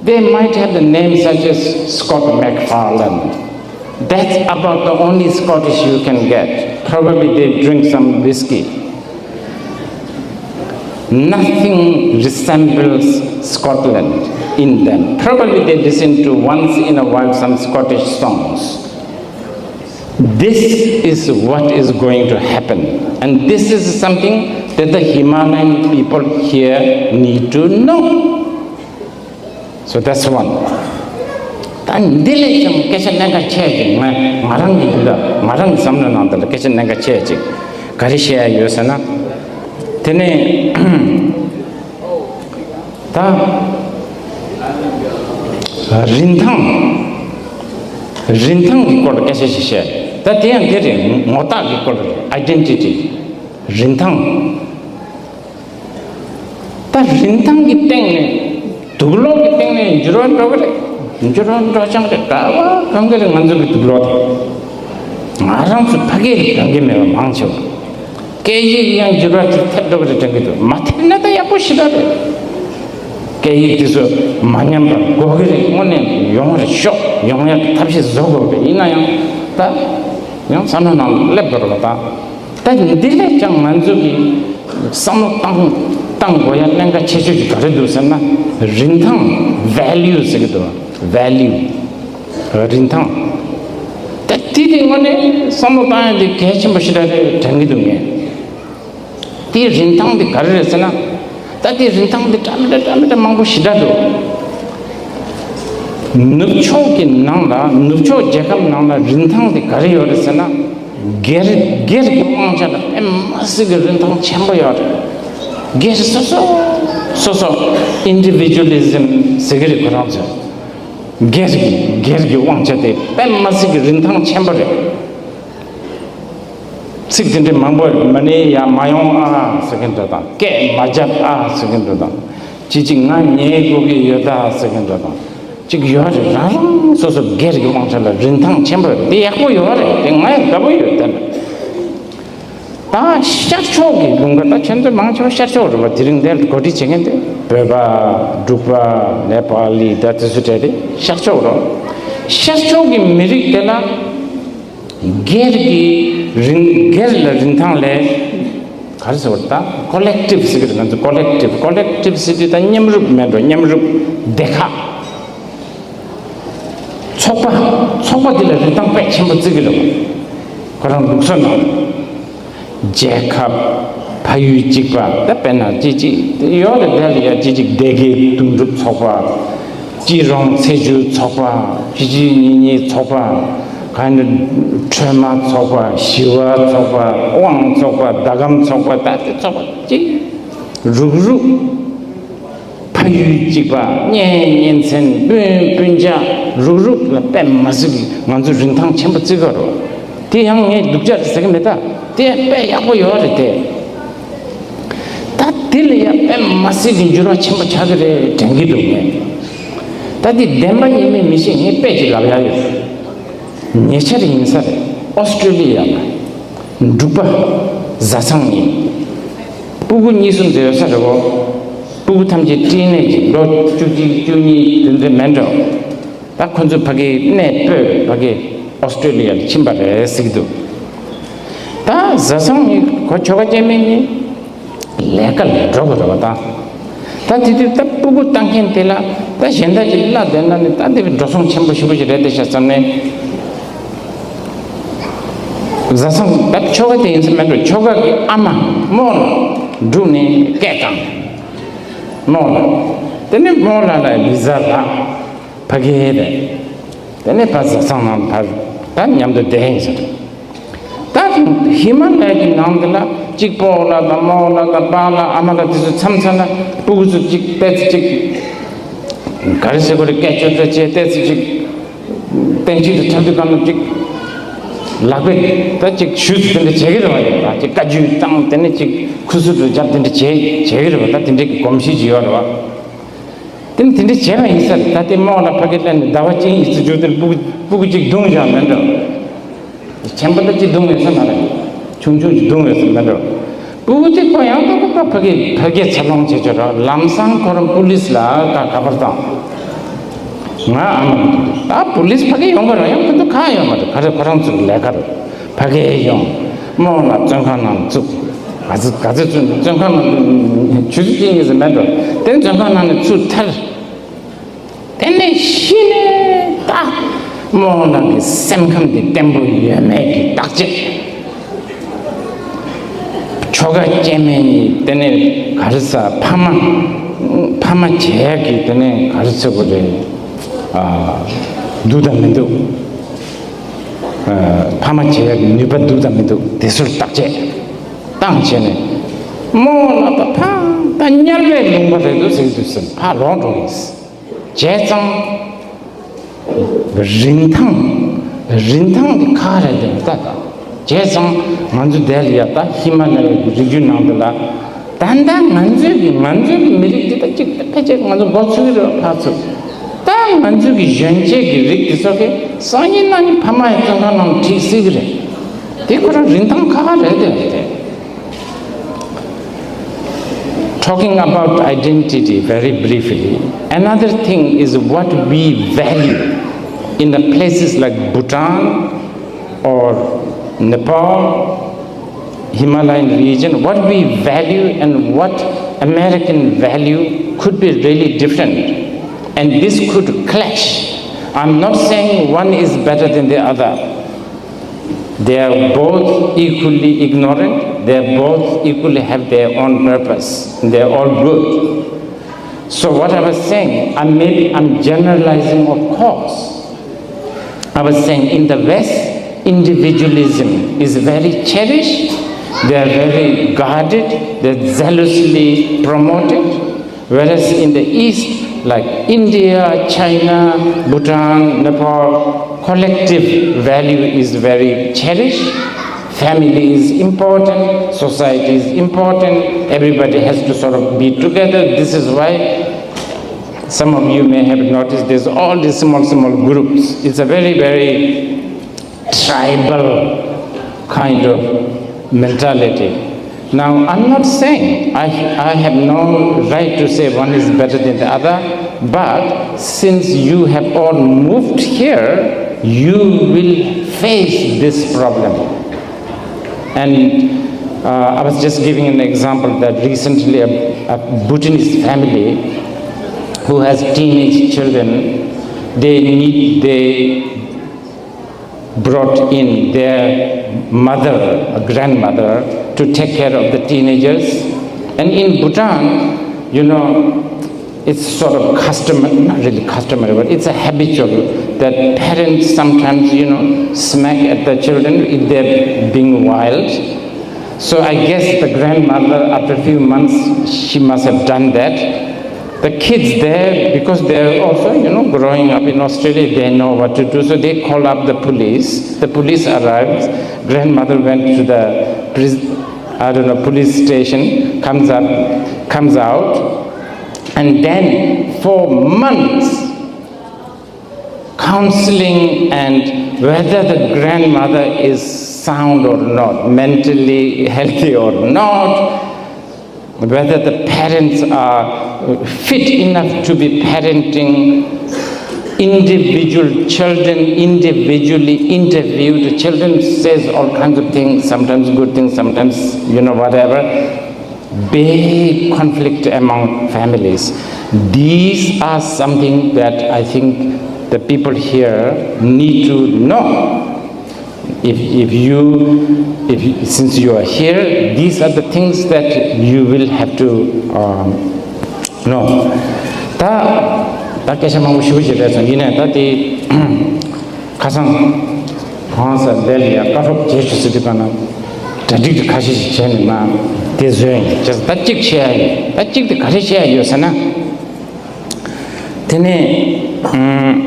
they might have the name such as Scott McFarlane. That's about the only Scottish you can get. Probably they drink some whiskey. Nothing resembles Scotland in them. Probably they listen to once in a while some Scottish songs. This is what is going to happen. And this is something that the Himalayan people here need to know. So that's one. ད་འདི་ལས་ཀྱང་སྐད་ཆ་གནད་འགག་ཆེ་ཅིག་ང་ང་རང་གི་འདི་ལ་ང་རང་གི་བསམ་བློ་ནང་དུ་ལ་སྐད་ཆ་གནད་འགག་ཆེ་ཅིག་ག་རེ་བཤད་ཡ་ཡོད་ཟེར་ན། དེ་ནས་ད་རིན་ཐང་རིན་ཐང་གི་སྐོར་ལ་སྐད་ཆ་ཞིག་བཤད། ད་དེ་ཡང་འདི་རེད། ངོ་རྟགས་ཀྱི་སྐོར་རེད། ཨའི་ཌེན་ཊི་ཊི། རིན་ཐང་། ད་རིན་ཐང་གི་སྟེང་ནས་དུག་ལོག་གི་སྟེང་ནས་འགྱུར་བ་འགྲོ་གི་རེད། འགྱུར་བ་འགྲོ་ཆང་རེད། ག་བ་གང་གི་རེད། ང་ཚོ་གི་དུག་ལོག་དེ་ང་རང་ཚོ་ཕ་གི་རེད། དྲན་གི་མེད་པ་མང་ཆེ་བ། སྐད་ཡིག་ཡང་འགྱུར་བ་དེ་ཐེབས་འགྲོ་གི་རེད་དྲན་གི་འདུག་མ་ཐེབས་ན་ད་ཡག་པོ་ཞེ་དྲག་རེད། སྐད་ཡིག་དེ་ཚོ་མ་ཉམས་པར་དགོས་ཀྱི་རེད། དངོས་གནས་ཡོང་བར་ཤོག་ཡོང་ཡག་གི་ཐབས་ཤེས་བཟོ་དགོས་པས། ཡིན་ན་ཡང་ད་ཡང་བསམ་བློ་ནང་སླེབས་དགོས་རེད་པ། ད་ད་འདི་ལས་ཀྱང་ང་ཚོ་གི་བསམ་བློ་བཏང་བཏང་དགོས་ཡ་གནད་འགག་ཆེ་ཤོས་ཀྱི་ག་རེ་འདུག་ཟེར་ན། རིན་ཐང་། ཝེ་ལིའུ་ཟེར་གི་འདུག་ཝེ་ལིའུ། རིན་ཐང་། ད་དེ་དེ་དངོས་གནས་བསམ་བློ་བཏང་ཡ་དེ་གལ་ཆེན་པོ་ཞེ་དྲག་རེད་དྲན་གི་འདུག་ངས། དེའི་རིན་ཐང་དེ་ག་རེ་རེད་ཟེར་ན། ད་དེའི་རིན་ཐང་དེ་འདྲ་མི་འདྲ་འདྲ་མི་འདྲ་མང་པོ་ཞེ་དྲག་འདུག་ནུབ་ཕྱོགས་ཀྱི་ནང་ལ། ནུབ་ཕྱོགས་རྒྱལ་ཁབ་ནང་ལ་རིན་ཐང་དེ་ག་རེ་ཡོད་རེད་ཟེར་ན། སྒེར་སྒེར་གྱི་དབང་ཆ་ལ་དཔེ་མ་སྲིད་ཀྱི་རིན་ཐང་ཆེན་པོ་ཡོད་རེད། སྒེར་སོ་སོ་སོ་སོ། ཨིན་ཌི་བི་ཇུ་ལི་ཛིམ་ཟེར་གི་རེད་ཁོ་རང་ཚོས། སྒེར་གྱི་སྒེར་གྱི་དབང་ཆ་དེ་དཔེ་མ་སྲིད་ཀྱི་རིན་ཐང་ཆེན་པོ་རེད། ཚིག་དེ་འདྲའི་མང་པོ་མ་ཎི་ཡར་མ་ཡོང་ཨ་ཟེར་གྱི་འདྲ་དང་། སྐད་མ་རྒྱབ་ཨ་ཟེར་གྱི་འདྲ་དང་། ཅི་ཅིག་ང་ཉལ་དགོས་ཀྱི་ཡོད་ད་ཟེར་གྱི་འདྲ་དང་། ཅིག་ཡོད་རེད། རང་རང་སོ་སོ་སྒེར་གྱི་དབང་ཆ་ལ་རིན་ཐང་ཆེན་པོ་རེད། དེ་ཡག་པོ་ཡོད་རེད། དེ་ང་ཡང་དགའ་པོ་ཡོད་དེ། ད་ཤར་ཕྱོགས་ཀྱི་ལུང་པ། ད་ཁྱེད་ཚོ་མང་ཆེ་བ་ཤར་ཕྱོགས་རེད་པ། དེ་རིང་འདིར་གོ་སྒྲིག་བྱེད་མཁན་དེ་བོད་པ། འབྲུག་པ། ནེ་པ་ལི། ད་དེ་ཚོ་གྲས་དེ་ཤར་ཕྱོགས་རེད། ཤར་ཕྱོགས་ཀྱི་མི་རིགས་དེ་ལ་སྒེར་གྱི་རིན། སྒེར་ལ་རིན་ཐང་ལས། ག་རེ་ཟེར་བ། ད་ཀོ་ལེག་ཊིབ་ཟེར་གི་རེད། ང་ཚོ་ཀོ་ལེག་ཊིབ། ཀོ་ལེག་ཊིབ་ཟེར་དུས་ད་མཉམ་རུབ་མེད་འགྲོ། མཉམ་རུབ། སྡེ་ཁག། ཚོགས་པ། ཚོགས་པ་འདི་ལ་རིན་ཐང་དཔེ་ཆེན་པོ་བརྩི་གི་རེད། ཁོ་རང་ལུགས་སྲོལ་ནང་། རྒྱལ་ཁབ། ཕ་ཡུལ་གཅིག་པ། ད་དཔེར་ན་ཅི་ཅི་ཡོད་རེད། དེ་ལ་ཡ་ཅི་ཅིག་སྡེ་དགེ་དོན་གྲུབ་ཚོགས་པ། སྐྱིད་རོང་ཚེས་བཅུའི་ཚོགས་པ། ཅི་ཅི་ཉི་ཉིའི་ཚོགས་པ། ག་ནི། ཁྲོས་མ་ཚོགས་པ། ཞི་བ་ཚོགས་པ། དབང་ཚོགས་པ། ཟླ་གམ་ཚོགས་པ། ད་དེ་ཚོགས་པ་ཅི་རུག་རུག་ཕ་ཡུལ་གཅིག་པ། གཉེན་ཉེ་ཚན། སྤུན་སྤུན་ཆ། རུག་རུག་ལ་དཔེ་མ་སྲིད་ཀྱི་ང་ཚོ་རིན་ཐང་ཆེན་པོ་བརྩི་གི་རེད། དེ་ཡང་ངས་སྡུག་ཅག་ཟེར་གི་མེད། ད་དེ་དཔེ་ཡག་པོ་ཡོད་རེད་དེ། ད་དེ་ལ་ཡང་དཔེ་མ་སྲིད་ཀྱི་འགྱུར་བ་ཆེན་པོ་ཆགས་ཀྱི་རེད་དྲན་གྱི་འདུག་ངས། ད་དེ་བདེན་པ་ཡིན་མིན་མི་ཤེས། ངས་དཔེ་ཅིག་ལབ་ཡ་ཡོད། ཉེ་ཆར་ཡིན་ས་རེད། ཨོ་སི་ཀྲོ་ལི་ཡ་ལ་འབྲུག་པ་བཟའ་ཚང་ཡིན། སྤུ་གུ་གཉིས་གསུམ་ཙམ་ཡོད་ས་རེད་བོ། སྤུ་གུ་ཐམས་ཅད་སྐྲན་ནད་ཀྱིས། ལོ་བཅུ་གཅིག་བཅུ་གཉིས་དེ་ཚོ་མེད་འགྲོ། ད་ཁོ་ཚོ་ཕ་གིར་གནས་སྤོས། ཕ་གི་ཨོ་སི་ཀྲོ་ལི་ཡ་ལ་ཕྱིན་པ་རེད་ཟེར་གྱི་འདུག་ད་བཟའ་ཚང་གཉིས་ཁོ་ཁྱོ་ག་སྐྱེ་དམན་གཉིས་ལས་ཀ་ལ་འགྲོ་དགོས་རེད་པ། ད་ད་དེ་དུས་ད་སྤུ་གུ་ལྟ་མཁན་དེ་ལ་ད་གཞན་དག་ཅིག་གླ་བསྡད་ན་ནི་ད་འདི་འགྲོ་སོང་ཆེན་པོ་ཞེ་པོ་ཞིག་རེད་དེ་ཤག་བསམ་ནས། བཟའ་ཚང་ད་ཁྱོ་ག་དེ་ཡིན་ས་མེད་འགྲོ། ཁྱོ་ག་གི་ཨ་མ་རྨོ་ལགས་འབྲུག་ནས་སྐད་བཏང་། རྨོ་ལགས། དེ་ནས་རྨོ་ལགས་ལ་བི་ཟ་ལགས། ཕ་གི་རེད། དེ་ནས་ཕར་བཟའ་ཚང་ནང་ཕར་ད་མཉམ་དུ་བསྡད་ཡིན་ཟེར། ད་ཧི་མ་ལ་ཡ་གི་ནང་དེ་ལ་གཅིག་སྤོ་ལགས་དང་རྨོ་ལགས་དང་པཱ་ལགས་ཨ་མ་ལགས་དེ་ཚོ་མཚམས་མཚམས་ལ་སྤུ་གུ་ཚོ་གཅིག་ཏོག་ཙམ་གཅིག་ག་རེ་ཟེར་དགོས་རེད། སྐད་ཅོར་ཅོར་བྱས་ཏོག་ཙམ་གཅིག་གཏན་ཚིགས་དུ་འཁྲབ་དུས་གང་ལ་གཅིག་ལག་པས་ད་གཅིག་ཞུས་དེ་འདྲ་བྱེད་ཀྱི་རེད་བ། ཡོད་ད་གཅིག་བཀའ་བརྒྱུད་བཏང་། དེ་ནས་གཅིག་ཁུ་ཚུར་དུ་རྒྱབ། དེ་འདྲ་བྱེད་བྱེད་ཀྱི་རེད་བ། ད་དེ་འདྲའི་གི་གོམས་གཤིས་ཅིག་ཡོད་རེད་བ། དེ་ནི་དེ་འདྲ་བྱས་པ་ཡིན་ས་རེད། ད་དེ་རྨོ་ལགས་ཕ་གིར་སླེབས་ནས་ཟླ་བ་གཅིག་གཉིས་ཙམ་འགྱོ་དུས་སྤུ་གུ་སྤུ་གུ་གཅིག་བརྡུངས་བཞག་མེད་འགྲོ། ཆེན་པོ་ད་གཅིག་བརྡུངས་ཡོད་ས་མ་རེད། ཆུང་ཆུང་གཅིག་བརྡུངས་ཡོད་ས་མེད་འགྲོ། སྤུ་གུ་གཅིག་པོ་ཡང་ཏོག་ཏོག་ཕ་གི་ཕ་གིར་འཚར་ལོངས་བྱེད་ཆོག་ར། ལམ་སང་ཁོ་རང་པུ་ལིས་ལ་ཁ་ཁ་པར་བཏང་། ང་ཨ་མ་ད་པུ་ལིས་ཕ་གིར་ཡོང་གི་ར། ཡང་ཁོ་ཚོ་ཁག་ཡོད་མ་རེད། ག་རེ་ཁོ་རང་ཚོ་གི་ལས་ཀ་རེད། ཕ་གིར་ཡོང་། རྨོ་ལགས་བཙོན་ཁང་ནང་བཙུགས། ག་ཚོད་ག་ཚོད་བཙོན་བཙོན་ཁང་ནང་ཆུ་ཚོད་གཅིག་གཉིས་ཙམ་མེད་འགྲོ། དེ་བཙོན་ཁང་ནང་ནས་ཚུར་ཐར། དེ་ནས་གཞི་ནས་ད་རྨོ་ལགས་ཀྱི་སེམས་ཁམས་དེ་བརྟན་པོ་ཡོད་མེད་ཀྱི་བརྟག་དཔྱད། ཁྱོ་ག་སྐྱེ་དམན་གཉིས་དེ་ནས་ག་རེ་ཟ། ཕ་མ་ཕ་མ་བྱེད་ཡག་གི་དེ་ནས་ག་རེ་ཟེར་དགོས་རེད། ཨ། འདུག་དང་མི་འདུག་ཨ། ཕ་མ་བྱེད་ཡག་གི་ནུས་པ་འདུག་དང་མི་འདུག་དེ་ཚོར་བརྟག་དཔྱད་བཏང་བྱས་ནས། རྨོ་ལགས་ད་ཕ་ད་དམྱལ་བའི་ལུང་པ་རེད་འདུག་ཟེར་གྱི་འདུག་ཟེར། ཕར་ལོག་འགྲོ་གི་ཡིན། བྱས་ཙང་། རིན་ཐང་། རིན་ཐང་གི་ཁག་རེད་དེ་ད་ད། བྱས་ཙང་ང་ཚོ་དེ་ལ་ཡ་ད་ཧི་མ་ལ་ཡའི་རི་རྒྱུད་ནང་དུ་ལ། ད་ལྟ་ང་ཚོའི་གི་ང་ཚོའི་གི་མི་རིགས་འདི་ད་གཅིག་ད་ཕལ་ཆེར་ང་ཚོ་མགོ་ཚོས་ཀྱི་རེད་བ། ཕར་ཚུར། ད་ང་ཚོའི་གི་གཞོན་སྐྱེས་ཀྱི་རིགས་འདི་ཚོ་གི་སང་ཉིན་གནངས་ཉིན་ཕ་མ་ཡི་བཙོན་ཁང་ནང་ཁྲིད་སྲིད་ཀྱི་རེད། དེ་ཁོ་རང་རིན་ཐང་ཁག་ཁག་རེད་དེ་རེད་དེ། Talking about identity very briefly, another thing is what we value in the places like Bhutan or Nepal, Himalayan region, what we value and what American value could be really different. And this could clash. I'm not saying one is better than the other. They are both equally ignorant. They both equally have their own purpose. They are all good. So what I was saying, I maybe I'm generalizing, of course. I was saying in the West, individualism is very cherished. They are very guarded. They're zealously promoted. Whereas in the East, like India, China, Bhutan, Nepal, collective value is very cherished. Family is important, society is important, everybody has to sort of be together. This is why some of you may have noticed there's all these small, small groups. It's a very, very tribal kind of mentality. Now, I'm not saying I, I have no right to say one is better than the other, but since you have all moved here, you will face this problem. And uh, I was just giving an example that recently a, a Bhutanese family who has teenage children, they need, they brought in their mother, a grandmother, to take care of the teenagers. And in Bhutan, you know, it's sort of customary, not really customary, but it's a habitual that parents sometimes, you know, smack at the children if they're being wild. So I guess the grandmother, after a few months, she must have done that. The kids there, because they're also, you know, growing up in Australia, they know what to do. So they call up the police. The police arrives. Grandmother went to the, pris- I don't know, police station, comes up, comes out, and then for months, counseling and whether the grandmother is sound or not, mentally healthy or not, whether the parents are fit enough to be parenting individual children, individually interviewed. Children says all kinds of things, sometimes good things, sometimes, you know, whatever. Big conflict among families. These are something that I think the people here need to know. If, if you, if you, since you are here, these are the things that you will have to um, know. ད་ད་སྐད་ཆ་མང་པོ་ཞུ་གི་རེད་སོང་། ཡིན་ནའི་ད་དེ་ཁ་སང་གང་ས་ལས་ལ་ཡ་བཀའ་སློབ་རྒྱས་ཞུ་ཟེར་དུས་ག་ན་གྲ་སྒྲིག་དེ་ཁ་ཤས་ཤིག་བྱས་ནས་མ་དེ་བཟོས་ཡིན། བྱས་ཙང་ད་གཅིག་བཤད་ཡ་ཡིན། ད་གཅིག་དེ་ག་རེ་བཤད་ཡ་ཡོད་ཟེར་ན། དེ་ནས་ཨ།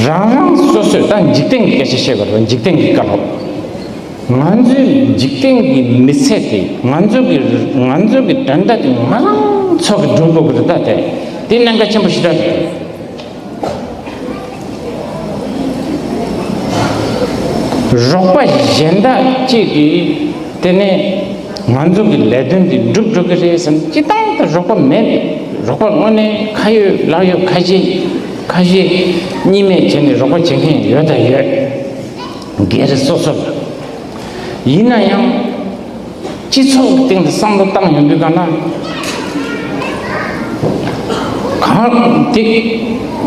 རང་རང་སོ་སོས་ད་འཇིག་རྟེན་གྱི་སྐད་ཆ་བཤད་དགོས་རེད། འཇིག་རྟེན་གྱི་བཀའ་སློབ། ང་ཚོའི་འཇིག་རྟེན་གྱི་མི་ཚེ་དེ། ང་ཚོ་གི་ང་ཚོ་གི་འགྲན་ཟླ་དེ་ང་རང་ཚོ་གི་སྒྲུབ་དགོས་ཀྱི་རེད། ད་དེ་དེ་གནད་འགག་ཆེན་པོ་ཞེ་དྲག་རེད། རོགས་པ་གཞན་དག་ཅིག་གིས་དེ་ནས་ང་ཚོ་གི་ལས་དོན་འདི་འགྲུབ་འགྲོ་གི་རེད་བསམ། སྤྱིར་བཏང་དུ་རོགས་པ་མེད། རོགས་པ་དངོས་གནས་ཁ་ཡོད་ལག་ཡོད། ཁ་ཤས་ཁ་ཤས་གཉིས་མེད་བྱས་ནས་རོགས་པ་བྱེད་མཁན་ཡོད་དང་ཡོད། སྒེར་སོ་སོ་ལ། ཡིན་ན་ཡང་སྤྱི་ཚོགས་ཀྱི་སྟེང་དུ་བསམ་བློ་བཏང་ཡོང་དུས་ག་ན། གང་དེ་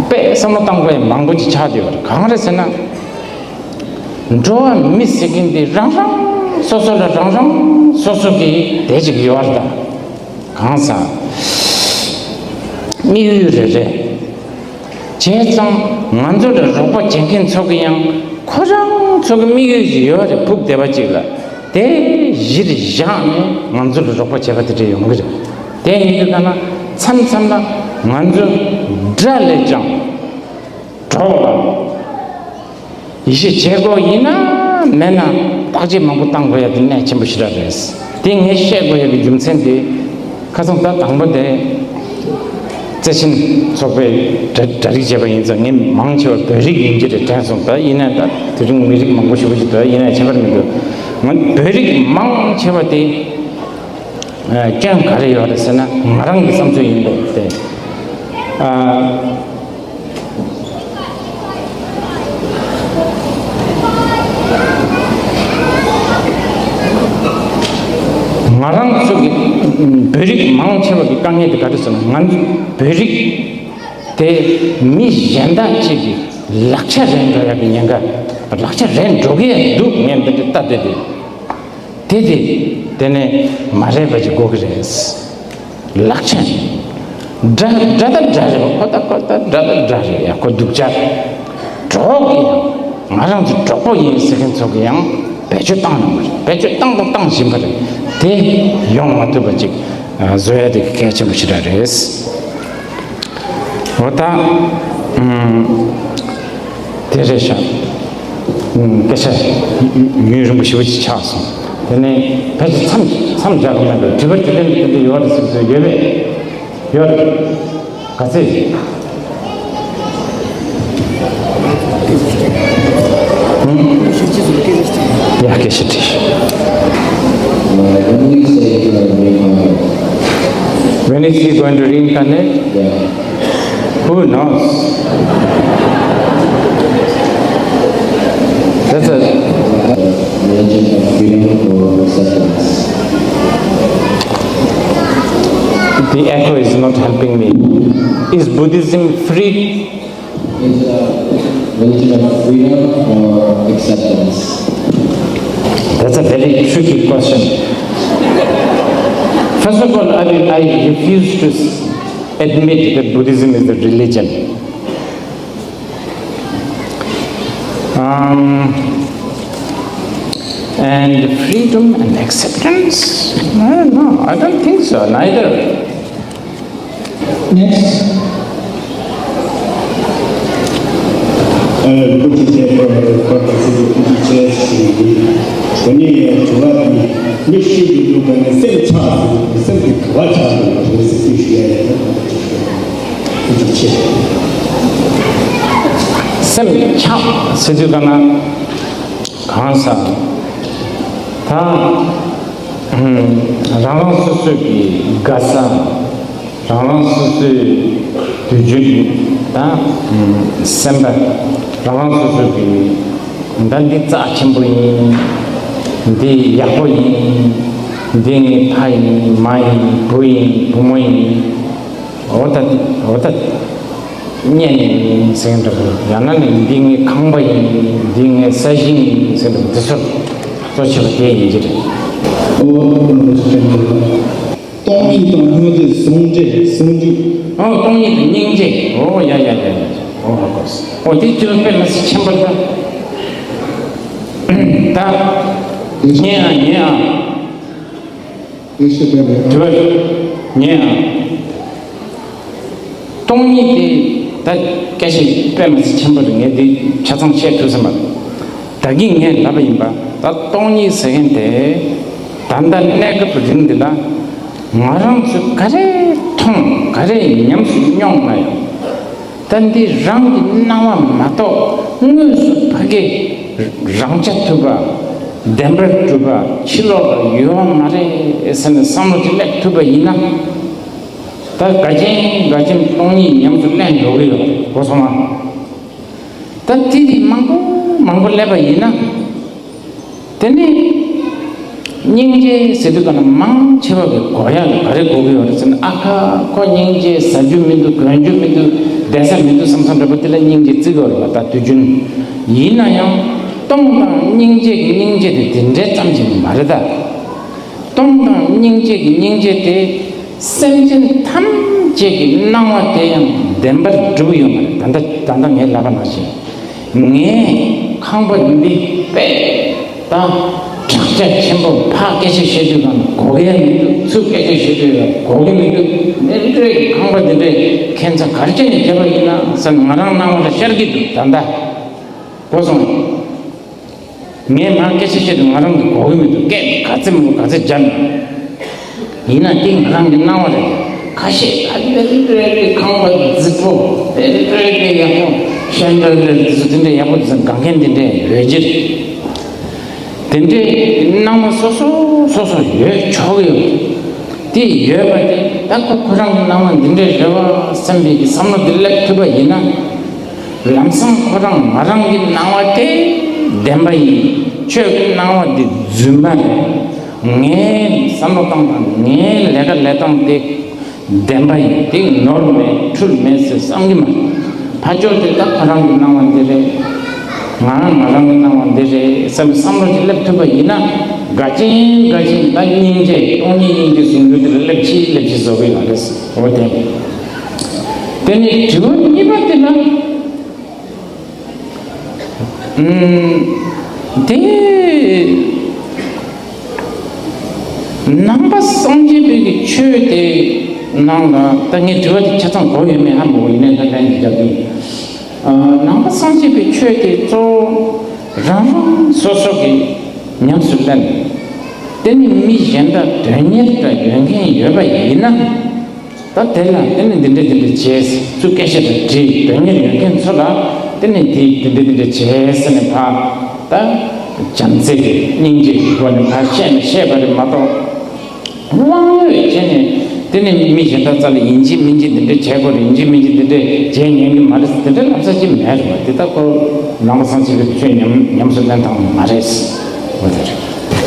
དཔེ་བསམ་བློ་བཏང་དགོས་ཡ་མང་པོ་ཅིག་ཆགས་བསྡད་ཡོད་རེད། གང་རེད་ཟེར་ན། འགྲོ་བ་མི་ཟེར་མཁན་དེ་རང་རང་སོ་སོ་ལ་རང་རང་སོ་སོ་གི་དེ་ཅིག་ཡོད་རེད། ད་གང་ཟག་དམིགས་ཡུལ་རེ་རེ། བྱས་ཙང་ང་ཚོ་ལ་རོགས་པ་བྱེད་མཁན་ཚོ་གི་ཡང་ཁོ་རང་ཚོ་གི་དམིགས་ཡུལ་ཞིག་ཡོད་རེད། ཕུགས་བདེ་བ་ཅིག་ལ། དེ་གཞིར་བཞག་ནས་ང་ཚོ་ལ་རོགས་པ་བྱེད་པ་དེ་འདྲ་ཡོང་གི་རེད། དེ་ཡིན་དུས་ག་ན་མཚམས་མཚམས་ལ་ང་ཚོ་དགྲ་ལས་ཀྱང་གྲོགས་ལ། ཡིད་ཆེས་བྱེད་དགོས་ཡིན་ན་མེད་ན་བརྟག་དཔྱད་མང་པོ་བཏང་དགོས་ཡ་དེ་གནད་ཆེན་པོ་ཞེ་དྲག་རེད། དེ་ངས་བཤད་དགོས་ཡ་གི་རྒྱུ་མཚན་དེ་ཁ་སང་ད་དང་པོ་དེ་ རྩ་ཆེན་ཚོགས་པས་གྲ་གྲ་སྒྲིག་བྱས་པ་ཡིན་ཙང་། ངས་མང་ཆེ་བ་བོད་རིགས་ཡིན་གྱི་རེད་དྲན་སོང་། ད་ཡིན་ན་ད་དེ་རིང་མི་རིགས་མང་པོ་ཞེ་པོ་ཅིག་འདུག་ཡིན་ན་ཁྱད་པར་མི་འདུག་ང་བོད་རིགས་མང་ཆེ་བ་དེ་སྐྱོན་ག་རེ་ཡོད་རེད་ཟེར་ན། ང་རང་གི་བསམ་ཚུལ་ཡིན་པས་ཏེ། ང་རང་ཚོ་གི་བོད་རིགས་མང་ཆེ་བ་གི་དཀའ་ངལ་དེ་ག་རེ་ཟེར་ན། ང་ཚོ་བོད་རིགས་དེ་མི་གཞན་དག་ཅིག་གི་ལག་ཆ་རེད་འགྲོ་ཡག་གི་ཉེན་ཁ། ལག་ཆ་རེད་འགྲོ་གི་འདུག་ངས་འདི་འདྲ་ལྟ་བསྡད་དེ། དེ་དེ་དེ་ནས་མ་རེད་པ་ཅིག་དགོས་ཀྱི་རེད། ལག་ཆ་འདྲ་འདྲ་དང་འདྲ་རེད་པ། ཁོ་ད་ཁོ་ད་འདྲ་དང་འདྲ་རེད་ཡ། ཁོ་སྡུག་ཅག་གྲོགས་ཀྱི་ཡང་། ང་རང་ཚོ་གྲོགས་པོ་ཡིན་ཟེར་མཁན་ཚོ་གི་ཡང་བེད་སྤྱོད་བཏང་ཡོང་གི་རེད། བེད་སྤྱོད་བཏང་དང་བཏང་བཞིན་པ་རེད། དེ་ཡོང་མ་ཐུབ་པ་ཅིག་བཟོ་ཡ་དེ་གལ་ཆེན་པོ་ཞེ་དྲག་རེད། འོ་ད། ཨུམ། དེ་རེད་ཤག་ཨུམ། སྐད་ཆ་ཡུན་རིང་པོ་ཞེ་པོ་ཅིག་ཆགས་སོང་། དེ་ནས་ཕལ་ཆེར་མཚམས་མཚམས་བཞག་གི་མེད་པས། དྲི་བ་དྲིས་ལན་དེ་འདྲ་ཡོད་རེད་ཟེར་ཟེར་ཡོད་པས། ཡོད་རེད། ག་ཚད། ཨུམ། ཡ། སྐད་ཆ་དྲིས། When is he going to reincarnate? Who knows? That's a religion of freedom or acceptance. The echo is not helping me. Is Buddhism free? Is a religion of freedom or acceptance? That's a very tricky question. First of all, I, I refuse to s- admit that Buddhism is the religion. Um, and freedom and acceptance? No, no, I don't think so, neither. Next. ཨ། སྐུ་ཚེ་བརྟན་པར་གོ་སྐབས་ཤིག་སྐུ་ཚེ་ཆེ་ཞུ་ཡི། དེ་ནས་དྲི་བ་དེ་ནི་མི་ཤི་དུས་སྒང་ནས་སེམས་ཆགས་སོང་། སེམས་དེ་ག་པར་ཆགས་སོང་རེད་ཟེར་ཞུ་ཡ་ཡིན། སེམས་ཆགས་ཟེར་དུས་སྒང་ན་གང་ཟག་ད་རང་རང་སོ་སོའི་གི་དགའ་ས། རང་རང་སོ་སོའི་དུས་རྒྱུན་དང་སེམས་པ། རང་རང་སོ་སོའི་གི་ད་འདི་རྩ་ཆེན་པོ་ཡིན། འདི་ཡག་པོ་ཡིན། འདི་ངའི་ཕ་ཡིན། མ་ཡིན། བུ་ཡིན། བུ་མོ་ཡིན། འོ་ད་འོ་ད་གཉེན་ཉེ་ཡིན་ཟེར་འདྲ་པོ། ཡང་ན་ནི་འདི་ངའི་ཁང་པ་ཡིན། འདི་ངའི་ས་ཞིང་ཡིན་ཟེར་འདྲ་པོ། འདི་ཚོ་གཙོ་ཆེ་བ་དེ་ཡིན་གྱི་རེད། ཨོ། སྟོང་ཉིད་དང་སྙིང་རྗེ་ཟུང་འབྲེལ་ཟུང་འཇུག་ཨོ། སྟོང་ཉིད་དང་སྙིང་རྗེ། ཨོ་ཡ་ཡ་ཡ་ཡ། ཨོ་ཧ་གོ་སོང་། ཨོ་དེ་ཅི་ལ་དཔེ་མི་སྲིད་ཆེན་པོ་རེད་ད། ད་ཉན་ཨ་ཉན་ཨ། དེ་ཤེས་པའི་རེད། དྲི་བ་ཉན་ཨ། སྟོང་ཉིད་དེ་ད་སྐད་ཆ་དཔེ་མི་སྲིད་ཆེན་པོ་རེད། ངས་འདི་ཆ་ཚང་བཤད་ཐུབ་ས་མ་རེད། ད་གིན་ངས་ལབ་པ་ཡིན་པ། ད་སྟོང་ཉིད་ཟེར་མཁན་དེ་ད་ལྟ་གནས་སྐབས་རིང་འདི་ལ་ང་རང་ཚོས་ག་རེ་མཐོང་། ག་རེ་ཉམས་སུ་མྱོང་ན་ཡང་། ད་འདི་རང་གི་སྣང་བ་མ་གཏོགས་དངོས་སུ་ཕ་གི་རང་རྐྱ་ཐུབ་པ། བདེན་པར་གྲུབ་པ། ཕྱི་ལོགས་ལ་ཡོད་པ་མ་རེད་ཟེར་ནས་བསམ་བློ་དེ་སླེབས་ཐུབ་པ་ཡིན་ན། ད་འགལ་རྐྱེན་འགལ་རྐྱེན་སྟོང་ཉིད་ཉམས་སུ་ལེན་འགྲོ་གི་ཡོད། གོ་སོང་ང་། ད་དེ་དེ་མང་པོ་མང་པོ་སླེབས་པ་ཡིན་ན། དེ་ནས་སྙིང་རྗེ་ཟེར་དུས་ག་ན་མང་ཆེ་བ་གི་གོ་ཡག་གི་ག་རེ་གོ་གི་ཡོད་རེད་ཟེར་ན། ཨ་ཁ། ཁོ་སྙིང་རྗེ་ཟ་རྒྱུ་མི་འདུག་གོན་རྒྱུ་མི་འདུག་བསྡད་ས་མི་འདུག་བསམ་བསམ་འདྲ་པོ་དེ་ལ་སྙིང་རྗེ་བརྩི་གི་ཡོད་རེད་པ། ད་དུས་རྒྱུན་ཡིན་ན་ཡང་སྟོང་དང་སྙིང་རྗེ་གི་སྙིང་རྗེ་དེ་དེ་འདྲའི་ཙམ་ཞིག་མ་རེད་ད། སྟོང་དང་སྙིང་རྗེ་གི་སྙིང་རྗེ་དེ་སེམས་ཅན་ཐམས་ཅད་ཀྱི་སྣང་བ་དེ་ཡང་བདེན་པར་གྲུབ་ཡོད་མ་རེད། ད་ལྟ་ད་ལྟ་ངས་ལབ་པ་ནང་བཞིན། ངས་ཁང་པ་འདི་དཔེ་ད་དྲག་ཆ་ཆེན་པོ། ཕར་སྐད་ཆ་བཤད་དུས་གང་གོ་གི་ཡ་མི་འདུག་ཚུར་སྐད་ཆ་བཤད་དུས་ཡ་གོ་གི་མི་འདུག་འདི་འདྲའི་ཁང་པ་འདི་འདྲའི་ཁྱད་མཚར་ག་རེ་བྱས་ནས་བརྒྱབ་པ་ཡིན་ན་ཟེར་ང་རང་སྣང་བ་ལ་ཤར་གྱི་འདུག་ད་ལྟ་གོ་སོང་། ངས་མར་སྐད་ཆ་བཤད་དུས་ང་རང་གིས་གོ་གི་མི་འདུག་སྐད་ག་ཚད་མང་པོ་ག་ཚད་རྒྱབ་ན། ཡིན་ན་འདི་ང་རང་གི་སྣང་བ་རེད། ཁ་ཤས་ཨ་ དེ་འདྲའི་ཁང་པ་རྫིག་པོ། དེ་འདྲའི་ཡག་པོ། ཤན་ཏན་དེ་ཚོ་དེ་འདྲའི་ཡག་པོ་འཛིན་དགའ་མཁན་དེ་འདྲའི་ཡོད་ཀྱི་རེད། དེ་འདྲའི་སྣང་བ་སོ་སོ་སོ་སོ་ཡོད་ཆོག་གི་ཡོད། དེ་ཡོད་པ་དེ་ད་ཁོ་ཁོ་རང་གི་སྣང་བ་འདི་འདྲའི་རེད་བ་བསམ་པའི་གི་བསམ་བློ་དེ་སླེབས་ཐུབ་པ་ཡིན་ན། ལམ་སང་ཁོ་རང་ང་རང་གི་སྣང་བ་དེ་བདེན་པ་ཡིན། ཁྱོད་ཀྱི་སྣང་བ་དེ་རྫུན་མ་རེད། ངའི་བསམ་བློ་བཏང་སྟངས། ངའི་ལས་ཀ་ལས་སྟངས་དེ་བདེན་པ་ཡིན། དེ་ནོར་མེད་འཁྲུལ་མེད་ཟེར་བསམ་གྱི་མ་རེད། ཕར་ཕྱོགས་དེ་ད་ཁོ་རང་གི་སྣང་བ་འདི་རེད། ང་རང་ང་རང་གི་སྣང་བ་འདི་རེད་བསམ་བསམ་བློ་ཅིག་སླེབས་ཐུབ་པ་ཡིན་ན། འགའ་ཅན་འགའ་ཅན་ད་སྙིང་རྗེ། སྟོང་ཉིད་སྙིང་རྗེ་ཟུང་འཇུག་དེ་ལ་སླེབས་ཤིག་སླེབས་ཤིག་བཟོ་གི་ཡོད་རེད། འོ་དེ། དེ་ནས་དྲི་བ་གཉིས་པ་དེ་ལ། ཨུམ། དེ་ནང་པ་སངས་རྒྱས་པའི་གི་ཆོས་དེ་ནང་ལ་ད་ངས་དྲི་བ་དེ་ཆ་ཚང་གོ་ཡོད་མེད་ཧ་མ་གོ། ཡིན་ནའི་ད་ལན་འདི་རྒྱག་གི། ཨ། ནང་པ་སངས་རྒྱས་པའི་ཆོས་དེ་གཙོ་བོ་རང་རང་སོ་སོ་གི་ཉམས་སུ་ལེན། དེ་ནི་མི་གཞན་དག་དོན་གཉེར་དང་ཡོད་མཁན་ཡོད་པ་ཡིན་ན། ད་དེ་ལ་དེ་ནི་འདི་འདྲ་འདི་འདྲ་བྱས། ཚུར་སྐད་ཆ་དང་འདྲི། དོན་གཉེར་ཡོད་མཁན་ཚོ་ལ་དེ་ནི་འདི་འདི་འདྲ་འདི་འདྲ་བྱས་ཟེར་ནས་ཕར་ད་བྱམས་བརྩེ་གི་སྙིང་རྗེ་གི་སྒོ་ནས་ཕར་བཤད་ནས་བཤད་པ་རེད་མ་གཏོགས། དབང་ཡོད་བྱས་ནས་དེ་ནི་མི་གཞན་དག་རྩ་ལ་ཡིན་གཅིག་མིན་གཅིག་འདི་འདྲ་བྱས་དགོས་རེད། ཡིན་གཅིག་མིན་གཅིག་འདི་འདྲ་བྱས་ཉན་གི་མ་རེད། དེ་འདྲ་ལབ་ས་ཅིག་མེད་རེད་པ། དེ་ད་ཁོ་ནང་པ་སངས་རྒྱས་པའི་ཆོས་ཉམས་ཉམས་སུ་ལེན་སྟངས་མ་རེད། འོ་དེ་རེད།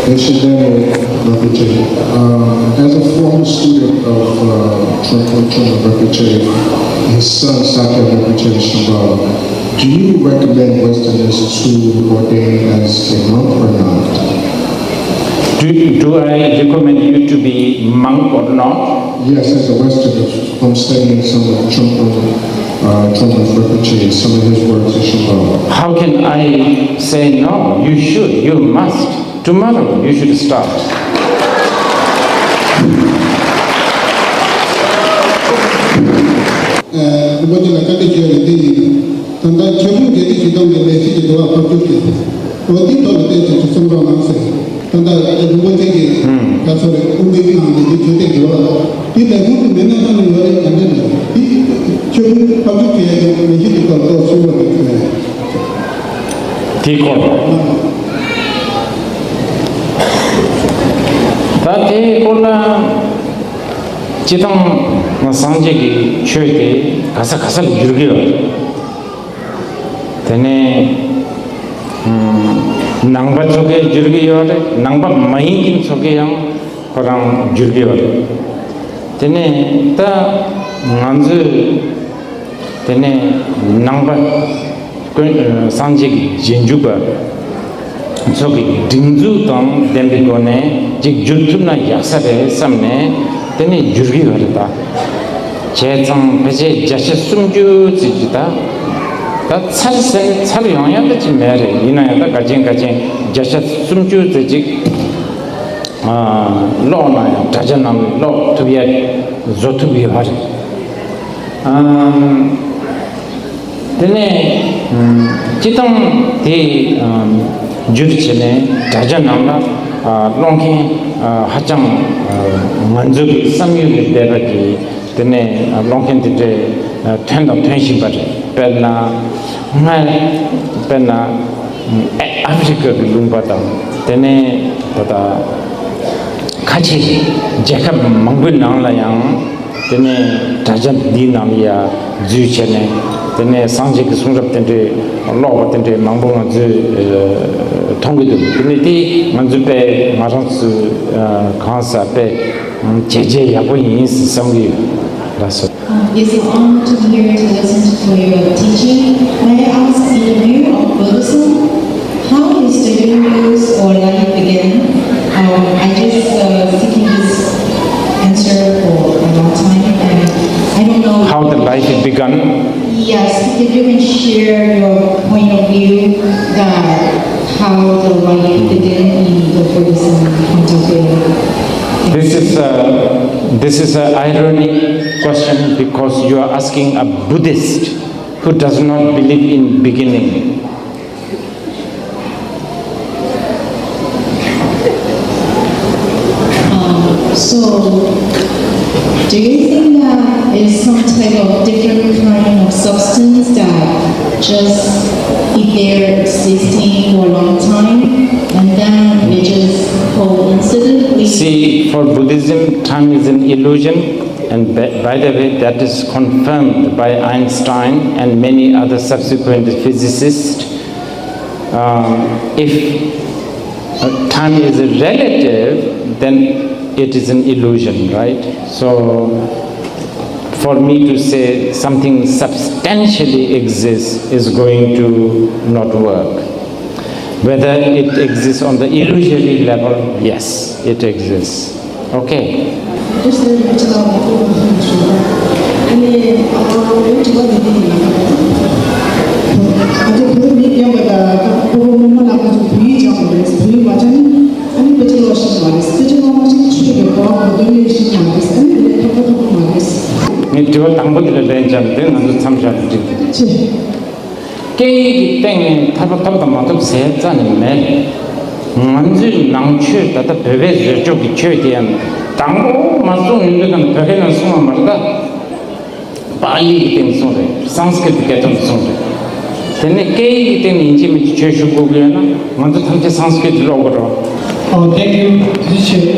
They should learn with Rinpoche. Um, as a former student of uh, Trungpa Trungpa Rinpoche, his son Sakya Rinpoche Shambhala, do you recommend Westerners to ordain as a monk or not? Do, do I recommend you to be monk or not? Yes, as a Westerner from studying some of Trungpa uh, Trungpa Rinpoche, some of his works in Shambhala. How can I say no? You should, you must. Tomorrow you should start. རིན་པོ་ཆེ་ལ་བཀའ་འདྲི་ཞུ་ཡ་ལ་འདི་ཡིན། ད་ལྟ་ཆོས་ཕུང་དགེ་ལྡན་ཞིང་ཁམས་ཀྱི་ལས་བྱེད་ཀྱི་འགྲོ་བ་ཕབ་སྒྱུར་གྱི། འོ་འདིའི་ཐོག་ལ་བལྟས་ཚོད་ཚོད་བསམ་བློ་གནང་ཟེར། ད་ལྟ་རིན་པོ་ཆེ་གིས་ད་ཚོ་རེ་དབུ་མའི་ནང་ནས་འདི་བརྗོད་བསྡད་ཡོད་ལ། འདི་ལས་ཁུངས་དུ་མི་སྣ་ཚང་ནས་ཡོད་རེད། ག་འདྲ་རེད། འདི་ཆོས་ཕུང་ཕབ་སྒྱུར་བྱེད་ཡ་གི་ལས་གཞི་འདི་སྐོར་ཏོག་ཙམ་གསུང་རོགས་གནང་། དེའི་སྐོར། ད་དེའི་སྐོར་ལ་སྤྱིར་བཏང་སངས་རྒྱས་ཀྱི་ཆོས་དེ་ག་ས་ག་ས་ལ་བསྒྱུར་གྱི་ཡོད། དེ་ནས་ནང་པ་ཚོ་གིས་བསྒྱུར་གྱི་ཡོད་རེད། ནང་པ་མ་ཡིན་མཁན་ཚོ་གིས་ཡང་ཁོ་རང་བསྒྱུར་གྱི་ཡོད་རེད། དེ་ནས་ད་ང་ཚོས་དེ་ནས་ནང་པ་ཀུན་སངས་རྒྱས་ཀྱི་རྗེས་འཇུག་པ་ཚོ་གི་སྒྲིག་འཛུགས་དང་ལྡན་པའི་སྒོ་ནས་ཅིག་བསྒྱུར་ཐུབ་ན་ཡག་ས་རེད་བསམ་ནས་དེ་ནས་བསྒྱུར་གྱི་ཡོད་རེད། ད་བྱས་ཙང་ཕལ་ཆེར་བརྒྱ་ཆ་སུམ་ཅུ་ཙམ་ཅིག་ད་ད་ཚར་ཟེར་ནས་ཚར་ཡོང་ཡ་ད་ཅིག་མེད་རེད། ཡིན་ན་ཡང་ད་ག་ཅན་ག་ཅན་བརྒྱ་ཆ་སུམ་ཅུ་ཙམ་ཅིག་ཀློག་ན་ཡང་དྲ་རྒྱ་ནང་ལ་ཀློག་ཐུབ་ཡ་བཟོ་ཐུབ་ཡོད་པ་རེད། ཨམ། དེ་ནས་སྤྱིར་བཏང་དེ་བསྒྱུར་བྱས་ནས་དྲ་རྒྱ་ནང་ལ་ཀློག་མཁན་ཧ་ཅང་ང་ཚོའི་བསམ་ཡུལ་ལས་འདས་པ་གི། དེ་ནས་ཀློག་མཁན་དེ་འདྲས་ཐོན་དང་ཐོན་བཞིན་པ་རེད། དཔེར་ན། སྔ། དཔེར་ན། ཨ་ཕི་རི་ཀ་གི་ལུང་པ་དང་། དེ་ནས་ད་ལྟ་ཁ་ཆེ་རྒྱལ་ཁབ་མང་པོའི་ནང་ལ་ཡང་དེ་ནས་དྲ་རྒྱ་འདིའི་ནང་ལ་ཡ་འཛུལ་བྱས་ནས། དེ་ནས་སངས་རྒྱས་ཀྱི་གསུང་རབ་དེ་འདྲས་ཀློག་པ་དེ་འདྲས་མང་པོ་ང་ཚོས་མཐོང་གི་འདུག་དེ་ནས་དེ་ང་ཚོས་དཔེ་ང་རང་ཚོས་གང་ཟག་དཔེ་བྱས་རྗེས་ཡག་པོ་ཡིན་བསམ་གྱི་ཡོད། ལགས་སོ། Um, it's an honor to be here to listen to your teaching. May I ask, in the view of Buddhism, how is the universe or life begin? Um, I just uh, seeking this answer for a long time, and I don't know how the life began. Yes, if you can share your point of view that how the life began in the Buddhism point of view. This is a, this is an ironic question because you are asking a Buddhist who does not believe in beginning. Um, so, Do you think that is some type of different kind of substance that just if they're existing for a long time and then they just coincidentally See, for Buddhism, time is an illusion, and by, by the way, that is confirmed by Einstein and many other subsequent physicists. Um, if uh, time is relative, then it is an illusion, right? So, for me to say something substantially exists is going to not work. Whether it exists on the illusory level, yes, it exists. Okay. ངས་དྲི་བ་དང་པོ་དེ་ལ་ལན་བརྒྱབ་ནས་ང་ཚོ་མཚམས་བཞག་ཏུ་འགྲིག་སྐད་ཡིག་གི་སྟེང་ནས་ཐར་པ་ཐོབ་དང་མ་ཐོབ་ཟེར་རྩ་ནས་མེད། ང་ཚོའི་ནང་ཆོས་ད་ལྟ་བོད་པའི་བཟོས་ཕྱོགས་ཀྱི་ཆོས་དེ་ཡང་དང་པོ་མ་གསུངས་ཡོང་དུས་ཀྱང་བོད་སྐད་ནང་གསུངས་པ་མ་རེད་ད། པཱ་ལི་གི་སྟེང་གསུངས་རེད། སཾ་སྐྲྀ་ཏ་སྐད་ཐོག་གསུངས་རེད། དེ་ནས་སྐད་ཡིག་གི་སྟེང་ནས་ཡིན་གཅིག་མིན་གཅིག་ཆོས་ཞུ་དགོས་ཀྱི་ཡོད་ན་ང་ཚོ་ཐམས་ཅད་སཾ་སྐྲྀ་ཏ་ཀློག་དགོས་རེད། Oh, thank you.